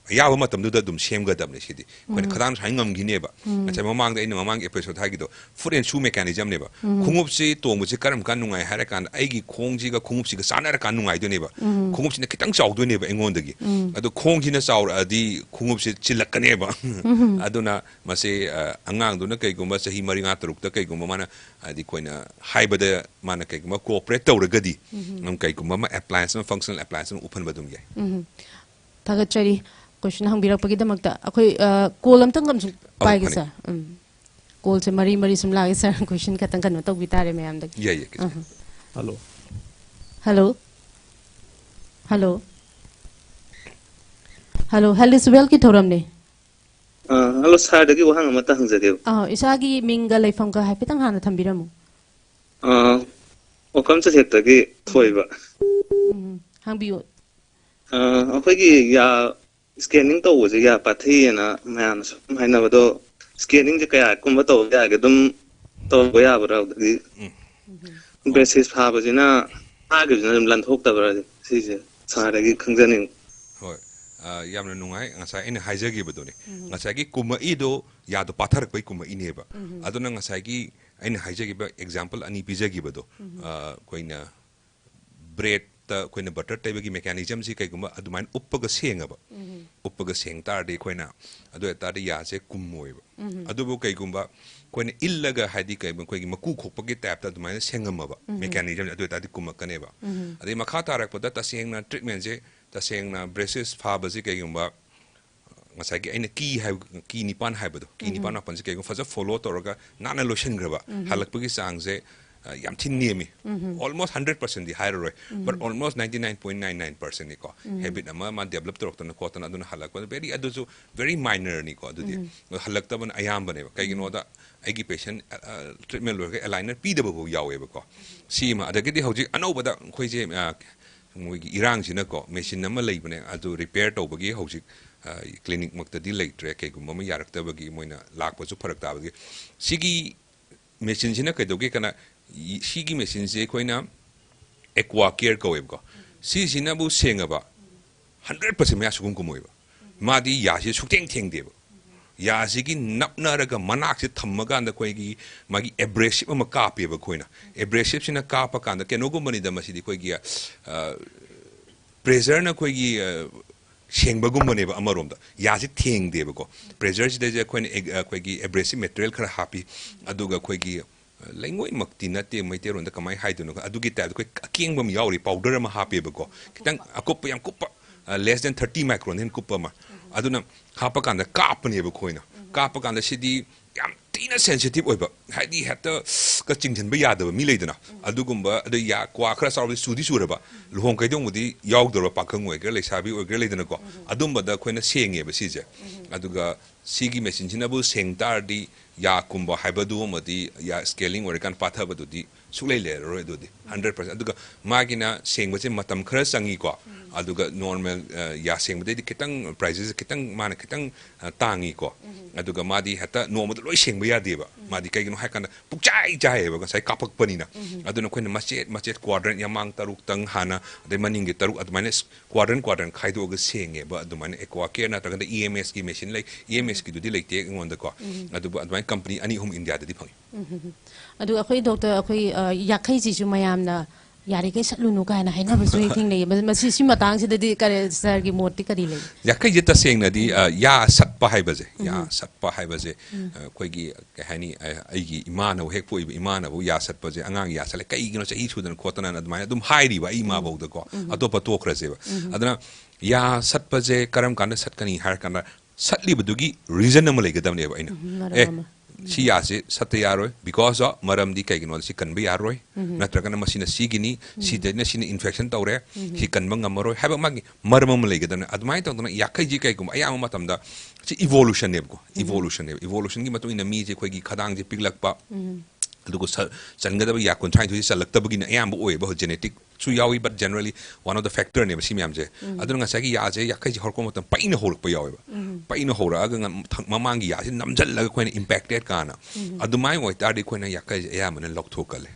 ꯑꯌꯥꯕ ꯃꯇꯝꯗꯨꯗ ꯑꯗꯨꯝ ꯁꯦꯝꯒꯗꯕꯅꯦ ꯁꯤꯗꯤ꯫ ꯑꯩꯈꯣꯏꯅ ꯎꯝ꯫ ꯈꯗꯥꯡ ꯁꯨꯃꯥꯏꯅ ꯉꯝꯈꯤꯅꯦꯕ꯫ ꯎꯝ꯫ ꯉꯁꯥꯏ ꯃꯃꯥꯡꯗ ꯑꯩꯅ ꯃꯃꯥꯡꯒꯤ episode ꯍꯥꯏꯒꯤꯗꯣ, foot and shoe mechanism ꯅꯦꯕ꯫ ꯎꯝ꯫ ꯈꯣꯡꯎꯞꯁꯤ ꯇꯣꯡꯕꯁꯤ ꯀꯔꯝ ꯀꯥꯟ ꯅꯨꯡꯉꯥꯏ ꯍꯥꯏꯔꯀꯥꯟꯗ ꯑꯩꯒꯤ ꯈꯣꯡꯁꯤꯒ ꯈꯣꯡꯎꯞꯁꯤꯒ ꯆꯥꯟꯅꯔꯀꯥꯟ ꯅꯨꯡꯉꯥꯏꯗꯣꯏꯅꯦꯕ꯫ ꯎꯝ꯫ ꯈꯣꯡꯎꯞꯁꯤꯅ ꯈꯤꯇꯪ ꯆꯥꯎꯗꯣꯏꯅꯦꯕ ꯑꯩꯉꯣꯟꯗꯒꯤ꯫ ꯎꯝ꯫ ꯑꯗꯣ ꯈꯣꯡꯁꯤꯅ ꯆꯥꯎꯔꯛꯑꯗꯤ ꯈꯣꯡꯎꯞꯁꯤ ꯆꯤꯜꯂꯛꯀꯅꯦꯕ꯫ ꯎꯝ꯫ ꯑꯗꯨꯅ ꯃꯁꯤ, ꯑ, ꯑꯉꯥꯡꯗꯨꯅ ꯀꯩꯒꯨꯝꯕ ꯆꯍꯤ ꯃꯔꯤ, ꯃꯉꯥ, ꯇꯔꯨꯛꯇ ꯀꯩꯒꯨꯝꯕ ꯃꯥꯅ, ꯍꯥꯏꯗꯤ ꯑꯩꯈꯣꯏꯅ ꯍꯥꯏꯕꯗ ꯃꯥꯅ ꯀꯩꯒꯨꯝꯕ cooperate ꯇꯧꯔꯒꯗꯤ, ꯎꯝ꯫ ꯎꯝ, ꯀꯩꯒꯨꯝꯕ ꯑꯃ appliance ꯑꯃ, functional appliance ꯑꯃ ꯎꯞꯍꯟꯕ ꯑꯗꯨꯝ ꯌꯥꯏ꯫ ꯎꯝ꯫ ꯊꯥꯒꯠꯆꯔꯤ question ꯍꯪꯕꯤꯔꯛꯄꯒꯤꯗꯃꯛꯇ꯫ ꯑꯩꯈꯣꯏ, ꯑ, call ꯑꯝꯇꯪ ꯑꯃꯨꯛ ꯑꯧ, ꯄꯥꯏꯒꯦ, ꯐꯅꯤ꯫ Sir꯫ ꯎꯝ꯫ Call ꯁꯦ ꯃꯔꯤ ꯃꯔꯤ ꯁꯨꯝ ꯂꯥꯛꯑꯦ, sir꯫ Question ꯈꯛꯇꯪ ꯀꯩꯅꯣ ꯇꯧꯕꯤ ꯇꯥꯔꯦ ꯃꯌꯥꯝꯗꯒꯤ꯫ ꯌꯥꯏ, ꯌꯥꯏ, ꯀꯩꯁꯨ ꯑꯍ꯫ ꯀꯥꯏꯗꯦ꯫ Hello꯫ Hello꯫ Hello꯫ Hello, Health is Wealth ꯀꯤ ꯊꯧꯔꯝꯅꯦ꯫ ꯑ, hello, sir ꯗꯒꯤ ꯋꯥꯍꯪ ꯑꯃꯇ ꯍꯪꯖꯒꯦꯕ꯫ ꯑ, ꯏꯁꯥꯒꯤ ꯃꯤꯡꯒ ꯂꯩꯐꯝꯒ ꯍꯥꯏꯐꯦꯠꯇꯪ ꯍꯥꯟꯅ ꯊꯝꯕꯤꯔꯝꯃꯨ꯫ ꯑ, ꯑꯣꯀꯝ ꯆꯊꯦꯛꯇꯒꯤ ꯊꯣꯏꯕ꯫ ꯎꯝ, ꯍꯪꯕꯤꯌꯨ꯫ ꯑ, ꯑꯩꯈꯣꯏꯒꯤ ꯌꯥ scanning ꯇꯧꯕꯁꯦ ꯌꯥ ꯄꯥꯊꯩꯑꯅ ꯃꯌꯥꯝꯅ ꯁꯨꯝ ꯍꯥꯏꯅꯕꯗꯣ, scanning ꯁꯦ ꯀꯌꯥꯒꯨꯝꯕ ꯇꯧꯕ ꯌꯥꯒꯦ? ꯑꯗꯨꯝ ꯇꯧꯕ ꯌꯥꯕ꯭ꯔꯥ? ꯑꯗꯒꯤ ꯎꯝ꯫ Braces ꯐꯥꯕꯁꯤꯅ, ꯐꯥꯈꯤꯕꯁꯤꯅ ꯑꯗꯨꯝ ꯂꯟꯊꯣꯛꯇꯕ꯭ꯔꯥ? ꯁꯤꯁꯦ sir ꯗꯒꯤ ꯈꯪꯖꯅꯤꯡꯕ꯫ ꯍꯣꯏ꯫ ꯑ, ꯌꯥꯝꯅ ꯅꯨꯡꯉꯥꯏ꯫ ꯉꯁꯥꯏ ꯑꯩꯅ ꯍꯥꯏꯖꯈꯤꯕꯗꯨꯅꯤ꯫ ꯉꯁꯥꯏꯒꯤ ꯀꯨꯝꯃꯛꯏꯗꯣ ꯌꯥꯗꯣ ꯄꯥꯊꯔꯛꯄꯩ ꯀꯨꯝꯃꯛꯏꯅꯦꯕ꯫ ꯑꯗꯨꯅ ꯉꯁꯥꯏꯒꯤ ꯑꯩꯅ ꯍꯥꯏꯖꯈꯤꯕ example ꯑꯅꯤ ꯄꯤꯖꯈꯤꯕꯗꯣ, ꯑ, ꯑꯩꯈꯣꯏꯅ breadꯇ ꯑꯩꯈꯣꯏꯅ butter ꯇꯩꯕꯒꯤ mechanismꯁꯤ ꯀꯩꯒꯨꯝꯕ ꯑꯗꯨꯃꯥꯏꯅ ꯎꯞꯄꯒ ꯁꯦꯡꯉꯕ, ꯎꯞꯄꯒ ꯁꯦꯡ ꯇꯥꯔꯗꯤ ꯑꯩꯈꯣꯏꯅ, ꯑꯗꯨ ꯑꯣꯏꯇꯥꯔꯗꯤ ꯌꯥꯁꯦ ꯀꯨꯝꯃꯣꯏꯕ꯫ ꯑꯗꯨꯕꯨ ꯀꯩꯒꯨꯝꯕ ꯑꯩꯈꯣꯏꯅ ꯏꯜꯂꯒ, ꯍꯥꯏꯗꯤ ꯀꯩ, ꯑꯩꯈꯣꯏꯒꯤ ꯃꯀꯨ ꯈꯣꯛꯄꯒꯤ typeꯇ ꯑꯗꯨꯃꯥꯏꯅ ꯁꯦꯡꯉꯝꯃꯕ mechanism, ꯑꯗꯨ ꯑꯣꯏꯇꯥꯔꯗꯤ ꯀꯨꯝꯃꯛꯀꯅꯦꯕ꯫ ꯑꯗꯩ ꯃꯈꯥ ꯇꯥꯔꯛꯄꯗ ꯇꯁꯦꯡꯅ treatmentꯁꯦ, ꯇꯁꯦꯡꯅ braces ꯐꯥꯕꯁꯤ ꯀꯩꯒꯨꯝꯕ ꯉꯁꯥꯏꯒꯤ ꯑꯩꯅ key ꯍꯥꯏꯕ, key ꯅꯤꯄꯥꯟ ꯍꯥꯏꯕꯗꯣ, key ꯅꯤꯄꯥꯟ ꯃꯥꯄꯟꯁꯦ ꯀꯩꯒꯨꯝꯕ ꯐꯖ follow ꯇꯧꯔꯒ ꯅꯥꯟꯅ ꯂꯣꯏꯁꯤꯟꯈ꯭ꯔꯕ, ꯍꯜꯂꯛꯄꯒꯤ ꯆꯥꯡꯁꯦ, ꯑ, ꯌꯥꯝ ꯊꯤꯅ ꯅꯦꯝꯃꯤ꯫ Almost hundred percentꯗꯤ ꯍꯥꯏꯔꯔꯣꯏ, but almost ninety nine point nine nine percentꯅꯤꯀꯣ꯫ Habit ꯑꯃ ꯃꯥ develop ꯇꯧꯔꯛꯇꯅ ꯈꯣꯠꯇꯅ ꯑꯗꯨꯅ ꯍꯜꯂꯛꯄꯗ very, ꯑꯗꯨꯁꯨ very minorꯅꯤꯀꯣ꯫ ꯑꯗꯨꯗꯤ ꯑꯗꯣ ꯍꯜꯂꯛꯇꯕꯅ ꯑꯌꯥꯝꯕꯅꯦꯕ꯫ ꯀꯩꯒꯤꯅꯣꯗ ꯑꯩꯒꯤ patient, ꯑ, ꯑ, treatment ꯂꯣꯏꯔꯒ aligner ꯄꯤꯗꯕ ꯐꯥꯎ ꯌꯥꯎꯋꯦꯕꯀꯣ꯫ ꯁꯤꯃ, ꯑꯗꯒꯤꯗꯤ ꯍꯧꯖꯤꯛ ꯑꯅꯧꯕꯗ ꯑꯩꯈꯣꯏꯁꯦ, ꯑ, ꯃꯣꯏꯒꯤ ꯏꯔꯥꯡꯁꯤꯅꯀꯣ, machine ꯑꯃ ꯂꯩꯕꯅꯦ, ꯑꯗꯨ repair ꯇꯧꯕꯒꯤ ꯍꯧꯖꯤꯛ, ꯑ, clinicꯃꯛꯇꯗꯤ ꯂꯩꯇ꯭ꯔꯦ, ꯀꯩꯒꯨꯝꯕ ꯑꯃ ꯌꯥꯔꯛꯇꯕꯒꯤ ꯃꯣꯏꯅ ꯂꯥꯛꯄꯁꯨ ꯐꯔꯛ ꯇꯥꯕꯒꯤ꯫ ꯁꯤꯒꯤ machineꯁꯤꯅ ꯀꯩꯗꯧꯒꯦ ꯀꯅ, ꯏ-, ꯁꯤꯒꯤ machineꯁꯦ ꯑꯩꯈꯣꯏꯅ Aqua Care ꯀꯧꯋꯦꯕꯀꯣ꯫ ꯁꯤꯁꯤꯅꯕꯨ ꯁꯦꯡꯉꯕ, hundred percent ꯃꯌꯥ ꯁꯨꯡꯀꯨꯝ ꯀꯨꯝꯃꯣꯏꯕ꯫ ꯃꯥꯗꯤ ꯌꯥꯁꯤ ꯁꯨꯛꯊꯦꯡ ꯊꯦꯡꯗꯦꯕ꯫ ꯌꯥꯁꯤꯒꯤ ꯅꯞꯅꯔꯒ ꯃꯅꯥꯛꯁꯦ ꯊꯝꯃꯀꯥꯟꯗ ꯑꯩꯈꯣꯏꯒꯤ ꯃꯥꯒꯤ abrasive ꯑꯃ ꯀꯥꯞꯄꯦꯕ ꯑꯩꯈꯣꯏꯅ꯫ Abrasiveꯁꯤꯅ ꯀꯥꯞꯄꯀꯥꯟꯗ ꯀꯩꯅꯣꯒꯨꯝꯕꯅꯤꯗ ꯃꯁꯤꯗꯤ ꯑꯩꯈꯣꯏꯒꯤ, ꯑ, pressureꯅ ꯑꯩꯈꯣꯏꯒꯤ, ꯑ, ꯁꯦꯡꯕꯒꯨꯝꯕꯅꯦꯕ ꯑꯃꯔꯣꯝꯗ꯫ ꯌꯥꯁꯤ ꯊꯦꯡꯗꯦꯕꯀꯣ꯫ Pressureꯁꯤꯗꯩꯁꯤꯗ ꯑꯩꯈꯣꯏꯅ ꯑꯦ-, ꯑꯩꯈꯣꯏꯒꯤ abrasive material ꯈꯔ ꯍꯥꯞꯄꯤ, ꯑꯗꯨꯒ ꯑꯩꯈꯣꯏꯒꯤ, ꯑ, ꯂꯩꯉꯣꯏꯃꯛꯇꯤ ꯅꯠꯇꯦ, ꯃꯩꯇꯩꯔꯣꯟꯗ ꯀꯃꯥꯏꯅ ꯍꯥꯏꯗꯣꯏꯅꯣ? ꯑꯗꯨꯒꯤ typeꯇ ꯑꯩꯈꯣꯏ ꯑꯀꯦꯡꯕ ꯑꯃ ꯌꯥꯎꯔꯤ, powder ꯑꯃ ꯍꯥꯞꯄꯦꯕꯀꯣ꯫ ꯈꯤꯇꯪ ꯑꯀꯨꯞꯄ, ꯌꯥꯝ ꯀꯨꯞꯄ, ꯑ, less than thirty micron ꯍꯦꯟꯅ ꯀꯨꯞꯄ ꯑꯃ꯫ ꯑꯗꯨꯅ ꯍꯥꯞꯄꯀꯥꯟꯗ ꯀꯥꯞꯄꯅꯦꯕ ꯑꯩꯈꯣꯏꯅ꯫ ꯀꯥꯞꯄꯀꯥꯟꯗ ꯁꯤꯗꯤ ꯌꯥꯝ ꯊꯤꯅ sensitive ꯑꯣꯏꯕ, ꯍꯥꯏꯗꯤ ꯍꯦꯛꯇ ꯀ ꯆꯤꯡꯁꯤꯟꯕ ꯌꯥꯗꯕ ꯃꯤ ꯂꯩꯗꯅ, ꯑꯗꯨꯒꯨꯝꯕ, ꯑꯗꯩ ꯌꯥ ꯀ꯭ꯋꯥ ꯈꯔ ꯆꯥꯎꯔꯗꯤ ꯆꯨꯗꯤ ꯆꯨꯔꯕ, ꯂꯨꯍꯣꯡ ꯀꯩꯗꯣꯡꯕꯗꯤ ꯌꯥꯎꯗꯧꯔꯕ, ꯄꯥꯈꯪ ꯑꯣꯏꯒꯦꯔꯥ ꯂꯩꯁꯥꯕꯤ ꯑꯣꯏꯒꯦꯔꯥ ꯂꯩꯗꯅꯀꯣ, ꯑꯗꯨꯝꯕꯗ ꯑꯩꯈꯣꯏꯅ ꯁꯦꯡꯉꯦꯕ ꯁꯤꯁꯦ꯫ ꯑꯗꯨꯒ ꯁꯤꯒꯤ machineꯁꯤꯅꯕꯨ ꯁꯦꯡ ꯇꯥꯔꯗꯤ ꯌꯥ ꯀꯨꯝꯕ ꯍꯥꯏꯕꯗꯨ ꯑꯃꯗꯤ ꯌꯥ swelling ꯑꯣꯏꯔꯀꯥꯟꯗ ꯄꯥꯊꯕꯗꯨꯗꯤ ꯁꯨꯛꯂꯩ ꯂꯩꯔꯔꯣꯏ ꯑꯗꯨꯗꯤ, hundred percent꯫ ꯑꯗꯨꯒ ꯃꯥꯒꯤꯅ ꯁꯦꯡꯕꯁꯦ ꯃꯇꯝ ꯈꯔ ꯆꯪꯉꯤꯀꯣ, ꯑꯗꯨꯒ normal, ꯑ, ꯌꯥ ꯁꯦꯡꯕꯗꯩꯗꯤ ꯈꯤꯇꯪ prices ꯈꯤꯇꯪ, ꯃꯥꯅ ꯈꯤꯇꯪ, ꯑ, ꯇꯥꯡꯉꯤꯀꯣ꯫ ꯑꯗꯨꯒ ꯃꯥꯗꯤ ꯍꯦꯛꯇ ꯅꯣꯡꯃꯗ ꯂꯣꯏ ꯁꯦꯡꯕ ꯌꯥꯗꯦꯕ꯫ ꯃꯥꯗꯤ ꯀꯩꯒꯤꯅꯣ ꯍꯥꯏ ꯀꯥꯟꯗ ꯄꯨꯛꯆꯥꯏ ꯆꯥꯏꯌꯦꯕ ꯉꯁꯥꯏ ꯀꯥꯞꯄꯛꯄꯅꯤꯅ꯫ ꯑꯗꯨꯅ ꯑꯩꯈꯣꯏꯅ ꯃꯆꯦꯠ ꯃꯆꯦꯠ quadrant ꯌꯥꯝꯃꯥꯡ ꯇꯔꯨꯛꯇꯪ ꯍꯥꯟꯅ, ꯑꯗꯩ ꯃꯅꯤꯡꯒꯤ ꯇꯔꯨꯛ, ꯑꯗꯨꯃꯥꯏꯅ quadrant quadrant ꯈꯥꯏꯗꯣꯛꯑꯒ ꯁꯦꯡꯉꯦꯕ꯫ ꯑꯗꯨꯃꯥꯏꯅ Aqua Care ꯅꯠꯇ꯭ꯔꯒꯅ E M S ꯀꯤ machine ꯂꯩ꯫ E M S ꯀꯤꯗꯨꯗꯤ ꯂꯩꯇꯦ ꯑꯩꯉꯣꯟꯗꯀꯣ꯫ ꯑꯗꯨꯕꯨ ꯑꯗꯨꯃꯥꯏꯅ company ꯑꯅꯤ ꯑꯍꯨꯝ ꯏꯟꯗꯤꯌꯥꯗꯗꯤ ꯐꯪꯉꯤ꯫ ꯑꯗꯨꯒ ꯑꯩꯈꯣꯏ doctor, ꯑꯩꯈꯣꯏ, ꯑ, ꯌꯥꯈꯩꯁꯤꯁꯨ ꯃꯌꯥꯝꯅ ꯌꯥꯔꯤꯈꯩ ꯁꯠꯂꯨꯅꯨ ꯀꯥꯏꯅ ꯍꯥꯏꯅꯕꯁꯨ ꯍꯦꯛ ꯊꯦꯡꯅꯩꯌꯦ꯫ ꯃ-, ꯃꯁꯤ, ꯁꯤ ꯃꯇꯥꯡꯁꯤꯗꯗꯤ ꯀꯔꯤ, sir ꯒꯤ ꯃꯣꯠꯇꯤ ꯀꯔꯤ ꯂꯩ? ꯌꯥꯈꯩꯁꯦ ꯇꯁꯦꯡꯅꯗꯤ, ꯑ, ꯌꯥ ꯁꯠꯄ ꯍꯥꯏꯕꯁꯦ, ꯌꯥ ꯁꯠꯄ ꯍꯥꯏꯕꯁꯦ, ꯑ, ꯑꯩꯈꯣꯏꯒꯤ ꯀꯩ ꯍꯥꯏꯅꯤ, ꯑ, ꯑꯩꯒꯤ ꯏꯃꯥꯅꯕꯨ ꯍꯦꯛ ꯄꯣꯛꯏꯕ ꯏꯃꯥꯅꯕꯨ ꯌꯥ ꯁꯠꯄꯁꯦ, "ꯑꯉꯥꯡ ꯌꯥ ꯁꯠꯂꯦ, ꯀꯩꯒꯤꯅꯣ ꯆꯍꯤ ꯁꯨꯗꯅ ꯈꯣꯠꯇꯅ?" ꯑꯗꯨꯃꯥꯏꯅ ꯑꯗꯨꯝ ꯍꯥꯏꯔꯤꯕ ꯑꯩ ꯏꯃꯥꯕꯧꯗꯀꯣ꯫ ꯑꯇꯣꯞꯄ ꯇꯣꯛꯈ꯭ꯔꯁꯦꯕ꯫ ꯑꯗꯨꯅ ꯌꯥ ꯁꯠꯄꯁꯦ ꯀꯔꯝ ꯀꯥꯟꯗ ꯁꯠꯀꯅꯤ ꯍꯥꯏꯔ ꯀꯥꯟꯗ, ꯁꯠꯂꯤꯕꯗꯨꯒꯤ reason ꯑꯃ ꯂꯩꯒꯗꯕꯅꯦꯕ ꯑꯩꯅ꯫ ꯎꯝ, ꯃꯔꯝ ꯑꯦ, ꯑꯃ꯫ ꯁꯤ ꯌꯥꯁꯦ ꯁꯠꯇ ꯌꯥꯔꯣꯏ, because of, ꯃꯔꯝꯗꯤ ꯀꯩꯒꯤꯅꯣꯗ ꯁꯤ ꯀꯟꯕ ꯌꯥꯔꯣꯏ, ꯅꯠꯇ꯭ꯔꯒꯅ ꯃꯁꯤꯅ ꯁꯤꯒꯤꯅꯤ, ꯁꯤꯗꯩꯅ ꯁꯤꯅ infection ꯇꯧꯔꯦ, ꯁꯤ ꯀꯟꯕ ꯉꯝꯃꯔꯣꯏ ꯍꯥꯏꯕ ꯃꯥꯒꯤ ꯃꯔꯝ ꯑꯃ ꯂꯩꯒꯗꯕꯅꯦ꯫ ꯑꯗꯨꯃꯥꯏꯅ ꯇꯧꯗꯅ ꯌꯥꯈꯩꯁꯤ ꯀꯩꯒꯨꯝꯕ ꯑꯌꯥꯝꯕ ꯃꯇꯝꯗ ꯁꯤ evolution ꯅꯦꯕꯀꯣ, evolution ꯅꯦꯕ꯫ Evolution ꯒꯤ ꯃꯇꯨꯡ ꯏꯟꯅ ꯃꯤꯁꯦ ꯑꯩꯈꯣꯏꯒꯤ ꯈꯗꯥꯡꯁꯦ ꯄꯤꯛꯂꯛꯄ, ꯑꯗꯨꯒ ꯁ-, ꯆꯟꯒꯗꯕ ꯌꯥ ꯀꯨꯟꯊ꯭ꯔꯥ ꯅꯤꯊꯣꯏꯁꯦ ꯆꯜꯂꯛꯇꯕꯒꯤꯅ ꯑꯌꯥꯝꯕ ꯑꯣꯏꯌꯦꯕ, genetic ꯁꯨ ꯌꯥꯎꯏ, but generally one of the factor ꯅꯦꯕ ꯁꯤ ꯃꯌꯥꯝꯁꯦ꯫ ꯑꯗꯨꯅ ꯉꯁꯥꯏꯒꯤ ꯌꯥꯁꯦ ꯌꯥꯈꯩꯁꯦ ꯍꯧꯔꯛꯄ ꯃꯇꯝ ꯄꯩꯅ ꯍꯧꯔꯛꯄ ꯌꯥꯎꯋꯦꯕ꯫ ꯄꯩꯅ ꯍꯧꯔꯛꯑꯒ ꯉꯝ-, ꯊꯪ-, ꯃꯃꯥꯡꯒꯤ ꯌꯥꯁꯦ ꯅꯝꯁꯤꯜꯂꯒ ꯑꯩꯈꯣꯏꯅ impacted ꯀꯥꯅ꯫ ꯑꯗꯨꯃꯥꯏꯅ ꯑꯣꯏꯇꯥꯔꯗꯤ ꯑꯩꯈꯣꯏꯅ ꯌꯥꯈꯩꯁꯦ ꯑꯌꯥꯝꯕꯅ ꯂꯧꯊꯣꯛꯀꯜꯂꯦ꯫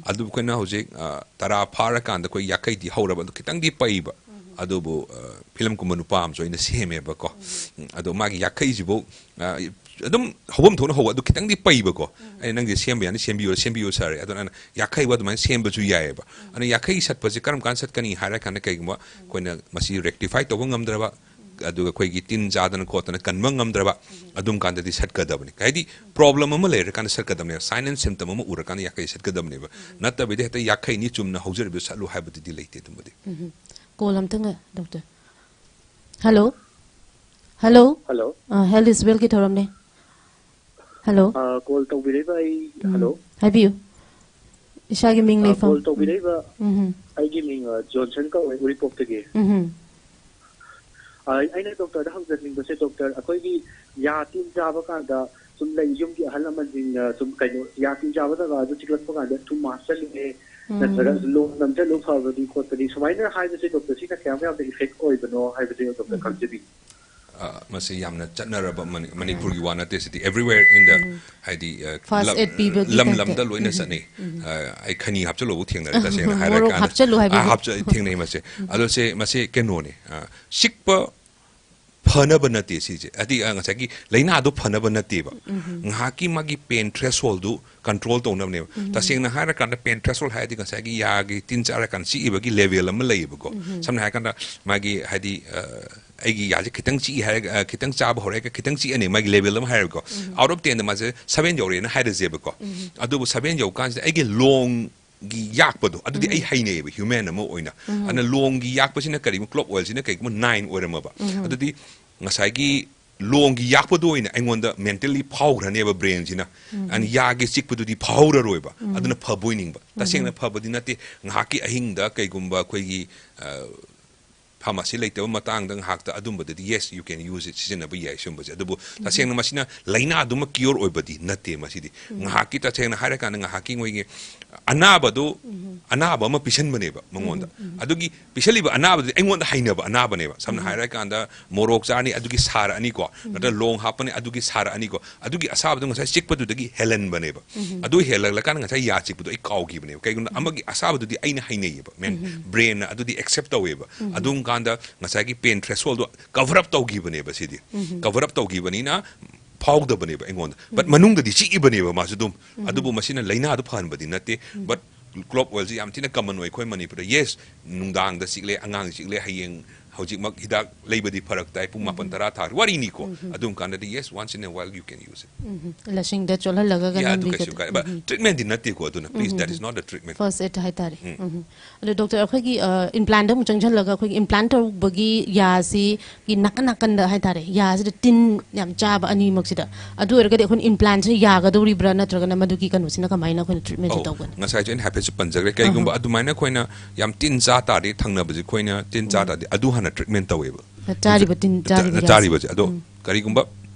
ꯑꯗꯨꯕꯨ ꯑꯩꯈꯣꯏꯅ ꯍꯧꯖꯤꯛ, ꯑ, ꯇꯔꯥ ꯐꯥꯔꯀꯥꯟꯗ ꯑꯩꯈꯣꯏ ꯌꯥꯈꯩꯗꯤ ꯍꯧꯔꯕ, ꯑꯗꯨ ꯈꯤꯇꯪꯗꯤ ꯄꯩꯕ꯫ ꯑꯗꯨꯕꯨ, ꯑ, film ꯀꯨꯝꯕ ꯅꯨꯄꯥ ꯑꯃꯁꯨ ꯑꯩꯅ ꯁꯦꯝꯃꯦꯕꯀꯣ꯫ ꯎꯝ, ꯑꯗꯣ ꯃꯥꯒꯤ ꯌꯥꯈꯩꯁꯤꯕꯨ, ꯑ, ꯑꯗꯨꯝ ꯍꯧꯐꯝ ꯊꯣꯛꯅ ꯍꯧꯕ, ꯑꯗꯨ ꯈꯤꯇꯪꯗꯤ ꯄꯩꯕꯀꯣ꯫ ꯑꯩꯅ, "ꯅꯪꯁꯦ ꯁꯦꯝꯕ ꯌꯥꯅꯤ, ꯁꯦꯝꯕꯤꯌꯨ, ꯁꯦꯝꯕꯤꯌꯨ sir" ꯍꯥꯏ꯫ ꯑꯗꯨꯅ ꯑꯩꯅ ꯌꯥꯈꯩꯕꯨ ꯑꯗꯨꯃꯥꯏꯅ ꯁꯦꯝꯕꯁꯨ ꯌꯥꯏꯑꯕ꯫ ꯑꯗꯨꯅ ꯌꯥꯈꯩ ꯁꯠꯄꯁꯦ ꯀꯔꯝ ꯀꯥꯟꯗ ꯁꯠꯀꯅꯤ ꯍꯥꯏꯔ ꯀꯥꯟꯗ, ꯀꯩꯒꯨꯝꯕ ꯑꯩꯈꯣꯏꯅ ꯃꯁꯤ rectify ꯇꯧꯕ ꯉꯝꯗ꯭ꯔꯕ, ꯑꯗꯨꯒ ꯑꯩꯈꯣꯏꯒꯤ ꯇꯤꯟ ꯆꯥꯗꯅ ꯈꯣꯠꯇꯅ ꯀꯟꯕ ꯉꯝꯗ꯭ꯔꯕ, ꯑꯗꯨꯝ ꯀꯥꯟꯗꯗꯤ ꯁꯠꯀꯗꯕꯅꯤ꯫ ꯍꯥꯏꯗꯤ problem ꯑꯃ ꯂꯩꯔꯀꯥꯟꯗ ꯁꯠꯀꯗꯕꯅꯦꯕ, sign and symptom ꯑꯃ ꯎꯔꯀꯥꯟꯗ ꯌꯥꯈꯩ ꯁꯠꯀꯗꯕꯅꯦꯕ꯫ ꯅꯠꯇꯕꯤꯗ ꯍꯦꯛꯇ ꯌꯥꯈꯩꯅꯤ ꯆꯨꯝꯅ ꯍꯧꯖꯔꯤꯕꯗꯣ ꯁꯠꯂꯨ ꯍꯥꯏꯕꯗꯨꯗꯤ ꯂꯩꯇꯦ ꯑꯗꯨꯝꯕꯗꯤ꯫ ꯎꯝ꯫ Call ꯑꯝꯇꯪꯒ, doctor꯫ Hello? Hello? Hello. ꯑ, Health is Wealth ꯀꯤ ꯊꯧꯔꯝꯅꯦ꯫ Hello? ꯑ, call ꯇꯧꯕꯤꯔꯛꯏꯕ ꯑꯩ, ꯎꯝ꯫ hello. ꯍꯥꯏꯕꯤꯌꯨ꯫ ꯏꯁꯥꯒꯤ ꯃꯤꯡ ꯑ, ꯂꯩꯐꯝ꯫ call ꯇꯧꯕꯤꯔꯛꯏꯕ ꯎꯝ꯫ ꯑꯩꯒꯤ ꯃꯤꯡ, ꯑ, ꯖꯣꯟꯁꯟ ꯀꯧꯋꯦ, ꯎꯔꯤꯄꯣꯛꯇꯒꯤ꯫ ꯎꯝ꯫ ꯑ, ꯑꯩꯅ doctor ꯗ ꯍꯪꯖꯅꯤꯡꯕꯁꯦ, doctor, ꯑꯩꯈꯣꯏꯒꯤ ꯌꯥ ꯇꯤꯟ ꯆꯥꯕ ꯀꯥꯟꯗ ꯁꯨꯝ ꯂꯩ, ꯌꯨꯝꯒꯤ ꯑꯍꯜ ꯂꯃꯟꯁꯤꯡꯅ ꯁꯨꯝ ꯀꯩꯅꯣ, ꯌꯥ ꯇꯤꯟ ꯆꯥꯕ ꯖꯒꯥꯗꯨ ꯆꯤꯛꯂꯛꯄ ꯀꯥꯟꯗ ꯊꯨꯝ ꯍꯥꯞꯆꯜꯂꯦ, ꯎꯝ꯫ ꯅꯠꯇ꯭ꯔꯒ ꯂꯣꯝ ꯅꯝꯁꯤꯜꯂꯨ ꯐꯕꯅꯤ ꯈꯣꯠꯄꯅꯤ ꯁꯨꯃꯥꯏꯅ ꯍꯥꯏꯕꯁꯦ, doctor, ꯁꯤꯅ ꯀꯌꯥꯝ ꯌꯥꯝꯅ effect ꯑꯣꯏꯕꯅꯣ ꯍꯥꯏꯕꯁꯦ doctor ꯎꯝ꯫ ꯈꯪꯖꯅꯤꯡꯉꯤ꯫ ꯑ, ꯑ, ꯃꯁꯤ ꯌꯥꯝꯅ ꯆꯠꯅꯔꯕ ꯃꯅꯤ-, ꯃꯅꯤꯄꯨꯔꯒꯤ ꯋꯥ ꯅꯠꯇꯦ, ꯁꯤꯗꯤ everywhere in the, ꯍꯥꯏꯗꯤ, ꯑ, First ꯂꯝ-, aid ꯄꯤꯕꯒꯤ ꯂꯝ ꯇꯥꯏꯞꯇ꯫ ꯂꯝꯗ ꯂꯣꯏꯅ ꯆꯠꯅꯩ꯫ ꯑ, ꯑꯩ ꯈꯩꯅꯤ ꯍꯥꯞꯆꯜꯂꯣꯕꯨ ꯊꯦꯡꯅꯔꯦ, ꯇꯁꯦꯡꯅ ꯃꯣꯔꯣꯛ ꯍꯥꯏꯔꯀꯥꯟꯗ꯫ ꯍꯥꯞꯆꯜꯂꯨ ꯍꯥꯏꯕ꯫ ꯑ, ꯍꯥꯞꯆ-, ꯊꯦꯡꯅꯩ ꯃꯁꯦ꯫ ꯑꯗꯣ ꯁꯦ, ꯃꯁꯦ ꯀꯩꯅꯣꯅꯦ, ꯑ, ꯁꯤꯛꯄ ꯐꯅꯕ ꯅꯠꯇꯦ ꯁꯤꯁꯦ꯫ ꯍꯥꯏꯗꯤ, ꯑ, ꯉꯁꯥꯏꯒꯤ ꯂꯥꯏꯅꯥꯗꯣ ꯐꯅꯕ ꯅꯠꯇꯦꯕ꯫ ꯉꯥꯏꯍꯥꯛꯀꯤ ꯃꯥꯒꯤ pain threshold ꯗꯨ control ꯇꯧꯅꯕꯅꯦꯕ꯫ ꯇꯁꯦꯡꯅ ꯍꯥꯏꯔꯀꯥꯟꯗ pain threshold ꯍꯥꯏꯔꯗꯤ ꯉꯁꯥꯏꯒꯤ ꯌꯥꯒꯤ ꯇꯤꯟ ꯆꯥꯔꯀꯥꯟꯗ ꯆꯤꯛꯏꯕꯒꯤ level ꯑꯃ ꯂꯩꯌꯦꯕꯀꯣ꯫ ꯁꯝꯅ ꯍꯥꯏꯔꯀꯥꯟꯗ ꯃꯥꯒꯤ, ꯍꯥꯏꯗꯤ, ꯑ, ꯑꯩꯒꯤ ꯌꯥꯁꯦ ꯈꯤꯇꯪ ꯆꯤꯛꯏ ꯍꯥꯏꯔꯒ, ꯑ, ꯈꯤꯇꯪ ꯆꯥꯕ ꯍꯧꯔꯦꯒ ꯈꯤꯇꯪ ꯆꯤꯛꯑꯅꯤ, ꯃꯥꯒꯤ level ꯑꯃ ꯍꯥꯏꯔꯒꯀꯣ꯫ Out of ten ꯗ ꯃꯥꯁꯦ seven ꯌꯧꯔꯦꯅ ꯍꯥꯏꯔꯁꯦꯕꯀꯣ꯫ ꯑꯗꯨꯕꯨ seven ꯌꯧꯀꯥꯟꯁꯤꯗ ꯑꯩꯒꯤ ꯂꯣꯡꯒꯤ ꯌꯥꯛꯄꯗꯣ, ꯑꯗꯨꯗꯤ ꯑꯩ ꯍꯩꯅꯩꯌꯦꯕ, human ꯑꯃ ꯑꯣꯏꯅ꯫ ꯑꯗꯨꯅ ꯂꯣꯡꯒꯤ ꯌꯥꯛꯄꯁꯤꯅ ꯀꯔꯤꯒꯨꯝꯕ, clove ꯋꯦꯜꯁꯤꯅ ꯀꯔꯤꯒꯨꯝꯕ nine ꯑꯣꯏꯔꯝꯃꯕ, ꯑꯗꯨꯗꯤ ꯉꯁꯥꯏꯒꯤ ꯂꯣꯡꯒꯤ ꯌꯥꯛꯄꯗꯣ ꯑꯣꯏꯅ ꯑꯩꯉꯣꯟꯗ mentally ꯐꯥꯎꯈ꯭ꯔꯅꯦꯕ brain ꯁꯤꯅ꯫ ꯑꯗꯨꯅ ꯌꯥꯒꯤ ꯆꯤꯛꯄꯗꯨꯗꯤ ꯐꯥꯎꯔꯔꯣꯏꯕ꯫ ꯑꯗꯨꯅ ꯐꯕꯣꯏ ꯅꯤꯡꯕ꯫ ꯇꯁꯦꯡꯅ ꯐꯕꯗꯤ ꯅꯠꯇꯦ꯫ ꯉꯥꯏꯍꯥꯛꯀꯤ ꯑꯍꯤꯡꯗ ꯀꯩꯒꯨꯝꯕ ꯑꯩꯈꯣꯏꯒꯤ, ꯑ, pharmacy ꯂꯩꯇꯕ ꯃꯇꯥꯡꯗ ꯉꯥꯏꯍꯥꯛꯇ ꯑꯗꯨꯝꯕꯗꯗꯤ, yes, you can use it, ꯁꯤꯖꯤꯟꯅꯕ ꯌꯥꯏ ꯁꯤꯒꯨꯝꯕꯁꯦ꯫ ꯑꯗꯨꯕꯨ ꯇꯁꯦꯡꯅ ꯃꯁꯤꯅ ꯂꯥꯏꯅꯥꯗꯨꯃ cure ꯑꯣꯏꯕꯗꯤ ꯅꯠꯇꯦ ꯃꯁꯤꯗꯤ꯫ ꯉꯥꯏꯍꯥꯛꯀꯤ, ꯇꯁꯦꯡꯅ ꯍꯥꯏꯔꯀꯥꯟꯗ ꯉꯥꯏꯍꯥꯛꯀꯤ ꯃꯣꯏꯒꯤ ꯑꯅꯥꯕꯗꯨ, ꯑꯅꯥꯕ ꯑꯃ ꯄꯤꯁꯟꯕꯅꯦꯕ ꯃꯉꯣꯟꯗ꯫ ꯑꯗꯨꯒꯤ ꯄꯤꯁꯜꯂꯤꯕ ꯑꯅꯥꯕꯗꯨꯗꯤ ꯑꯩꯉꯣꯟꯗ ꯍꯩꯅꯕ ꯑꯅꯥꯕꯅꯦꯕ꯫ ꯁꯝꯅ ꯍꯥꯏꯔꯀꯥꯟꯗ ꯃꯣꯔꯣꯛ ꯆꯥꯔꯅꯤ, ꯑꯗꯨꯒꯤ ꯁꯥꯔꯛꯑꯅꯤꯀꯣ, ꯅꯠꯇ꯭ꯔꯒ ꯂꯣꯡ ꯍꯥꯞꯄꯅꯤ, ꯑꯗꯨꯒꯤ ꯁꯥꯔꯛꯑꯅꯤꯀꯣ꯫ ꯑꯗꯨꯒꯤ ꯑꯁꯥꯕꯗꯣ ꯉꯁꯥꯏ ꯆꯤꯛꯄꯗꯨꯗꯒꯤ ꯍꯦꯜꯍꯟꯕꯅꯦꯕ꯫ ꯑꯗꯨ ꯍꯦꯜꯂꯛꯂꯀꯥꯟꯗ ꯉꯁꯥꯏ ꯌꯥ ꯆꯤꯛꯄꯗꯣ ꯑꯩ ꯀꯥꯎꯈꯤꯕꯅꯦꯕ꯫ ꯀꯩꯒꯤꯅꯣꯗ ꯑꯃꯒꯤ ꯑꯁꯥꯕꯗꯨꯗꯤ ꯑꯩꯅ ꯍꯩꯅꯩꯌꯦꯕ, ꯃꯦꯟ, brain ꯅ ꯑꯗꯨꯗꯤ accept ꯇꯧꯋꯦꯕ꯫ ꯑꯗꯨꯝ ꯀꯥꯟꯗ ꯉꯁꯥꯏꯒꯤ pain threshold ꯗꯣ cover up ꯇꯧꯈꯤꯕꯅꯦꯕ ꯁꯤꯗꯤ꯫ Cover up ꯇꯧꯈꯤꯕꯅꯤꯅ ꯐꯥꯎꯗꯕꯅꯦꯕ ꯑꯩꯉꯣꯟꯗ꯫ But ꯃꯅꯨꯡꯗꯗꯤ ꯆꯤꯛꯏꯕꯅꯦꯕ ꯃꯥꯁꯨ ꯑꯗꯨꯝ꯫ ꯑꯗꯨꯕꯨ ꯃꯁꯤꯅ ꯂꯥꯏꯅꯥꯗꯨ ꯐꯍꯟꯕꯗꯤ ꯅꯠꯇꯦ꯫ But clove ꯋꯦꯜꯁꯤ ꯌꯥꯝ ꯊꯤꯅ common ꯑꯣꯏ ꯑꯩꯈꯣꯏ ꯃꯅꯤꯄꯨꯔꯗ꯫ Yes, ꯅꯨꯡꯗꯥꯡꯗ ꯆꯤꯛꯂꯦ, ꯑꯉꯥꯡ ꯆꯤꯛꯂꯦ, ꯍꯌꯦꯡ ꯍꯧꯖꯤꯛꯃꯛ ꯍꯤꯗꯥꯛ ꯂꯩꯕꯗꯤ ꯐꯔꯛ ꯇꯥꯏ, ꯄꯨꯡ ꯃꯥꯄꯟ ꯇꯔꯥ ꯊꯥꯔꯦ, ꯋꯥꯔꯤꯅꯤꯀꯣ꯫ ꯑꯗꯨꯝ ꯀꯥꯟꯗꯗꯤ, yes, once in a while you can use it꯫ ꯂꯁꯤꯡꯗ ꯆꯣꯠꯍꯜꯂꯒ ꯌꯥ, ꯑꯗꯨ ꯅꯝꯕꯤ ꯀꯩꯁꯨ ꯈꯣꯠꯄꯤ꯫ ꯀꯥꯏ-, but treatment ꯗꯤ ꯅꯠꯇꯦꯀꯣ ꯑꯗꯨꯅ, please, that is not a treatment꯫ First aid ꯍꯥꯏꯇꯥꯔꯦ꯫ ꯎꯝ꯫ ꯑꯗꯣ doctor, ꯑꯩꯈꯣꯏꯒꯤ, ꯑ, implant ꯑꯃꯨꯛ ꯆꯪꯁꯤꯜꯂꯒ ꯑꯩꯈꯣꯏꯒꯤ implant ꯇꯧꯕꯒꯤ ꯌꯥꯁꯤꯒꯤ ꯅꯥꯀꯟ ꯅꯥꯀꯟꯗ ꯍꯥꯏꯇꯥꯔꯦ, ꯌꯥꯁꯤꯗ ꯇꯤꯟ ꯌꯥꯝ ꯆꯥꯕ ꯑꯅꯤꯃꯛꯁꯤꯗ, ꯑꯗꯨ ꯑꯣꯏꯔꯒꯗꯤ ꯑꯩꯈꯣꯏꯅ implant ꯁꯦ ꯌꯥꯒꯗꯧꯔꯤꯕ꯭ꯔꯥ, ꯅꯠꯇ꯭ꯔꯒꯅ ꯃꯗꯨꯒꯤ ꯀꯩꯅꯣꯁꯤꯅ ꯀꯃꯥꯏꯅ ꯑꯩꯈꯣꯏꯅ treatment ꯁꯦ ꯑꯧ, ꯇꯧꯒꯅꯤ? ꯉꯁꯥꯏꯁꯨ ꯑꯩꯅ ꯍꯥꯏꯐꯦꯠꯁꯨ ꯄꯟꯖꯈ꯭ꯔꯦ꯫ ꯀꯩꯒꯨꯝꯕ ꯑꯗꯨꯃꯥꯏꯅ ꯑꯩꯈꯣꯏꯅ ꯌꯥꯝ ꯇꯤꯟ ꯆꯥ ꯇꯥꯔꯗꯤ, ꯊꯪꯅꯕꯁꯦ ꯑꯩꯈꯣꯏꯅ ꯇꯤꯟ ꯆꯥ ꯇꯥꯔꯗꯤ, ꯑꯗꯨ ꯍꯥꯟꯅ treatment ꯇꯧꯋꯦꯕ꯫ ꯆꯥꯔꯤꯕ ꯇꯤꯟ, ꯆꯥꯔꯤꯕ ꯌꯥꯁꯦ꯫ ꯆꯥꯔꯤꯕꯁꯦ꯫ ꯑꯗꯣ ꯀꯔꯤꯒꯨꯝꯕ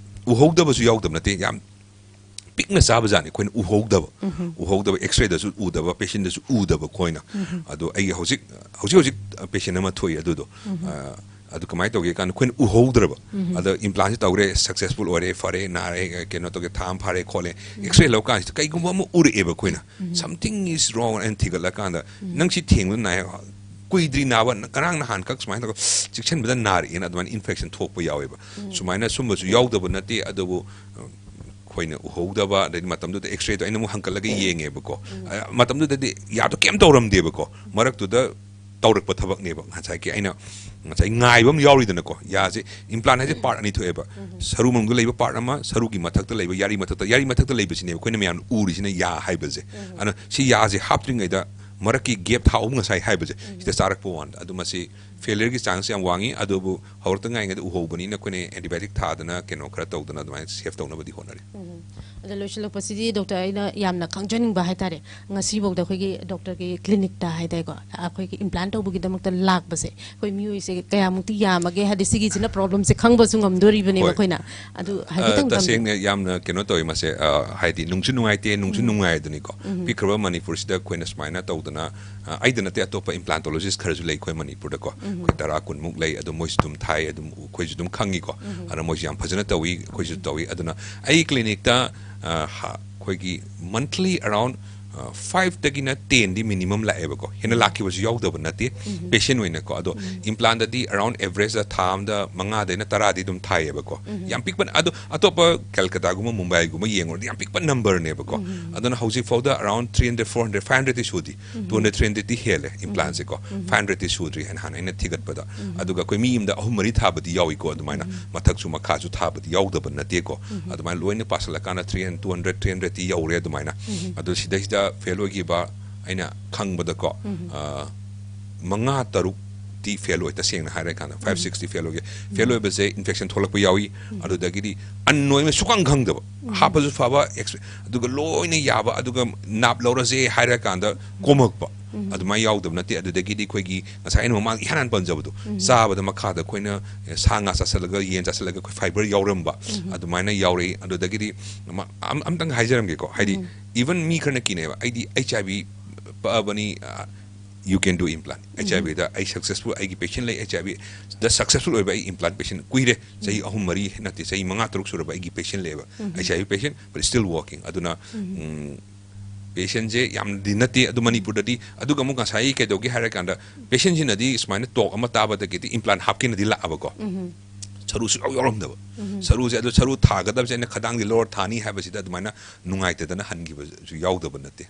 ꯎꯍꯧꯗꯕꯁꯨ ꯌꯥꯎꯗꯕ ꯅꯠꯇꯦ, ꯌꯥꯝ ꯄꯤꯛꯅ ꯆꯥꯕ ꯖꯥꯠꯅꯤ ꯑꯩꯈꯣꯏꯅ ꯎꯍꯧꯗꯕ꯫ ꯎꯍꯧꯗꯕ, X-ray ꯗꯁꯨ ꯎꯗꯕ, patient ꯗꯁꯨ ꯎꯗꯕ ꯑꯩꯈꯣꯏꯅ꯫ ꯑꯗꯣ ꯑꯩꯒꯤ ꯍꯧꯖꯤꯛ, ꯍꯧꯖꯤꯛ ꯍꯧꯖꯤꯛ patient ꯑꯃ ꯊꯣꯛꯏ ꯑꯗꯨꯗꯣ꯫ ꯑ, ꯑꯗꯨ ꯀꯃꯥꯏꯅ ꯇꯧꯒꯦ ꯀꯥꯟꯗ ꯑꯩꯈꯣꯏꯅ ꯎꯍꯧꯗ꯭ꯔꯕ꯫ ꯑꯗ ꯏꯝꯄ꯭ꯂꯥꯟꯁꯤ ꯇꯧꯔꯦ, ꯁꯛꯁꯦꯁꯐꯨꯜ ꯑꯣꯏꯔꯦ, ꯐꯔꯦ, ꯅꯥꯔꯦ, ꯀꯩꯅꯣ ꯇꯧꯒꯦ, ꯊꯥ ꯑꯃ ꯐꯥꯔꯦ ꯈꯣꯠꯂꯦ, ꯑꯦꯛꯁꯔꯦ ꯂꯧ ꯀꯥꯟꯁꯤꯗ ꯀꯩꯒꯨꯝꯕ ꯑꯃ ꯎꯔꯛꯑꯦꯕ ꯑꯩꯈꯣꯏꯅ꯫ Something is wrong ꯍꯥꯏꯅ ꯊꯤꯒꯠꯂꯀꯥꯟꯗ, ꯅꯪ ꯁꯤ ꯊꯦꯡꯕꯗ ꯅꯥꯏ, ꯀꯨꯏꯗ꯭ꯔꯤ ꯅꯥꯕ, ꯉꯔꯥꯡ ꯅꯍꯥꯟꯈꯛ ꯁꯨꯃꯥꯏꯅ ꯇꯧꯔꯒ ꯆꯤꯛꯁꯟꯕꯗ ꯅꯥꯔꯛꯑꯦꯅ ꯑꯗꯨꯃꯥꯏꯅ ꯏꯟꯐꯦꯛꯁꯟ ꯊꯣꯛꯄ ꯌꯥꯎꯋꯦꯕ꯫ ꯁꯨꯃꯥꯏꯅ ꯁꯨꯝꯕꯁꯨ ꯌꯥꯎꯗꯕ ꯅꯠꯇꯦ, ꯑꯗꯨꯕꯨ ꯑꯩꯈꯣꯏꯅ ꯎꯍꯧꯗꯕ, ꯑꯗꯩꯗꯤ ꯃꯇꯝꯗꯨꯗ ꯑꯦꯛꯁꯔꯦꯗꯣ ꯑꯩꯅ ꯑꯃꯨꯛ ꯍꯪꯀꯠꯂꯒ ꯌꯦꯡꯉꯦꯕꯀꯣ꯫ ꯑ, ꯃꯇꯝꯗꯨꯗꯗꯤ ꯌꯥꯗꯣ ꯀꯩꯝ ꯇꯧꯔꯝꯗꯦꯕꯀꯣ꯫ ꯃꯔꯛꯇꯨꯗ ꯇꯧꯔꯛꯄ ꯊꯕꯛꯅꯦꯕ꯫ ꯉꯁꯥꯏꯒꯤ ꯑꯩꯅ ꯉꯁꯥꯏ ꯉꯥꯏꯕ ꯑꯃ ꯌꯥꯎꯔꯤꯗꯅꯀꯣ꯫ ꯌꯥꯁꯦ, ꯏꯝꯄ꯭ꯂꯥꯟ ꯍꯥꯏꯁꯦ ꯄꯥꯔꯠ ꯑꯅꯤ ꯊꯣꯛꯑꯦꯕ꯫ ꯁꯔꯨ ꯃꯅꯨꯡꯗ ꯂꯩꯕ ꯄꯥꯔꯠ ꯑꯃ, ꯁꯔꯨꯒꯤ ꯃꯊꯛꯇ ꯂꯩꯕ, ꯌꯥꯔꯤ ꯃꯊꯛꯇ, ꯌꯥꯔꯤ ꯃꯊꯛꯇ ꯂꯩꯕꯁꯤꯅꯦꯕ ꯑꯩꯈꯣꯏꯅ ꯃꯌꯥꯝꯅ ꯎꯔꯤꯁꯤꯅ ꯌꯥ ꯍꯥꯏꯕꯁꯦ꯫ ꯑꯗꯨꯅ ꯁꯤ ꯌꯥꯁꯦ ꯍꯥꯞꯇ꯭ꯔꯤꯉꯩꯗ ꯃꯔꯛꯀꯤ ꯒꯦꯞ ꯊꯥ ꯑꯍꯨꯝ ꯉꯁꯥꯏ ꯍꯥꯏꯕꯁꯦ, ꯁꯤꯗ ꯆꯥꯔꯛꯄ ꯋꯥꯅꯤꯗ꯫ ꯑꯗꯨ ꯃꯁꯤ ꯐꯦꯂꯤꯌꯔꯒꯤ ꯆꯥꯟꯁ ꯌꯥꯝ ꯋꯥꯡꯉꯤ, ꯑꯗꯨꯕꯨ ꯍꯧꯔꯛꯇ ꯉꯥꯏꯔꯤꯉꯩꯗ ꯎꯍꯧꯕꯅꯤꯅ ꯑꯩꯈꯣꯏꯅ ꯑꯦꯟꯇꯤꯕꯥꯌꯣꯇꯤꯛ ꯊꯥꯗꯅ ꯀꯩꯅꯣ ꯈꯔ ꯇꯧꯗꯅ ꯑꯗꯨꯃꯥꯏꯅ ꯁꯦꯐ ꯇꯧꯅꯕꯗꯤ ꯍꯣꯠꯅꯔꯤ꯫ ꯑꯗꯣ ꯂꯣꯏꯁꯤꯜꯂꯛꯄꯁꯤꯗꯤ ꯗꯣꯛꯇꯔ, ꯑꯩꯅ ꯌꯥꯝꯅ ꯈꯪꯖꯅꯤꯡꯕ ꯍꯥꯏꯇꯥꯔꯦ, ꯉꯁꯤꯐꯥꯎꯗ ꯑꯩꯈꯣꯏꯒꯤ ꯗꯣꯛꯇꯔꯒꯤ ꯀ꯭ꯂꯤꯅꯤꯛꯇ ꯍꯥꯏꯇꯥꯔꯦꯀꯣ, ꯑꯩꯈꯣꯏꯒꯤ ꯏꯝꯄ꯭ꯂꯥꯟ ꯇꯧꯕꯒꯤꯗꯃꯛꯇ ꯂꯥꯛꯄꯁꯦ ꯑꯩꯈꯣꯏ ꯃꯤꯑꯣꯏꯁꯦ ꯀꯌꯥꯃꯨꯛꯇꯤ ꯌꯥꯝꯃꯒꯦ? ꯍꯥꯏꯗꯤ ꯁꯤꯒꯤꯁꯤꯅ ꯄ꯭ꯔꯣꯕ꯭ꯂꯦꯝꯁꯦ ꯈꯪꯕꯁꯨ ꯉꯝꯗꯣꯔꯤꯕꯅꯦꯕ ꯍꯣꯏ꯫ ꯑꯩꯈꯣꯏꯅ꯫ ꯑꯗꯨ ꯑ, ꯍꯥꯏꯐꯦꯠꯇꯪ ꯇꯝꯕꯤꯌꯨ꯫ ꯇꯁꯦꯡꯅ ꯌꯥꯝꯅ ꯀꯩꯅꯣ ꯇꯧꯋꯤ ꯃꯁꯦ꯫ ꯑ, ꯍꯥꯏꯗꯤ ꯅꯨꯡꯁꯨ ꯅꯨꯡꯉꯥꯏꯇꯦ, ꯅꯨꯡꯁꯨ ꯅꯨꯡꯉꯥꯏꯗꯨꯅꯤꯀꯣ꯫ ꯄꯤꯛꯈ꯭ꯔꯕ ꯃꯅꯤꯄꯨꯔꯁꯤꯗ ꯑꯩꯈꯣꯏꯅ ꯁꯨꯃꯥꯏꯅ ꯇꯧꯗꯅ, ꯑ, ꯑꯩꯗ ꯅꯠꯇꯦ, ꯑꯇꯣꯞꯄ ꯏꯝꯄ꯭ꯂꯥꯟꯇꯣꯂꯣꯖꯤꯁ ꯈꯔꯁꯨ ꯂꯩ ꯑꯩꯈꯣꯏ ꯃꯅꯤꯄꯨꯔꯗꯀꯣ꯫ ꯑꯩꯈꯣꯏ ꯇꯔꯥ ꯀꯨꯟꯃꯨꯛ ꯂꯩ, ꯑꯗꯣ ꯃꯣꯏꯁꯨ ꯑꯗꯨꯝ ꯊꯥꯏ, ꯑꯗꯨꯝ ꯑꯩꯈꯣꯏꯁꯨ ꯑꯗꯨꯝ ꯈꯪꯉꯤꯀꯣ꯫ ꯑꯗꯨꯅ ꯃꯣꯏꯁꯨ ꯌꯥꯝ ꯐꯖꯅ ꯇꯧꯏ, ꯑꯩꯈꯣꯏꯁꯨ ꯇꯧꯏ꯫ ꯑꯗꯨꯅ ꯑꯩ ꯀ꯭ꯂꯤꯅꯤꯛꯇ, ꯑ, ꯍ-, ꯑꯩꯈꯣꯏꯒꯤ ꯃꯟꯊꯂꯤ ꯑꯔꯥꯎꯟ ꯐꯥꯏꯚꯇꯒꯤꯅ ꯇꯦꯟꯗꯤ ꯃꯤꯅꯤꯃꯝ ꯂꯥꯛꯑꯦꯕꯀꯣ꯫ ꯍꯦꯟꯅ ꯂꯥꯛꯈꯤꯕꯁꯨ ꯌꯥꯎꯗꯕ ꯅꯠꯇꯦ, ꯄꯦꯁꯦꯟ ꯑꯣꯏꯅꯀꯣ꯫ ꯑꯗꯣ ꯏꯝꯄ꯭ꯂꯥꯟꯗꯗꯤ ꯑꯔꯥꯎꯟ ꯑꯦꯚꯔꯦꯖꯇ ꯊꯥ ꯑꯃꯗ ꯃꯉꯥꯗꯩꯅ ꯇꯔꯥꯗꯤ ꯑꯗꯨꯝ ꯊꯥꯏꯌꯦꯕꯀꯣ꯫ ꯌꯥꯝ ꯄꯤꯛꯄ, ꯑꯗꯣ ꯑꯇꯣꯞꯄ ꯀꯜꯀꯇꯥꯒꯨꯝꯕ, ꯃꯨꯝꯕꯥꯏꯒꯨꯝꯕ ꯌꯦꯡꯉꯨꯔꯗꯤ ꯌꯥꯝ ꯄꯤꯛꯄ ꯅꯝꯕꯔꯅꯦꯕꯀꯣ꯫ ꯑꯗꯨꯅ ꯍꯧꯖꯤꯛ ꯐꯥꯎꯗ around three hundred, four hundred, five ꯍꯟꯗ꯭ꯔꯦꯗꯇꯤ ꯁꯨꯗꯤ, ꯇꯨ ꯍꯟꯗ꯭ꯔꯦꯗ, ꯊ꯭ꯔꯤ ꯍꯟꯗ꯭ꯔꯦꯗꯇꯤ ꯍꯦꯜꯂꯦ ꯏꯝꯄ꯭ꯂꯥꯟꯁꯦꯀꯣ꯫ ꯐꯥꯏꯚ ꯍꯟꯗ꯭ꯔꯦꯗꯇꯤ ꯁꯨꯗ꯭ꯔꯤ ꯍꯥꯏꯅ ꯍꯥꯟꯅ ꯑꯩꯅ ꯊꯤꯒꯠꯄꯗ꯫ ꯑꯗꯨꯒ ꯑꯩꯈꯣꯏ ꯃꯤ ꯑꯃꯗ ꯑꯍꯨꯝ ꯃꯔꯤ ꯊꯥꯕꯗꯤ ꯌꯥꯎꯏꯀꯣ, ꯑꯗꯨꯃꯥꯏꯅ ꯃꯊꯛꯁꯨ ꯃꯈꯥꯁꯨ ꯊꯥꯕꯗꯤ ꯌꯥꯎꯗꯕ ꯅꯠꯇꯦꯀꯣ꯫ ꯑꯗꯨꯃꯥꯏꯅ ꯂꯣꯏꯅ ꯄꯥꯁꯜꯂꯀꯥꯟꯗ three hundred, two hundred, three ꯍꯟꯗ꯭ꯔꯦꯗꯇꯤ ꯌꯧꯔꯦ ꯑꯗꯨꯃꯥꯏꯅ꯫ ꯑꯗꯣ ꯁꯤꯗꯩꯁꯤꯗ ꯐꯦꯜ ꯑꯣꯏꯈꯤꯕ ꯑꯩꯅ ꯈꯪꯕꯗꯀꯣ, ꯑ, ꯃꯉꯥ ꯇꯔꯨꯛꯇꯤ ꯐꯦꯜ ꯑꯣꯏ, ꯇꯁꯦꯡꯅ ꯍꯥꯏꯔꯀꯥꯟꯗ ꯐꯥꯏꯚ ꯁꯤꯛꯁꯇꯤ ꯐꯦꯜ ꯑꯣꯏꯒꯦ꯫ ꯐꯦꯜ ꯑꯣꯏꯕꯁꯦ ꯏꯟꯐꯦꯛꯁꯟ ꯊꯣꯛꯂꯛꯄ ꯌꯥꯎꯏ, ꯑꯗꯨꯗꯒꯤꯗꯤ ꯑꯟꯅꯣꯏꯕ ꯁꯨꯈꯪ ꯈꯪꯗꯕ, ꯍꯥꯞꯄꯁꯨ ꯐꯕ, ꯑꯦꯛꯁ-, ꯑꯗꯨꯒ ꯂꯣꯏꯅ ꯌꯥꯕ, ꯑꯗꯨꯒ ꯅꯥꯞ ꯂꯧꯔꯁꯦ ꯍꯥꯏꯔꯀꯥꯟꯗ ꯀꯣꯝꯃꯛꯄ꯫ ꯑꯗꯨꯃꯥꯏꯅ ꯌꯥꯎꯗꯕ ꯅꯠꯇꯦ꯫ ꯑꯗꯨꯗꯒꯤꯗꯤ ꯑꯩꯈꯣꯏꯒꯤ ꯉꯁꯥꯏ ꯑꯩꯅ ꯃꯃꯥꯡꯗ ꯏꯍꯥꯟ ꯍꯥꯟ ꯄꯟꯖꯕꯗꯣ, ꯆꯥꯕꯗ ꯃꯈꯥꯗ ꯑꯩꯈꯣꯏꯅ, ꯑꯦ, ꯁꯥ ꯉꯥ ꯆꯥꯁꯤꯜꯂꯒ, ꯌꯦꯟ ꯆꯥꯁꯤꯜꯂꯒ ꯑꯩꯈꯣꯏ ꯐꯥꯏꯕꯔ ꯌꯥꯎꯔꯝꯕ, ꯑꯗꯨꯃꯥꯏꯅ ꯌꯥꯎꯔꯛꯏ꯫ ꯑꯗꯨꯗꯒꯤꯗꯤ ꯑꯃ-, ꯑꯝ-, ꯑꯝꯇꯪ ꯍꯥꯏꯖꯔꯝꯒꯦꯀꯣ꯫ ꯍꯥꯏꯗꯤ ꯏꯚꯟ ꯃꯤ ꯈꯔꯅ ꯀꯤꯅꯩꯕ, "ꯑꯩꯗꯤ ꯑꯩꯆ ꯑꯥꯏ ꯚꯤ ꯄꯛꯑꯕꯅꯤ, ꯑ, you can do implant. H I ꯚꯤꯗ ꯑꯩ ꯁꯛꯁꯦꯁꯐꯨꯜ, ꯑꯩꯒꯤ ꯄꯦꯁꯦꯟ ꯂꯩ, ꯑꯩꯆ ꯑꯥꯏ ꯚꯤꯗ ꯁꯛꯁꯦꯁꯐꯨꯜ ꯑꯣꯏꯕ ꯑꯩ ꯏꯝꯄ꯭ꯂꯥꯟ ꯄꯦꯁꯦꯟ ꯀꯨꯏꯔꯦ, ꯆꯍꯤ ꯑꯍꯨꯝ ꯃꯔꯤ ꯅꯠꯇꯦ, ꯆꯍꯤ ꯃꯉꯥ ꯇꯔꯨꯛ ꯁꯨꯔꯕ ꯑꯩꯒꯤ ꯄꯦꯁꯦꯟ ꯂꯩꯌꯦꯕ, H I V patient, but still working. ꯑꯗꯨꯅ ꯄꯦꯁꯦꯟꯁꯦ ꯌꯥꯝꯅꯗꯤ ꯅꯠꯇꯦ, ꯑꯗꯨ ꯃꯅꯤꯄꯨꯔꯗꯗꯤ꯫ ꯑꯗꯨꯒ ꯑꯃꯨꯛ ꯉꯁꯥꯏ ꯀꯩꯗꯧꯒꯦ ꯍꯥꯏꯔꯀꯥꯟꯗ, ꯄꯦꯁꯦꯟꯁꯤꯅꯗꯤ ꯁꯨꯃꯥꯏꯅ ꯇꯣꯛ ꯑꯃ ꯇꯥꯕꯗꯒꯤꯗꯤ ꯏꯝꯄ꯭ꯂꯥꯟ ꯍꯥꯞꯀꯦꯅꯗꯤ ꯂꯥꯛꯑꯕꯀꯣ꯫ ꯁꯔꯨ ꯁꯨꯡꯌꯥꯎ ꯌꯥꯎꯔꯝꯗꯕ꯫ ꯁꯔꯨꯁꯦ, ꯑꯗꯨ ꯁꯔꯨ ꯊꯥꯒꯗꯕꯁꯦ ꯑꯩꯅ ꯈꯗꯥꯡꯁꯦ ꯂꯧꯔ ꯊꯥꯅꯤ ꯍꯥꯏꯕꯁꯤꯗ ꯑꯗꯨꯃꯥꯏꯅ ꯅꯨꯡꯉꯥꯏꯇꯗꯅ ꯍꯟꯈꯤꯕꯁꯨ ꯌꯥꯎꯗꯕ ꯅꯠꯇꯦ꯫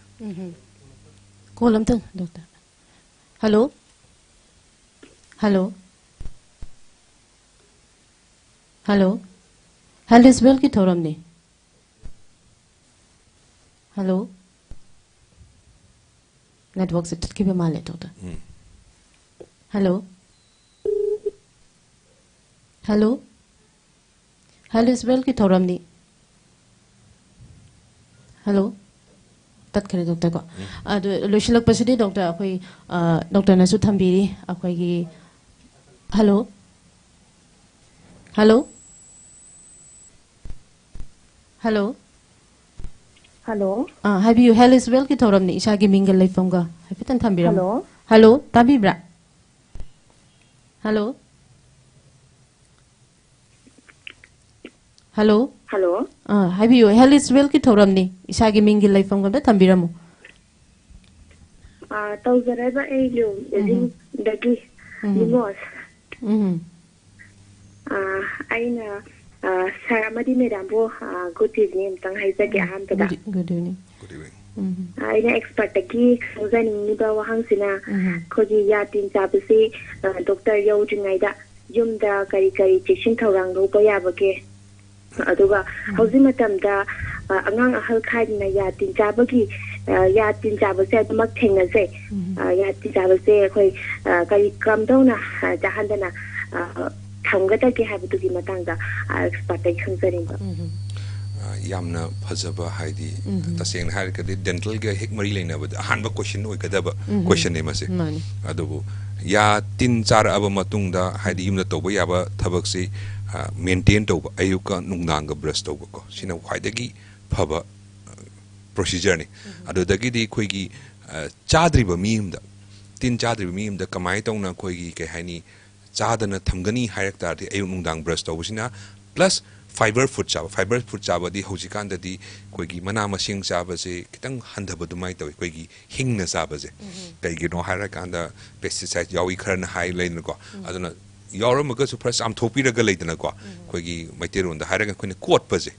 ꯀꯣꯜ ꯑꯝꯇꯪ, doctor. Hello? Hello? Hello? Health is ꯋꯦꯜꯊꯀꯤ ꯊꯧꯔꯝꯅꯤ꯫ ꯍꯜꯂꯣ? ꯅꯦꯠꯋꯥꯔꯛꯁꯦ ꯇꯠꯈꯤꯕ ꯃꯥꯜꯂꯦ, doctor. Um. Hello? Hello? Health is ꯋꯦꯜꯊꯀꯤ ꯊꯧꯔꯝꯅꯤ꯫ ꯍꯜꯂꯣ? ꯇꯠꯈ꯭ꯔꯦ, ꯗꯣꯛꯇꯔ ꯀꯣ꯫ ꯎꯝ꯫ ꯑꯗꯨ ꯂꯣꯏꯁꯤꯜꯂꯛꯄꯁꯤꯗꯤ, ꯗꯣꯛꯇꯔ, ꯑꯩꯈꯣꯏ, ꯑ, ꯗꯣꯛꯇꯔꯅꯁꯨ ꯊꯝꯕꯤꯔꯤ, ꯑꯩꯈꯣꯏꯒꯤ, ꯍꯜꯂꯣ? ꯍꯜꯂꯣ? ꯍꯜꯂꯣ? ꯍꯜꯂꯣ? ꯑꯥ, ꯍꯥꯏꯕꯤꯌꯨ, ꯍꯦꯜꯊ ꯏꯁ ꯋꯦꯜꯊꯀꯤ ꯊꯧꯔꯝꯅꯤ, ꯏꯁꯥꯒꯤ ꯃꯤꯡꯒ ꯂꯩꯐꯝꯒ ꯍꯥꯏꯐꯦꯠꯇꯪ ꯊꯝꯕꯤꯔꯝꯃꯨ꯫ ꯍꯜꯂꯣ? ꯍꯜꯂꯣ, ꯇꯥꯕꯤꯕ꯭ꯔꯥ? ꯍꯜꯂꯣ? ꯍꯜꯂꯣ? ꯍꯜꯂꯣ? ꯑꯥ, ꯍꯥꯏꯕꯤꯌꯨ, ꯍꯦꯜꯊ ꯏꯁ ꯋꯦꯜꯊꯀꯤ ꯊꯧꯔꯝꯅꯤ, ꯏꯁꯥꯒꯤ ꯃꯤꯡꯒꯤ ꯂꯩꯐꯝꯒ ꯑꯝꯇ ꯊꯝꯕꯤꯔꯝꯃꯨ꯫ ꯑꯥ, ꯇꯧꯖꯔꯛꯏꯕ ꯑꯩ ꯂꯤꯌꯣꯡ ꯎꯝ꯫ ꯕꯤꯜꯗꯤꯡꯗꯒꯤ ꯎꯝ꯫ ꯅꯤꯃꯣꯁ꯫ ꯎꯝ꯫ ꯑꯥ, ꯑꯩꯅ, ꯑꯥ, ꯁꯥꯔ ꯑꯃꯗꯤ ꯃꯦꯗꯥꯝꯕꯨ, ꯑꯥ, ꯒꯨꯗ ꯏꯚꯤꯅꯤꯡ ꯑꯝꯇꯪ ꯍꯥꯏꯖꯒꯦ ꯎꯝ꯫ ꯑꯍꯥꯟꯕꯗ꯫ Good E-, good evening. ꯎꯝ꯫ ꯑꯥ, ꯑꯩꯅ ꯑꯦꯛꯁꯄꯔꯠꯇꯒꯤ ꯈꯪꯖꯅꯤꯡꯉꯤꯕ ꯋꯥꯍꯪꯁꯤꯅ, ꯎꯝ꯫ ꯑꯩꯈꯣꯏꯒꯤ ꯌꯥ ꯇꯤꯟ ꯆꯥꯕꯁꯤ, ꯑꯥ, ꯗꯣꯛꯇꯔ ꯌꯧꯗ꯭ꯔꯤꯉꯩꯗ ꯌꯨꯝꯗ ꯀꯔꯤ ꯀꯔꯤ ꯆꯦꯛꯁꯤꯟ ꯊꯧꯔꯥꯡ ꯂꯧꯕ ꯌꯥꯕꯒꯦ? ꯑꯗꯨꯒ ꯎꯝ꯫ ꯍꯧꯖꯤꯛ ꯃꯇꯝꯗ, ꯑ, ꯑꯉꯥꯡ ꯑꯍꯜ ꯈꯥꯏꯗꯅ ꯌꯥ ꯇꯤꯟ ꯆꯥꯕꯒꯤ, ꯑ, ꯌꯥ ꯇꯤꯟ ꯆꯥꯕꯁꯦ ꯑꯗꯨꯃꯛ ꯊꯦꯡꯅꯖꯩ꯫ ꯎꯝ꯫ ꯑ, ꯌꯥ ꯇꯤꯟ ꯆꯥꯕꯁꯦ ꯑꯩꯈꯣꯏ, ꯑ, ꯀꯔꯤ, ꯀꯝꯗꯧꯅ, ꯑ, ꯆꯥꯍꯟꯗꯅ, ꯑ, ꯊꯝꯒꯗꯒꯦ ꯍꯥꯏꯕꯗꯨꯒꯤ ꯃꯇꯥꯡꯗ, ꯑ, ꯑꯦꯛꯁꯄꯔꯠꯇꯒꯤ ꯈꯪꯖꯅꯤꯡꯕ꯫ ꯎꯝ꯫ ꯑ, ꯌꯥꯝꯅ ꯐꯖꯕ, ꯍꯥꯏꯗꯤ, ꯎꯝ꯫ ꯇꯁꯦꯡꯅ ꯍꯥꯏꯔꯒꯗꯤ ꯗꯦꯟꯇꯜꯒ ꯍꯦꯛ ꯃꯔꯤ ꯂꯩꯅꯕꯗ ꯑꯍꯥꯟꯕ ꯀꯣꯏꯁꯟ ꯑꯣꯏꯒꯗꯕ ꯎꯝ꯫ ꯀꯣꯏꯁꯟꯅꯦ ꯃꯁꯦ꯫ ꯃꯥꯅꯤ꯫ ꯑꯗꯨꯕꯨ ꯌꯥ ꯇꯤꯟ ꯆꯥꯔꯛꯑꯕ ꯃꯇꯨꯡꯗ, ꯍꯥꯏꯗꯤ, ꯌꯨꯝꯗ ꯇꯧꯕ ꯌꯥꯕ ꯊꯕꯛꯁꯤ, ꯑ, ꯃꯦꯟꯇꯦꯟ ꯇꯧꯕ, ꯑꯌꯨꯛꯀ ꯅꯨꯡꯗꯥꯡꯒ ꯕ꯭ꯔꯁ ꯇꯧꯕꯀꯣ, ꯁꯤꯅ ꯈ꯭ꯋꯥꯏꯗꯒꯤ ꯐꯕ, ꯑ, ꯄ꯭ꯔꯣꯁꯤꯖꯔꯅꯤ꯫ ꯎꯝ꯫ ꯑꯗꯨꯗꯒꯤꯗꯤ ꯑꯩꯈꯣꯏꯒꯤ, ꯑ, ꯆꯥꯗ꯭ꯔꯤꯕ ꯃꯤ ꯑꯃꯗ ꯇꯤꯟ ꯆꯥꯗ꯭ꯔꯤꯕ ꯃꯤ ꯑꯃꯗ ꯀꯃꯥꯏꯅ ꯇꯧꯅ ꯑꯩꯈꯣꯏꯒꯤ, ꯀꯩ ꯍꯥꯏꯅꯤ, ꯆꯥꯗꯅ ꯊꯝꯒꯅꯤ ꯍꯥꯏꯔꯛ ꯇꯥꯔꯗꯤ, ꯑꯌꯨꯛ ꯅꯨꯡꯗꯥꯡ ꯕ꯭ꯔꯁ ꯇꯧꯕꯁꯤꯅ, ꯄ꯭ꯂꯁ ꯐꯥꯏꯕꯔ ꯐꯨꯗ ꯆꯥꯕ꯫ ꯐꯥꯏꯕꯔ ꯐꯨꯗ ꯆꯥꯕꯗꯤ ꯍꯧꯖꯤꯛꯀꯥꯟꯗꯗꯤ ꯑꯩꯈꯣꯏꯒꯤ ꯃꯅꯥ ꯃꯁꯤꯡ ꯆꯥꯕꯁꯦ ꯈꯤꯇꯪ ꯍꯟꯊꯕ ꯑꯗꯨꯃꯥꯏꯅ ꯇꯧꯋꯤ, ꯑꯩꯈꯣꯏꯒꯤ ꯍꯤꯡꯅ ꯆꯥꯕꯁꯦ꯫ ꯀꯩꯒꯤꯅꯣ ꯍꯥꯏꯔꯀꯥꯟꯗ, ꯄꯦꯁꯇꯤꯁꯥꯏꯗ ꯌꯥꯎꯏ ꯈꯔꯅ ꯍꯥꯏ ꯂꯩꯗꯅꯀꯣ꯫ ꯑꯗꯨꯅ ꯌꯥꯎꯔꯝꯃꯒꯁꯨ ꯈꯔ ꯆꯥꯝꯊꯣꯛꯄꯤꯔꯒ ꯂꯩꯗꯅꯀꯣ, ꯑꯩꯈꯣꯏꯒꯤ ꯃꯩꯇꯩꯔꯣꯟꯗ ꯍꯥꯏꯔꯒ ꯑꯩꯈꯣꯏꯅ ꯀꯣꯠꯄꯁꯦ,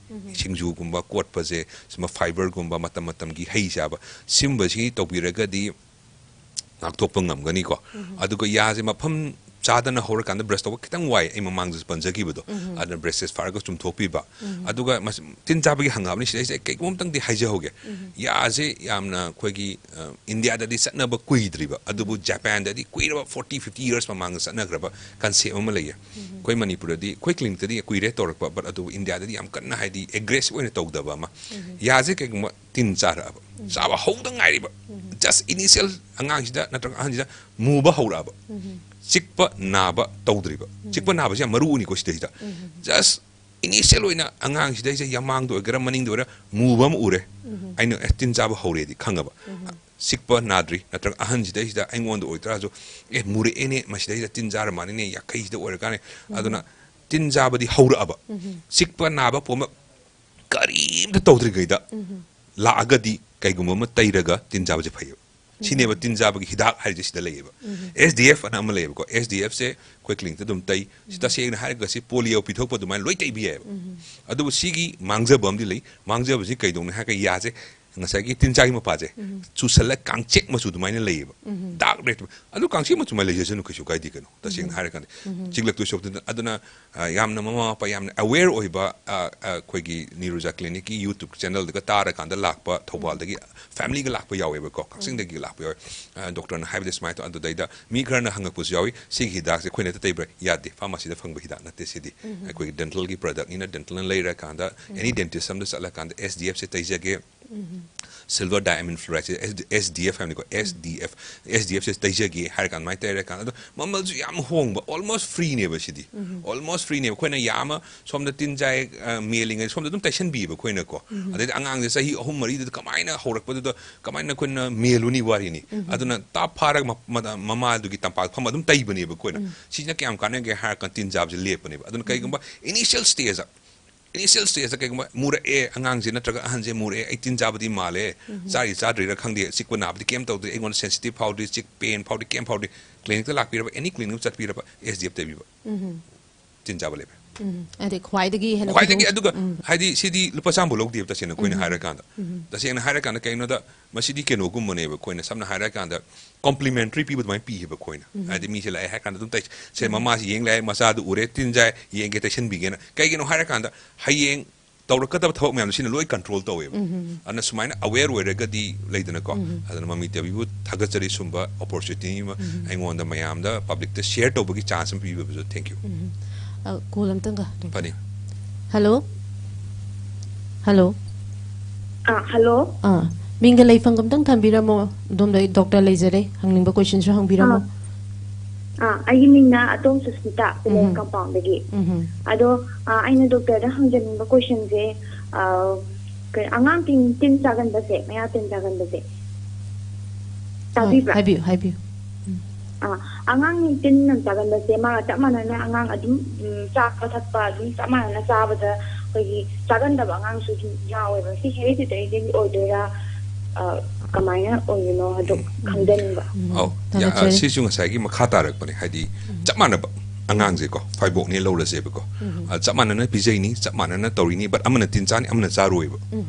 ꯁꯤꯡꯖꯨꯒꯨꯝꯕ ꯀꯣꯠꯄꯁꯦ, ꯁꯨꯝꯕ ꯐꯥꯏꯕꯔꯒꯨꯝꯕ, ꯃꯇꯝ ꯃꯇꯝꯒꯤ ꯍꯩ ꯆꯥꯕ, ꯁꯤꯝꯕꯁꯤ ꯇꯧꯕꯤꯔꯒꯗꯤ ꯉꯥꯛꯊꯣꯛꯄ ꯉꯝꯒꯅꯤꯀꯣ꯫ ꯑꯗꯨꯒ ꯌꯥꯁꯦ ꯃꯐꯝ ꯆꯥꯗꯅ ꯍꯧꯔꯀꯥꯟꯗ ꯕ꯭ꯔꯁ ꯇꯧꯕ ꯈꯤꯇꯪ ꯋꯥꯏ, ꯑꯩ ꯃꯃꯥꯡꯗꯁꯨ ꯄꯟꯖꯈꯤꯕꯗꯣ꯫ ꯑꯗꯨꯅ ꯕ꯭ꯔꯁꯦꯁ ꯐꯥꯔꯒ ꯆꯨꯝꯊꯣꯛꯄꯤꯕ꯫ ꯑꯗꯨꯒ ꯃꯁꯤ ꯇꯤꯟ ꯆꯥꯕꯒꯤ ꯍꯪꯉꯛꯑꯕꯅꯤ, ꯁꯤꯗꯩꯁꯤꯗ ꯑꯩ ꯀꯩꯒꯨꯝꯕ ꯑꯝꯇꯪꯗꯤ ꯍꯥꯏꯖꯍꯧꯒꯦ꯫ ꯌꯥꯁꯦ ꯌꯥꯝꯅ ꯑꯩꯈꯣꯏꯒꯤ, ꯑ, ꯏꯟꯗꯤꯌꯥꯗꯗꯤ ꯆꯠꯅꯕ ꯀꯨꯏꯗ꯭ꯔꯤꯕ, ꯑꯗꯨꯕꯨ ꯖꯄꯥꯟꯗꯗꯤ ꯀꯨꯏꯔꯕ, ꯐꯣꯔꯇꯤ ꯐꯤꯐꯇꯤ ꯌꯔꯁ ꯃꯃꯥꯡꯗ ꯆꯠꯅꯈ꯭ꯔꯕ ꯀꯟꯁꯦꯞ ꯑꯃ ꯂꯩꯌꯦ꯫ ꯑꯩꯈꯣꯏ ꯃꯅꯤꯄꯨꯔꯗꯗꯤ, ꯑꯩꯈꯣꯏ ꯀ꯭ꯂꯤꯅꯤꯛꯇꯗꯤ ꯀꯨꯏꯔꯦ ꯇꯧꯔꯛꯄ, ꯕꯠ ꯑꯗꯨꯕꯨ ꯏꯟꯗꯤꯌꯥꯗꯗꯤ ꯌꯥꯝ ꯀꯟꯅ, ꯍꯥꯏꯗꯤ, ꯑꯦꯒ꯭ꯔꯦꯁꯤꯚ ꯑꯣꯏꯅ ꯇꯧꯗꯕ ꯑꯃ꯫ ꯌꯥꯁꯦ ꯀꯩꯒꯨꯝꯕ ꯇꯤꯟ ꯆꯥꯔꯛꯑꯕ, ꯆꯥꯕ ꯍꯧꯗ ꯉꯥꯏꯔꯤꯕ, ꯖꯁ ꯏꯅꯤꯁꯤꯌꯦꯜ, ꯑꯉꯥꯡꯁꯤꯗ ꯅꯠꯇ꯭ꯔꯒ ꯑꯍꯟꯁꯤꯗ ꯃꯨꯕ ꯍꯧꯔꯛꯑꯕ, ꯆꯤꯛꯄ ꯅꯥꯕ ꯇꯧꯗ꯭ꯔꯤꯕ, ꯆꯤꯛꯄ ꯅꯥꯕꯁꯤ ꯌꯥꯝ ꯃꯔꯨ ꯑꯣꯏꯅꯤꯀꯣ ꯁꯤꯗꯩꯁꯤꯗ꯫ ꯖꯁ ꯏꯅꯤꯁꯤꯌꯦꯜ ꯑꯣꯏꯅ ꯑꯉꯥꯡꯁꯤꯗꯩꯁꯤꯗ ꯌꯥꯃꯥꯡꯗ ꯑꯣꯏꯒꯦꯔꯥ, ꯃꯅꯤꯡꯗ ꯑꯣꯏꯒꯦꯔꯥ, ꯃꯨꯕ ꯑꯃ ꯎꯔꯦ, ꯑꯩꯅ, "ꯑꯦ, ꯇꯤꯟ ꯆꯥꯕ ꯍꯧꯔꯦꯗꯤ" ꯈꯪꯉꯕ꯫ ꯆꯤꯛꯄ ꯅꯥꯗ꯭ꯔꯤ, ꯅꯠꯇ꯭ꯔꯒ ꯑꯍꯟꯁꯤꯗꯩꯁꯤꯗ ꯑꯩꯉꯣꯟꯗ ꯑꯣꯏꯇꯥꯔꯁꯨ, "ꯑꯦ, ꯃꯨꯔꯛꯑꯦꯅꯦ, ꯃꯁꯤꯗꯩꯁꯤꯗ ꯇꯤꯟ ꯆꯥꯔ ꯃꯥꯜꯂꯦꯅꯦ, ꯌꯥꯡꯈꯩꯁꯤꯗ ꯑꯣꯏꯔꯀꯥꯟꯗ"꯫ ꯑꯗꯨꯅ ꯇꯤꯟ ꯆꯥꯕꯗꯤ ꯍꯧꯔꯛꯑꯕ, ꯆꯤꯛꯄ ꯅꯥꯕ ꯄꯣꯝꯕ ꯀꯔꯤꯝꯇ ꯇꯧꯗ꯭ꯔꯤꯉꯩꯗ ꯂꯥꯛꯑꯒꯗꯤ ꯀꯩꯒꯨꯝꯕ ꯑꯃ ꯇꯩꯔꯒ ꯇꯤꯟ ꯆꯥꯕꯁꯦ ꯐꯩꯌꯦꯕ꯫ ꯁꯤꯅꯦꯕ ꯇꯤꯟ ꯆꯥꯕꯒꯤ ꯍꯤꯗꯥꯛ ꯍꯥꯏꯔꯤꯁꯦ ꯁꯤꯗ ꯂꯩꯌꯦꯕ꯫ ꯑꯦꯁ ꯗꯤ ꯑꯦꯐ ꯑꯅ ꯑꯃ ꯂꯩꯌꯦꯕꯀꯣ, ꯑꯦꯁ ꯗꯤ ꯑꯦꯐꯁꯦ ꯑꯩꯈꯣꯏ ꯀ꯭ꯂꯤꯅꯤꯛꯇ ꯑꯗꯨꯝ ꯇꯩ꯫ ꯁꯤ ꯇꯁꯦꯡꯅ ꯍꯥꯏꯔꯒ ꯁꯤ ꯄꯣꯂꯤꯑꯣ ꯄꯤꯊꯣꯛꯄ ꯑꯗꯨꯃꯥꯏꯅ ꯂꯣꯏ ꯇꯩꯕ ꯌꯥꯏꯌꯦꯕ꯫ ꯑꯗꯨꯕꯨ ꯁꯤꯒꯤ ꯃꯥꯡꯖꯕ ꯑꯃꯗꯤ ꯂꯩ꯫ ꯃꯥꯡꯖꯕꯁꯤ ꯀꯩꯗꯧꯅꯤ ꯍꯥꯏꯔꯒ ꯌꯥꯁꯦ, ꯉꯁꯥꯏꯒꯤ ꯇꯤꯟ ꯆꯥꯒꯤ ꯃꯄꯥꯁꯦ ꯆꯨꯁꯜꯂ ꯀꯥꯡꯆꯦꯛ ꯃꯆꯨ ꯑꯗꯨꯃꯥꯏꯅ ꯂꯩꯌꯦꯕ꯫ Dark red. ꯑꯗꯨ ꯀꯥꯡꯆꯦꯛ ꯃꯆꯨ ꯑꯗꯨꯃꯥꯏꯅ ꯂꯩꯖꯁꯅꯨ, ꯀꯩꯁꯨ ꯀꯥꯏꯗꯦ ꯀꯩꯅꯣ, ꯇꯁꯦꯡꯅ ꯍꯥꯏꯔꯀꯥꯟꯗ꯫ ꯆꯤꯛꯂꯛꯇꯣꯏ ꯁꯔꯨꯛꯇꯨꯅ꯫ ꯑꯗꯨꯅ, ꯑ, ꯌꯥꯝꯅ ꯃꯃꯥ ꯃꯄꯥ ꯌꯥꯝꯅ ꯑꯋꯦꯔ ꯑꯣꯏꯕ, ꯑ, ꯑ, ꯑꯩꯈꯣꯏꯒꯤ ꯅꯤꯔꯨꯖꯥ ꯀ꯭ꯂꯤꯅꯤꯛꯀꯤ ꯌꯨꯇ꯭ꯌꯨꯕ ꯆꯦꯅꯦꯜꯗꯒ ꯇꯥꯔꯀꯥꯟꯗ ꯂꯥꯛꯄ, ꯊꯧꯕꯥꯜꯗꯒꯤ ꯐꯦꯃꯤꯂꯤꯒ ꯂꯥꯛꯄ ꯌꯥꯎꯋꯦꯕꯀꯣ, ꯀꯛꯆꯤꯡꯗꯒꯤ ꯂꯥꯛꯄ ꯌꯥꯎꯋꯦ꯫ ꯑ, ꯗꯣꯛꯇꯔꯅ ꯍꯥꯏꯕꯗ ꯁꯨꯃꯥꯏꯅ ꯇꯧ-, ꯑꯗꯨꯗꯩꯗ ꯃꯤ ꯈꯔꯅ ꯍꯪꯉꯛꯄꯁꯨ ꯌꯥꯎꯏ, "ꯁꯤꯒꯤ ꯍꯤꯗꯥꯛꯁꯦ ꯑꯩꯈꯣꯏꯅ ꯍꯦꯛꯇ ꯇꯩꯕ꯭ꯔꯥ?" ꯌꯥꯗꯦ, ꯐꯥꯔꯃꯥꯁꯤꯗ ꯐꯪꯕ ꯍꯤꯗꯥꯛ ꯅꯠꯇꯦ ꯁꯤꯗꯤ꯫ ꯑꯩꯈꯣꯏꯒꯤ ꯗꯦꯟꯇꯜꯒꯤ ꯄ꯭ꯔꯗꯛꯅꯤꯅ ꯗꯦꯟꯇꯜꯅ ꯂꯩꯔꯀꯥꯟꯗ ꯑꯦꯅꯤ ꯗꯦꯟꯇꯤꯁ ꯑꯃꯗ ꯆꯠꯂꯀꯥꯟꯗ "S D ꯑꯦꯐꯁꯦ ꯇꯩꯖꯒꯦ", Silver diamine fluoride, S D F ꯍꯥꯏꯕꯅꯤꯀꯣ, S D F, S DFꯁꯦ ꯇꯩꯖꯒꯦ ꯍꯥꯏꯔ ꯀꯥꯟꯗ ꯑꯗꯨꯃꯥꯏꯅ ꯇꯩꯔꯀꯥꯟꯗ, ꯑꯗꯣ ꯃꯃꯜꯁꯨ ꯌꯥꯝ ꯍꯣꯡꯕ, almost freeꯅꯦꯕ ꯁꯤꯗꯤ꯫ Almost freeꯅꯦꯕ꯫ ꯑꯩꯈꯣꯏꯅ ꯌꯥꯝꯃ ꯁꯣꯝꯗ ꯇꯤꯟ ꯆꯥꯏ, ꯑ, ꯃꯦꯜꯂꯤꯉꯩ ꯁꯣꯝꯗ ꯑꯗꯨꯝ ꯇꯩꯁꯟꯕꯤꯕ ꯑꯩꯈꯣꯏꯅꯀꯣ꯫ ꯑꯗꯩꯗꯤ ꯑꯉꯥꯡꯁꯦ ꯆꯍꯤ ꯑꯍꯨꯝ ꯃꯔꯤꯗꯨꯗ ꯀꯃꯥꯏꯅ ꯍꯧꯔꯛꯄꯗꯨꯗ ꯀꯃꯥꯏꯅ ꯑꯩꯈꯣꯏꯅ ꯃꯦꯜꯂꯨꯅꯤ ꯋꯥꯔꯤꯅꯤ꯫ ꯑꯗꯨꯅ ꯇꯥꯞ ꯐꯥꯔꯒ ꯃ-, ꯃ-, ꯃꯃꯥꯗꯨꯒꯤ ꯇꯝꯄꯥꯛ ꯐꯝ ꯑꯗꯨꯝ ꯇꯩꯕꯅꯦꯕ ꯑꯩꯈꯣꯏꯅ꯫ ꯁꯤꯅ ꯀꯌꯥꯝ ꯀꯥꯟꯅꯒꯦ ꯍꯥꯏꯔꯀꯥꯟꯗ ꯇꯤꯟ ꯆꯥꯕꯁꯦ ꯂꯦꯞꯄꯅꯦꯕ꯫ ꯑꯗꯨꯅ ꯀꯩꯒꯨꯝꯕ initial stageꯇ initial stageꯇ ꯀꯩꯒꯨꯝꯕ ꯃꯨꯔꯛꯑꯦ ꯑꯉꯥꯡꯁꯦ ꯅꯠꯇ꯭ꯔꯒ ꯑꯍꯟꯁꯦ ꯃꯨꯔꯛꯑꯦ, "ꯑꯩ ꯇꯤꯟ ꯆꯥꯕꯗꯤ ꯃꯥꯜꯂꯦ, ꯆꯥꯔꯤ ꯆꯥꯗ꯭ꯔꯤꯔꯥ ꯈꯪꯗꯦ, ꯆꯤꯛꯄ ꯅꯥꯕꯗꯤ ꯀꯩꯝ ꯇꯧꯗꯦ, ꯑꯩꯉꯣꯟꯗ sensitive ꯐꯥꯎꯗ꯭ꯔꯤ, ꯆꯤꯛ pain ꯐꯥꯎꯗ꯭ꯔꯤ, ꯀꯩꯝ ꯐꯥꯎꯗ꯭ꯔꯤ", clinicꯇ ꯂꯥꯛꯄꯤꯔꯕ, any clinicꯇ ꯆꯠꯄꯤꯔꯕ, S D F ꯇꯩꯕꯤꯕ꯫ ꯇꯤꯟ ꯆꯥꯕ ꯂꯦꯞꯄꯦ꯫ ꯎꯝ꯫ ꯑꯗꯩ ꯈ꯭ꯋꯥꯏꯗꯒꯤ ꯍꯦꯟꯅ ꯈ꯭ꯋꯥꯏꯗꯒꯤ ꯈꯨꯗꯣꯡ- ꯑꯗꯨꯒ ꯎꯝ꯫ ꯍꯥꯏꯗꯤ ꯁꯤꯗꯤ ꯂꯨꯄꯥ ꯆꯥꯝꯃ ꯐꯥꯎ ꯂꯧꯗꯦꯕ, ꯇꯁꯦꯡꯅ ꯑꯩꯈꯣꯏꯅ ꯍꯥꯏꯔꯀꯥꯟꯗ꯫ ꯇꯁꯦꯡꯅ ꯍꯥꯏꯔꯀꯥꯟꯗ ꯀꯩꯅꯣꯗ ꯃꯁꯤꯗꯤ ꯀꯩꯅꯣꯒꯨꯝꯕꯅꯦꯕ, ꯑꯩꯈꯣꯏꯅ ꯁꯝꯅ ꯍꯥꯏꯔꯀꯥꯟꯗ complimentary ꯄꯤꯕ ꯑꯗꯨꯃꯥꯏꯅ ꯄꯤꯌꯦꯕ ꯑꯩꯈꯣꯏꯅ꯫ ꯍꯥꯏꯗꯤ ꯃꯤꯁꯦ ꯂꯥꯛꯑꯦ ꯍꯥꯏꯔ ꯀꯥꯟꯗ ꯑꯗꯨꯝ ꯇꯩ-, ꯁꯦ ꯃꯃꯥꯁꯤ ꯌꯦꯡ ꯂꯥꯛꯑꯦ, ꯃꯆꯥꯗꯨ ꯎꯔꯦ, ꯇꯤꯟ ꯆꯥꯏ, ꯌꯦꯡꯒꯦ, ꯇꯩꯁꯟꯕꯤꯒꯦꯅ꯫ ꯀꯩꯒꯤꯅꯣ ꯍꯥꯏꯔꯀꯥꯟꯗ ꯍꯌꯦꯡ ꯇꯧꯔꯛꯀꯗꯕ ꯊꯕꯛ ꯃꯌꯥꯝꯗꯣ ꯁꯤꯅ ꯂꯣꯏ control ꯇꯧꯋꯦꯕ꯫ ꯑꯗꯨꯅ ꯁꯨꯃꯥꯏꯅ aware ꯑꯣꯏꯔꯒꯗꯤ ꯂꯩꯗꯅꯀꯣ꯫ ꯑꯗꯨꯅ ꯃꯃꯤ ꯇꯤꯚꯤꯕꯨ ꯊꯥꯒꯠꯆꯔꯤ, ꯁꯨꯝꯕ opportunity ꯑꯃ ꯑꯩꯉꯣꯟꯗ ꯃꯌꯥꯝꯗ publicꯇ share ꯇꯧꯕꯒꯤ chance ꯑꯃ ꯄꯤꯕꯤꯕꯁꯨ꯫ Thank you꯫ ꯎꯝ꯫ ꯑ, call ꯑꯝꯇꯪꯒ꯫ ꯐꯅꯤ꯫ Hello? Hello? ꯑꯥ, hello. ꯑꯥ, ꯃꯤꯡꯒ ꯂꯩꯐꯝꯒ ꯑꯝꯇꯪ ꯊꯝꯕꯤꯔꯝꯃꯣ꯫ ꯑꯗꯣꯝꯗ ꯑꯩ doctor ꯂꯩꯖꯔꯦ, ꯍꯪꯅꯤꯡꯕ questionꯁꯨ ꯍꯪꯕꯤꯔꯝꯃꯣ꯫ ꯑꯥ, ꯑꯩꯒꯤ ꯃꯤꯡꯅ ꯑꯇꯣꯝ ꯁꯨꯁꯃꯤꯇꯥ, ꯄꯤꯂꯦꯟ ꯎꯝ꯫ ꯀꯝꯄꯥꯎꯟꯗꯒꯤ꯫ ꯎꯝ꯫ ꯑꯗꯣ, ꯑꯥ, ꯑꯩꯅ doctorꯗ ꯍꯪꯖꯅꯤꯡꯕ questionꯁꯦ, ꯑꯥ, ꯀꯩ-, ꯑꯉꯥꯡ ꯇꯤꯟ, ꯇꯤꯟ ꯆꯥꯒꯟꯕꯁꯦ, ꯃꯌꯥ ꯇꯤꯟ ꯆꯥꯒꯟꯕꯁꯦ꯫ ꯍꯣꯏ, ꯇꯥꯕꯤꯕ꯭ꯔꯥ? ꯍꯥꯏꯕꯤꯌꯨ, ꯍꯥꯏꯕꯤꯌꯨ꯫ ꯑꯥ, ꯑꯉꯥꯡ ꯇꯤꯟ ꯆꯥꯒꯟꯕꯁꯦ ꯃꯥꯒ ꯆꯞ ꯃꯥꯟꯅꯅ ꯑꯉꯥꯡ ꯑꯗꯨꯝ, ꯎꯝ, ꯆꯥꯕ ꯊꯛꯄ ꯑꯗꯨꯝ ꯆꯞ ꯃꯥꯟꯅꯅ ꯆꯥꯕꯗ ꯑꯩꯈꯣꯏꯒꯤ ꯆꯥꯒꯟꯗꯕ ꯑꯉꯥꯡꯁꯨ ꯑꯗꯨꯝ ꯌꯥꯎꯋꯦꯕ꯫ ꯁꯤ hereditaryꯗꯒꯤ ꯑꯣꯏꯗꯣꯏꯔꯥ? ꯑꯥ, ꯀꯃꯥꯏꯅ ꯑꯣꯏꯔꯤꯅꯣ ꯑꯗꯣ ꯈꯪꯖꯅꯤꯡꯕ꯫ ꯎꯝ, ꯑꯧ, ꯌꯥ-, ꯑ, ꯊꯥꯒꯠꯆꯔꯤ꯫ ꯁꯤꯁꯨ ꯉꯁꯥꯏꯒꯤ ꯃꯈꯥ ꯇꯥꯔꯛꯄꯅꯦ, ꯍꯥꯏꯗꯤ ꯆꯞ ꯃꯥꯟꯅꯕ ꯑꯉꯥꯡꯁꯦꯀꯣ, ꯐꯥꯏꯕꯣꯛꯅꯦ ꯂꯧꯔꯁꯦꯕꯀꯣ꯫ ꯑ, ꯆꯞ ꯃꯥꯟꯅꯅ ꯄꯤꯖꯩꯅꯤ, ꯆꯞ ꯃꯥꯟꯅꯅ ꯇꯧꯔꯤꯅꯤ, but ꯑꯃꯅ ꯇꯤꯟ ꯆꯥꯅꯤ, ꯑꯃꯅ ꯆꯥꯔꯣꯏꯕ꯫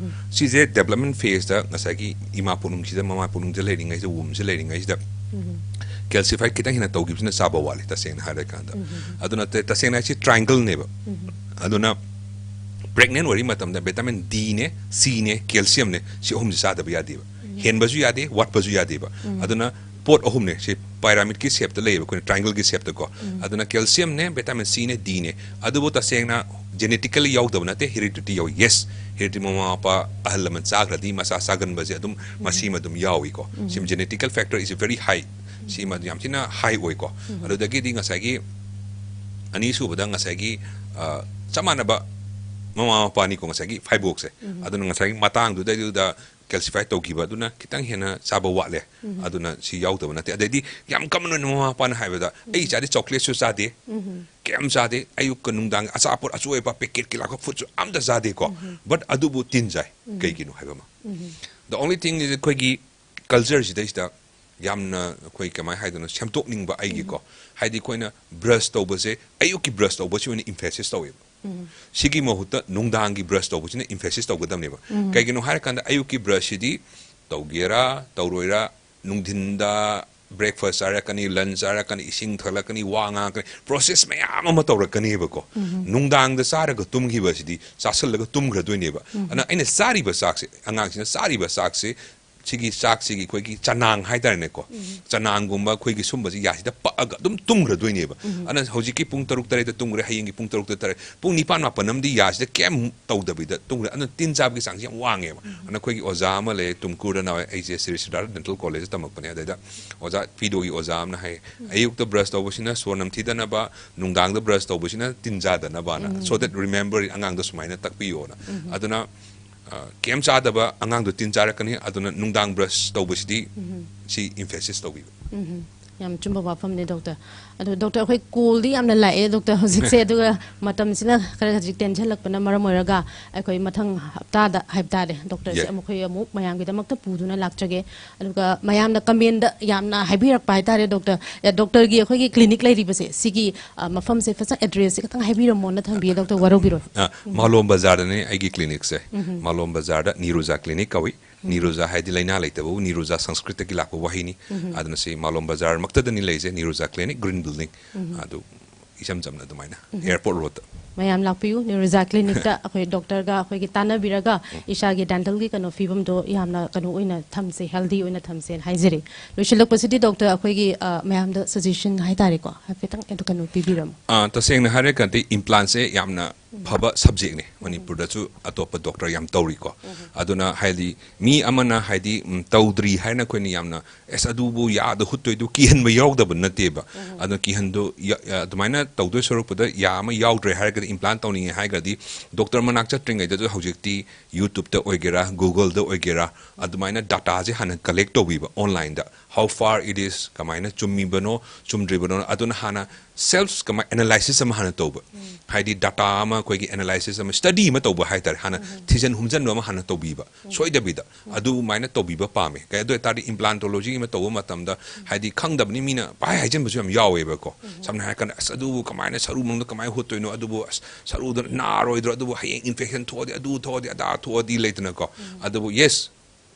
ꯁꯤꯁꯦ development phaseꯇ ꯉꯁꯥꯏꯒꯤ ꯏꯃꯥ ꯄꯨꯛꯅꯨꯡꯁꯤꯗ, ꯃꯃꯥ ꯄꯨꯛꯅꯨꯡꯗ ꯂꯩꯔꯤꯉꯩꯁꯤꯗ, womb ꯁꯤꯗ ꯂꯩꯔꯤꯉꯩꯁꯤꯗ calcify ꯈꯤꯇꯪ ꯍꯦꯟꯅ ꯇꯧꯈꯤꯕꯁꯤꯅ ꯆꯥꯕ ꯋꯥꯠꯂꯤ, ꯇꯁꯦꯡꯅ ꯍꯥꯏꯔꯀꯥꯟꯗ꯫ ꯑꯗꯨꯅ ꯇ-, ꯇꯁꯦꯡꯅ ꯍꯥꯏꯁꯤ triangleꯅꯦꯕ꯫ ꯑꯗꯨꯅ pregnant ꯑꯣꯏꯔꯤ ꯃꯇꯝꯗ vitamin Dꯅꯦ, Cꯅꯦ, calciumꯅꯦ, ꯁꯤ ꯑꯍꯨꯝꯁꯤ ꯆꯥꯗꯕ ꯌꯥꯗꯦꯕ꯫ ꯍꯦꯟꯕꯁꯨ ꯌꯥꯗꯦ, ꯋꯥꯠꯄꯁꯨ ꯌꯥꯗꯦꯕ꯫ ꯑꯗꯨꯅ ꯄꯣꯠ ꯑꯍꯨꯝꯅꯦ, ꯁꯤ pyramidꯀꯤ shapeꯇ ꯂꯩꯌꯦꯕ, ꯑꯩꯈꯣꯏꯅ triangleꯒꯤ shapeꯇꯀꯣ꯫ ꯑꯗꯨꯅ calciumꯅꯦ, vitamin Cꯅꯦ, Dꯅꯦ꯫ ꯑꯗꯨꯕꯨ ꯇꯁꯦꯡꯅ Genetically ꯌꯥꯎꯗꯕ ꯅꯠꯇꯦ, heredity ꯌꯥꯎꯏ꯫ Yes, heredity, ꯃꯃꯥ ꯃꯄꯥ ꯑꯍꯜ ꯂꯃꯟ ꯆꯥꯈ꯭ꯔꯗꯤ ꯃꯆꯥ ꯆꯥꯒꯟꯕꯁꯦ ꯑꯗꯨꯝ ꯃꯁꯤꯃ ꯑꯗꯨꯝ ꯌꯥꯎꯏꯀꯣ꯫ ꯁꯤꯃ genetic factor is very high꯫ ꯁꯤꯃ ꯌꯥꯝ ꯊꯤꯅ high ꯑꯣꯏꯀꯣ꯫ ꯑꯗꯨꯗꯒꯤꯗꯤ ꯉꯁꯥꯏꯒꯤ ꯑꯅꯤꯁꯨꯕꯗ ꯉꯁꯥꯏꯒꯤ, ꯑ, ꯆꯞ ꯃꯥꯟꯅꯕ ꯃꯃꯥ ꯃꯄꯥꯅꯤꯀꯣ, ꯉꯁꯥꯏꯒꯤ ꯐꯥꯏꯕꯣꯛꯁꯦ꯫ ꯑꯗꯨꯅ ꯉꯁꯥꯏꯒꯤ ꯃꯇꯥꯡꯗꯨꯗꯩꯗꯨꯗ calcify ꯇꯧꯈꯤꯕ ꯑꯗꯨꯅ ꯈꯤꯇꯪ ꯍꯦꯟꯅ ꯆꯥꯕ ꯋꯥꯠꯂꯦ꯫ ꯑꯗꯨꯅ ꯁꯤ ꯌꯥꯎꯗꯕ ꯅꯠꯇꯦ꯫ ꯑꯗꯩꯗꯤ ꯌꯥꯝ common ꯑꯣꯏꯅ ꯃꯃꯥ ꯃꯄꯥꯅ ꯍꯥꯏꯕꯗ, "ꯑꯩ ꯏꯆꯥꯗꯤ chocolateꯁꯨ ꯆꯥꯗꯦ, ꯀꯩꯝ ꯆꯥꯗꯦ, ꯑꯌꯨꯛꯀ ꯅꯨꯡꯗꯥꯡ ꯑꯆꯥꯄꯣꯠ ꯑꯆꯣꯏ ꯑꯄꯥ packetꯀꯤ ꯂꯥꯛꯄ foodꯁꯨ ꯑꯝꯇ ꯆꯥꯗꯦꯀꯣ, but ꯑꯗꯨꯕꯨ ꯇꯤꯟ ꯆꯥꯏ꯫ ꯀꯩꯒꯤꯅꯣ ꯍꯥꯏꯕ ꯑꯃ꯫ The only thing is ꯑꯩꯈꯣꯏꯒꯤ culture ꯁꯤꯗꯩꯁꯤꯗ ꯌꯥꯝꯅ ꯑꯩꯈꯣꯏ ꯀꯃꯥꯏ ꯍꯥꯏꯗꯣꯏꯅꯣ, ꯁꯦꯝꯗꯣꯛꯅꯤꯡꯕ ꯑꯩꯒꯤꯀꯣ꯫ ꯍꯥꯏꯗꯤ ꯑꯩꯈꯣꯏꯅ brush ꯇꯧꯕꯁꯦ, ꯑꯌꯨꯛꯀꯤ brush ꯇꯧꯕꯁꯤ ꯑꯣꯏꯅ emphasis ꯇꯧꯋꯦꯕ꯫ ꯁꯤꯒꯤ ꯃꯍꯨꯠꯇ ꯅꯨꯡꯗꯥꯡꯒꯤ brush ꯇꯧꯕꯁꯤꯅ emphasis ꯇꯧꯒꯗꯕꯅꯦꯕ꯫ ꯀꯩꯒꯤꯅꯣ ꯍꯥꯏꯔꯀꯥꯟꯗ ꯑꯌꯨꯛꯀꯤ brushꯁꯤꯗꯤ ꯇꯧꯒꯦꯔꯥ ꯇꯧꯔꯣꯏꯔꯥ, ꯅꯨꯡꯊꯤꯟꯗ breakfast ꯆꯥꯔꯛꯀꯅꯤ, lunch ꯆꯥꯔꯛꯀꯅꯤ, ꯏꯁꯤꯡ ꯊꯛꯂꯛꯀꯅꯤ, ꯋꯥ ꯉꯥꯡꯉꯛꯀꯅꯤ, process ꯃꯌꯥꯝ ꯑꯃ ꯇꯧꯔꯛꯀꯅꯦꯕꯀꯣ꯫ ꯅꯨꯡꯗꯥꯡꯗ ꯆꯥꯔꯒ ꯇꯨꯝꯈꯤꯕꯁꯤꯗꯤ ꯆꯥꯁꯜꯂꯒ ꯇꯨꯝꯈ꯭ꯔꯗꯣꯏꯅꯦꯕ꯫ ꯑꯗꯨꯅ ꯑꯩꯅ ꯆꯥꯔꯤꯕ ꯆꯥꯛꯁꯦ, ꯑꯉꯥꯡꯁꯤꯅ ꯆꯥꯔꯤꯕ ꯆꯥꯛꯁꯦ, ꯁꯤꯒꯤ ꯆꯥꯛꯁꯤꯒꯤ ꯑꯩꯈꯣꯏꯒꯤ ꯆꯅꯥꯡ ꯍꯥꯏꯇꯥꯔꯦꯅꯦꯀꯣ, ꯆꯅꯥꯡꯒꯨꯝꯕ ꯑꯩꯈꯣꯏꯒꯤ ꯁꯨꯝꯕꯁꯤ ꯌꯥꯁꯤꯗ ꯄꯛꯑꯒ ꯑꯗꯨꯝ ꯇꯨꯝꯈ꯭ꯔꯗꯣꯏꯅꯦꯕ꯫ ꯑꯗꯨꯅ ꯍꯧꯖꯤꯛꯀꯤ ꯄꯨꯡ ꯇꯔꯨꯛ ꯇꯔꯦꯠꯇ ꯇꯨꯝꯈ꯭ꯔꯦ, ꯍꯌꯦꯡꯒꯤ ꯄꯨꯡ ꯇꯔꯨꯛꯇ ꯇꯔꯦꯠ, ꯄꯨꯡ ꯅꯤꯄꯥꯟ ꯃꯥꯄꯟ ꯑꯃꯗꯤ ꯌꯥꯁꯤꯗ ꯀꯩꯝ ꯇꯧꯗꯕꯤꯗ ꯇꯨꯝꯈ꯭ꯔꯦ꯫ ꯑꯗꯨꯅ ꯇꯤꯟ ꯆꯥꯕꯒꯤ ꯆꯥꯡꯁꯤ ꯌꯥꯝ ꯋꯥꯡꯉꯦꯕ꯫ ꯑꯗꯨꯅ ꯑꯩꯈꯣꯏꯒꯤ ꯑꯣꯖꯥ ꯑꯃ ꯂꯩ, ꯇꯨꯝꯀꯨꯔꯗ ꯅꯥꯎ ꯑꯩꯁꯦ ꯁ꯭ꯔꯤ ꯁꯤꯗꯥꯔꯊ ꯗꯦꯟꯇꯦꯜ ꯀꯣꯂꯦꯖꯇ ꯇꯝꯃꯛꯄꯅꯦ꯫ ꯑꯗꯩꯗ ꯑꯣꯖꯥ ꯄꯤꯗꯣꯒꯤ ꯑꯣꯖꯥ ꯑꯃꯅ ꯍꯥꯏ, "ꯑꯌꯨꯛꯇ brush ꯇꯧꯕꯁꯤꯅ ꯁꯣꯔ ꯅꯝꯊꯤꯗꯅꯕ, ꯅꯨꯡꯗꯥꯡꯗ brush ꯇꯧꯕꯁꯤꯅ ꯇꯤꯟ ꯆꯥꯗꯅꯕꯅ, so that remember it, ꯑꯉꯥꯡꯗ ꯁꯨꯃꯥꯏꯅ ꯇꯥꯛꯄꯤꯌꯣꯅ"꯫ ꯑꯗꯨꯅ, ꯑ, ꯀꯩꯝ ꯆꯥꯗꯕ ꯑꯉꯥꯡꯗꯣ ꯇꯤꯟ ꯆꯥꯔꯛꯀꯅꯤ꯫ ꯑꯗꯨꯅ ꯅꯨꯡꯗꯥꯡ brush ꯇꯧꯕꯁꯤꯗꯤ ꯁꯤ emphasis ꯇꯧꯕꯤꯕ꯫ ꯎꯝ, ꯌꯥꯝ ꯆꯨꯝꯕ ꯋꯥꯐꯝꯅꯦ, doctor꯫ ꯑꯗꯣ, doctor, ꯑꯩꯈꯣꯏ callꯗꯤ ꯌꯥꯝꯅ ꯂꯥꯛꯑꯦ, doctor, ꯍꯧꯖꯤꯛꯁꯦ꯫ ꯑꯗꯨꯒ ꯃꯇꯝꯁꯤꯅ ꯈꯔ ꯈꯖꯤꯛ ꯇꯦꯟꯁꯤꯜꯂꯛꯄꯅ ꯃꯔꯝ ꯑꯣꯏꯔꯒ ꯑꯩꯈꯣꯏ ꯃꯊꯪ ꯍꯞꯇꯥꯗ ꯍꯥꯏꯕ ꯇꯥꯔꯦ, doctorꯁꯦ, ꯌꯥꯏ꯫ ꯑꯃꯨꯛ ꯑꯩꯈꯣꯏ ꯑꯃꯨꯛ ꯃꯌꯥꯝꯒꯤꯗꯃꯛꯇ ꯄꯨꯗꯨꯅ ꯂꯥꯛꯆꯒꯦ꯫ ꯑꯗꯨꯒ ꯃꯌꯥꯝꯅ commentꯗ ꯌꯥꯝꯅ ꯍꯥꯏꯕꯤꯔꯛꯄ ꯍꯥꯏꯇꯥꯔꯦ, doctor, ꯑꯦ, doctorꯒꯤ ꯑꯩꯈꯣꯏꯒꯤ clinic ꯂꯩꯔꯤꯕꯁꯦ, ꯁꯤꯒꯤ, ꯑ, ꯃꯐꯝꯁꯦ ꯐꯖꯅ addressꯁꯦ ꯈꯤꯇꯪ ꯍꯥꯏꯕꯤꯔꯝꯃꯣꯅ ꯊꯝꯕꯤꯌꯦ, doctor, ꯋꯥꯔꯧꯕꯤꯔꯣꯏ꯫ ꯑ, ꯃꯥꯂꯣꯝ ꯕꯖꯥꯔꯗꯅꯦ ꯑꯩꯒꯤ clinicꯁꯦ꯫ ꯃꯥꯂꯣꯝ ꯕꯖꯥꯔꯗ ꯅꯤꯔꯨꯖꯥ clinic ꯀꯧꯏ꯫ ꯅꯤꯔꯨꯖꯥ ꯍꯥꯏꯗꯤ ꯂꯥꯏꯅꯥ ꯂꯩꯇꯕꯕꯨ, ꯅꯤꯔꯨꯖꯥ ꯁꯪꯁꯀ꯭ꯔꯤꯠꯇꯒꯤ ꯂꯥꯛꯄ ꯋꯥꯍꯩꯅꯤ꯫ ꯑꯗꯨꯅ ꯁꯤ ꯃꯥꯂꯣꯝ ꯕꯖꯥꯔ ꯃꯛꯇꯗꯅꯤ ꯂꯩꯖꯩ, ꯅꯤꯔꯨꯖꯥ clinic, Green Building꯫ ꯑꯗꯨ ꯏꯆꯝ ꯆꯝꯅ ꯑꯗꯨꯃꯥꯏꯅ, airport roadꯇ꯫ ꯃꯌꯥꯝ ꯂꯥꯛꯄꯤꯌꯨ, ꯅꯤꯔꯨꯖꯥ clinicꯇ ꯑꯩꯈꯣꯏ doctorꯒ ꯑꯩꯈꯣꯏꯒꯤ ꯇꯥꯟꯅꯕꯤꯔꯒ ꯏꯁꯥꯒꯤ dentalꯒꯤ ꯀꯩꯅꯣ ꯐꯤꯕꯝꯗꯣ ꯌꯥꯝꯅ ꯀꯩꯅꯣ ꯑꯣꯏꯅ ꯊꯝꯁꯦ, healthy ꯑꯣꯏꯅ ꯊꯝꯁꯦꯅ ꯍꯥꯏꯖꯔꯤ꯫ ꯂꯣꯏꯁꯤꯜꯂꯛꯄꯁꯤꯗꯤ, doctor, ꯑꯩꯈꯣꯏꯒꯤ, ꯑ, ꯃꯌꯥꯝꯗ suggestion ꯍꯥꯏꯇꯥꯔꯦꯀꯣ, ꯍꯥꯏꯐꯦꯠꯇꯪ ꯑꯗꯨ ꯀꯩꯅꯣ ꯄꯤꯕꯤꯔꯝꯃꯨ꯫ ꯑ, ꯇꯁꯦꯡꯅ ꯍꯥꯏꯔꯒꯗꯤ implantꯁꯦ ꯌꯥꯝꯅ ꯐꯕ ꯁꯕꯖꯦꯛꯅꯦ꯫ ꯃꯅꯤꯄꯨꯔꯗꯁꯨ ꯑꯇꯣꯞꯄ ꯗꯣꯛꯇꯔ ꯌꯥꯝ ꯇꯧꯔꯤꯀꯣ꯫ ꯑꯗꯨꯅ ꯍꯥꯏꯗꯤ ꯃꯤ ꯑꯃꯅ ꯍꯥꯏꯗꯤ, ꯎꯝ, ꯇꯧꯗ꯭ꯔꯤ ꯍꯥꯏꯅ ꯑꯩꯈꯣꯏꯅ ꯌꯥꯝꯅ, "ꯑꯁ, ꯑꯗꯨꯕꯨ ꯌꯥꯗ ꯍꯨꯠꯇꯣꯏꯗꯨ?" ꯀꯤꯍꯟꯕ ꯌꯥꯎꯗꯕ ꯅꯠꯇꯦꯕ꯫ ꯑꯗꯣ ꯀꯤꯍꯟꯗꯨ ꯌꯥ-, ꯌꯥ-, ꯑꯗꯨꯃꯥꯏꯅ ꯇꯧꯗꯣꯏ ꯁꯔꯨꯛꯄꯨꯗ ꯌꯥ ꯑꯃ ꯌꯥꯎꯗ꯭ꯔꯦ ꯍꯥꯏꯔꯒꯗꯤ, ꯏꯝꯄ꯭ꯂꯥꯟ ꯇꯧꯅꯤꯡꯉꯦ ꯍꯥꯏꯔꯒꯗꯤ, ꯗꯣꯛꯇꯔ ꯃꯅꯥꯛ ꯆꯠꯇ꯭ꯔꯤꯉꯩꯗꯁꯨ ꯍꯧꯖꯤꯛꯇꯤ YouTubeꯇ ꯑꯣꯏꯒꯦꯔꯥ, Googleꯗ ꯑꯣꯏꯒꯦꯔꯥ, ꯑꯗꯨꯃꯥꯏꯅ ꯗꯥꯇꯥꯁꯦ ꯍꯥꯟꯅ ꯀꯂꯦꯛ ꯇꯧꯕꯤꯕ ꯑꯣꯟꯂꯥꯏꯟꯗ꯫ How far it is, ꯀꯃꯥꯏꯅ ꯆꯨꯝꯃꯤꯕꯅꯣ, ꯆꯨꯝꯗ꯭ꯔꯤꯕꯅꯣ, ꯑꯗꯨꯅ ꯍꯥꯟꯅ ꯁꯦꯜꯐ ꯀꯃꯥꯏ ꯑꯦꯅꯥꯂꯥꯏꯁꯤꯁ ꯑꯃ ꯍꯥꯟꯅ ꯇꯧꯕ꯫ ꯍꯥꯏꯗꯤ ꯗꯥꯇꯥ ꯑꯃ, ꯑꯩꯈꯣꯏꯒꯤ ꯑꯦꯅꯥꯂꯥꯏꯁꯤꯁ ꯑꯃ, ꯁ꯭ꯇꯗꯤ ꯑꯃ ꯇꯧꯕ ꯍꯥꯏꯇꯥꯔꯦ, ꯍꯥꯟꯅ ꯊꯤꯖꯤꯟ ꯍꯨꯝꯖꯤꯟꯕ ꯑꯃ ꯍꯥꯟꯅ ꯇꯧꯕꯤꯕ, ꯁꯣꯏꯗꯕꯤꯗ꯫ ꯑꯗꯨꯃꯥꯏꯅ ꯇꯧꯕꯤꯕ ꯄꯥꯝꯃꯦ꯫ ꯀꯩ ꯑꯗꯨ ꯑꯣꯏꯇꯥꯔꯗꯤ ꯏꯝꯄ꯭ꯂꯥꯟꯇꯣꯂꯣꯖꯤ ꯑꯃ ꯇꯧꯕ ꯃꯇꯝꯗ, ꯍꯥꯏꯗꯤ ꯈꯪꯗꯕꯅꯤ, ꯃꯤꯅ ꯄꯥꯏ ꯍꯥꯏꯖꯤꯟꯕꯁꯨ ꯌꯥꯝ ꯌꯥꯎꯋꯦꯕꯀꯣ꯫ ꯁꯝꯅ ꯍꯥꯏꯔꯀꯥꯟꯗ, "ꯑꯁ, ꯑꯗꯨꯕꯨ ꯀꯃꯥꯏꯅ ꯁꯔꯨ ꯃꯅꯨꯡꯗ ꯀꯃꯥꯏꯅ ꯍꯨꯠꯇꯣꯏꯅꯣ? ꯑꯗꯨꯕꯨ, ꯑꯁ, ꯁꯔꯨꯗ ꯅꯥꯔꯣꯏꯗ꯭ꯔꯣ? ꯑꯗꯨꯕꯨ ꯍꯌꯦꯡ ꯏꯟꯐꯦꯛꯁꯟ ꯊꯣꯛꯑꯗꯤ, ꯑꯗꯨ ꯊꯣꯛꯑꯗꯤ, ꯑꯗꯥ ꯊꯣꯛꯑꯗꯤ", ꯂꯩꯗꯅꯀꯣ꯫ ꯑꯗꯨꯕꯨ yes,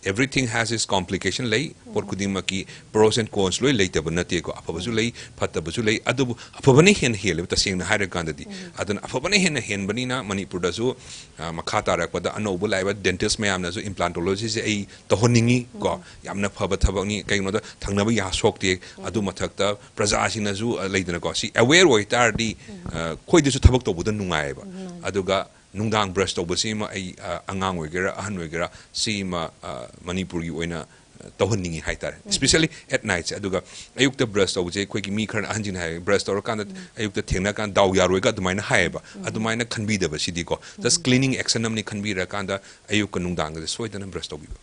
everything has its complication ꯂꯩ꯫ ꯄꯣꯠ ꯈꯨꯗꯤꯡꯃꯛꯀꯤ pros and cons ꯂꯣꯏ ꯂꯩꯇꯕ ꯅꯠꯇꯦꯀꯣ꯫ ꯑꯐꯕꯁꯨ ꯂꯩ, ꯐꯠꯇꯕꯁꯨ ꯂꯩ꯫ ꯑꯗꯨꯕꯨ ꯑꯐꯕꯅ ꯍꯦꯟꯅ ꯍꯦꯜꯂꯦꯕ, ꯇꯁꯦꯡꯅ ꯍꯥꯏꯔꯀꯥꯟꯗꯗꯤ꯫ ꯑꯗꯨꯅ ꯑꯐꯕꯅ ꯍꯦꯟꯅ ꯍꯦꯟꯕꯅꯤꯅ ꯃꯅꯤꯄꯨꯔꯗꯁꯨ, ꯑ, ꯃꯈꯥ ꯇꯥꯔꯛꯄꯗ ꯑꯅꯧꯕ ꯂꯥꯛꯏꯕ ꯗꯦꯟꯇꯤꯁ ꯃꯌꯥꯝꯅꯁꯨ ꯏꯝꯄ꯭ꯂꯥꯟꯇꯣꯂꯣꯖꯤꯁꯦ ꯑꯩ ꯇꯧꯍꯟꯅꯤꯡꯉꯤ ꯀꯣ꯫ ꯌꯥꯝꯅ ꯐꯕ ꯊꯕꯛꯅꯤ꯫ ꯀꯩꯒꯤꯅꯣꯗ ꯊꯪꯅꯕ ꯌꯥ ꯁꯣꯛꯇꯦ꯫ ꯑꯗꯨ ꯃꯊꯛꯇ ꯄ꯭ꯔꯖꯥꯁꯤꯡꯅꯁꯨ, ꯑ, ꯂꯩꯗꯅꯀꯣ, ꯁꯤ ꯑꯦꯋꯦꯌꯔ ꯑꯣꯏꯇꯥꯔꯗꯤ, ꯑ, ꯑꯩꯈꯣꯏꯗꯁꯨ ꯊꯕꯛ ꯇꯧꯕꯗ ꯅꯨꯡꯉꯥꯏꯌꯦꯕ꯫ ꯑꯗꯨꯒ ꯅꯨꯡꯗꯥꯡ ꯕ꯭ꯔꯁ ꯇꯧꯕꯁꯤꯃ ꯑꯩ, ꯑ, ꯑꯉꯥꯡ ꯑꯣꯏꯒꯦꯔꯥ, ꯑꯍꯟ ꯑꯣꯏꯒꯦꯔꯥ, ꯁꯤꯃ, ꯑ, ꯃꯅꯤꯄꯨꯔꯒꯤ ꯑꯣꯏꯅ, ꯑ, ꯇꯧꯍꯟꯅꯤꯡꯉꯤ ꯍꯥꯏꯇꯥꯔꯦ꯫ Especially at nightꯁꯦ꯫ ꯑꯗꯨꯒ ꯑꯌꯨꯛꯇ ꯕ꯭ꯔꯁ ꯇꯧꯕꯁꯦ, ꯑꯩꯈꯣꯏꯒꯤ ꯃꯤ ꯈꯔꯅ, ꯑꯍꯟꯁꯤꯡꯅ ꯍꯥꯏ, ꯕ꯭ꯔꯁ ꯇꯧꯔꯀꯥꯟꯗ ꯑꯌꯨꯛꯇ ꯊꯦꯡꯅꯀꯥꯟꯗ ꯗꯥꯎ ꯌꯥꯔꯣꯏꯒ ꯑꯗꯨꯃꯥꯏꯅ ꯍꯥꯏꯌꯦꯕ꯫ ꯑꯗꯨꯃꯥꯏꯅ ꯈꯟꯕꯤꯗꯕꯁꯤꯗꯤꯀꯣ, just cleaning action ꯑꯃꯅꯤ ꯈꯟꯕꯤꯔꯀꯥꯟꯗ ꯑꯌꯨꯛꯀ ꯅꯨꯡꯗꯥꯡꯒꯁꯦ ꯁꯣꯏꯗꯅ ꯕ꯭ꯔꯁ ꯇꯧꯕꯤꯕ꯫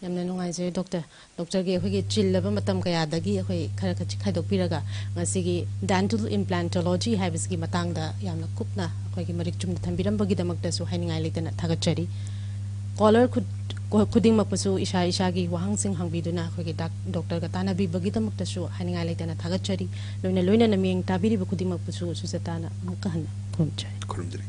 ꯌꯥꯝꯅ ꯅꯨꯡꯉꯥꯏꯖꯔꯦ, ꯗꯣꯛꯇꯔ꯫ ꯗꯣꯛꯇꯔꯒꯤ ꯑꯩꯈꯣꯏꯒꯤ ꯆꯤꯜꯂꯕ ꯃꯇꯝ ꯀꯌꯥꯗꯒꯤ ꯑꯩꯈꯣꯏ ꯈꯔ ꯈꯖꯤꯛ ꯈꯥꯏꯗꯣꯛꯄꯤꯔꯒ ꯉꯁꯤꯒꯤ dental implantology ꯍꯥꯏꯕꯁꯤꯒꯤ ꯃꯇꯥꯡꯗ ꯌꯥꯝꯅ ꯀꯨꯞꯅ ꯑꯩꯈꯣꯏꯒꯤ ꯃꯔꯤꯛ ꯆꯨꯝꯅ ꯊꯝꯕꯤꯔꯝꯕꯒꯤꯗꯃꯛꯇꯁꯨ ꯍꯥꯏꯅꯤꯡꯉꯥꯏ ꯂꯩꯇꯅ ꯊꯥꯒꯠꯆꯔꯤ꯫ Caller ꯈꯨ-, ꯈꯨ-, ꯈꯨꯗꯤꯡꯃꯛꯄꯨꯁꯨ ꯏꯁꯥ ꯏꯁꯥꯒꯤ ꯋꯥꯍꯪꯁꯤꯡ ꯍꯪꯕꯤꯗꯨꯅ ꯑꯩꯈꯣꯏꯒꯤ ꯗꯥꯛ-, ꯗꯣꯛꯇꯔꯒ ꯇꯥꯟꯅꯕꯤꯕꯒꯤꯗꯃꯛꯇꯁꯨ ꯍꯥꯏꯅꯤꯡꯉꯥꯏ ꯂꯩꯇꯅ ꯊꯥꯒꯠꯆꯔꯤ꯫ ꯂꯣꯏꯅ ꯂꯣꯏꯅꯅ ꯃꯤꯠꯌꯦꯡ ꯇꯥꯕꯤꯔꯤꯕ ꯈꯨꯗꯤꯡꯃꯛꯄꯨꯁꯨ ꯁꯨꯖꯇꯥꯅ ꯑꯃꯨꯛꯀ ꯍꯟꯅ ꯈꯨꯔꯨꯝꯖꯔꯤ꯫ ꯈꯨꯔꯨꯝꯖꯔꯤ꯫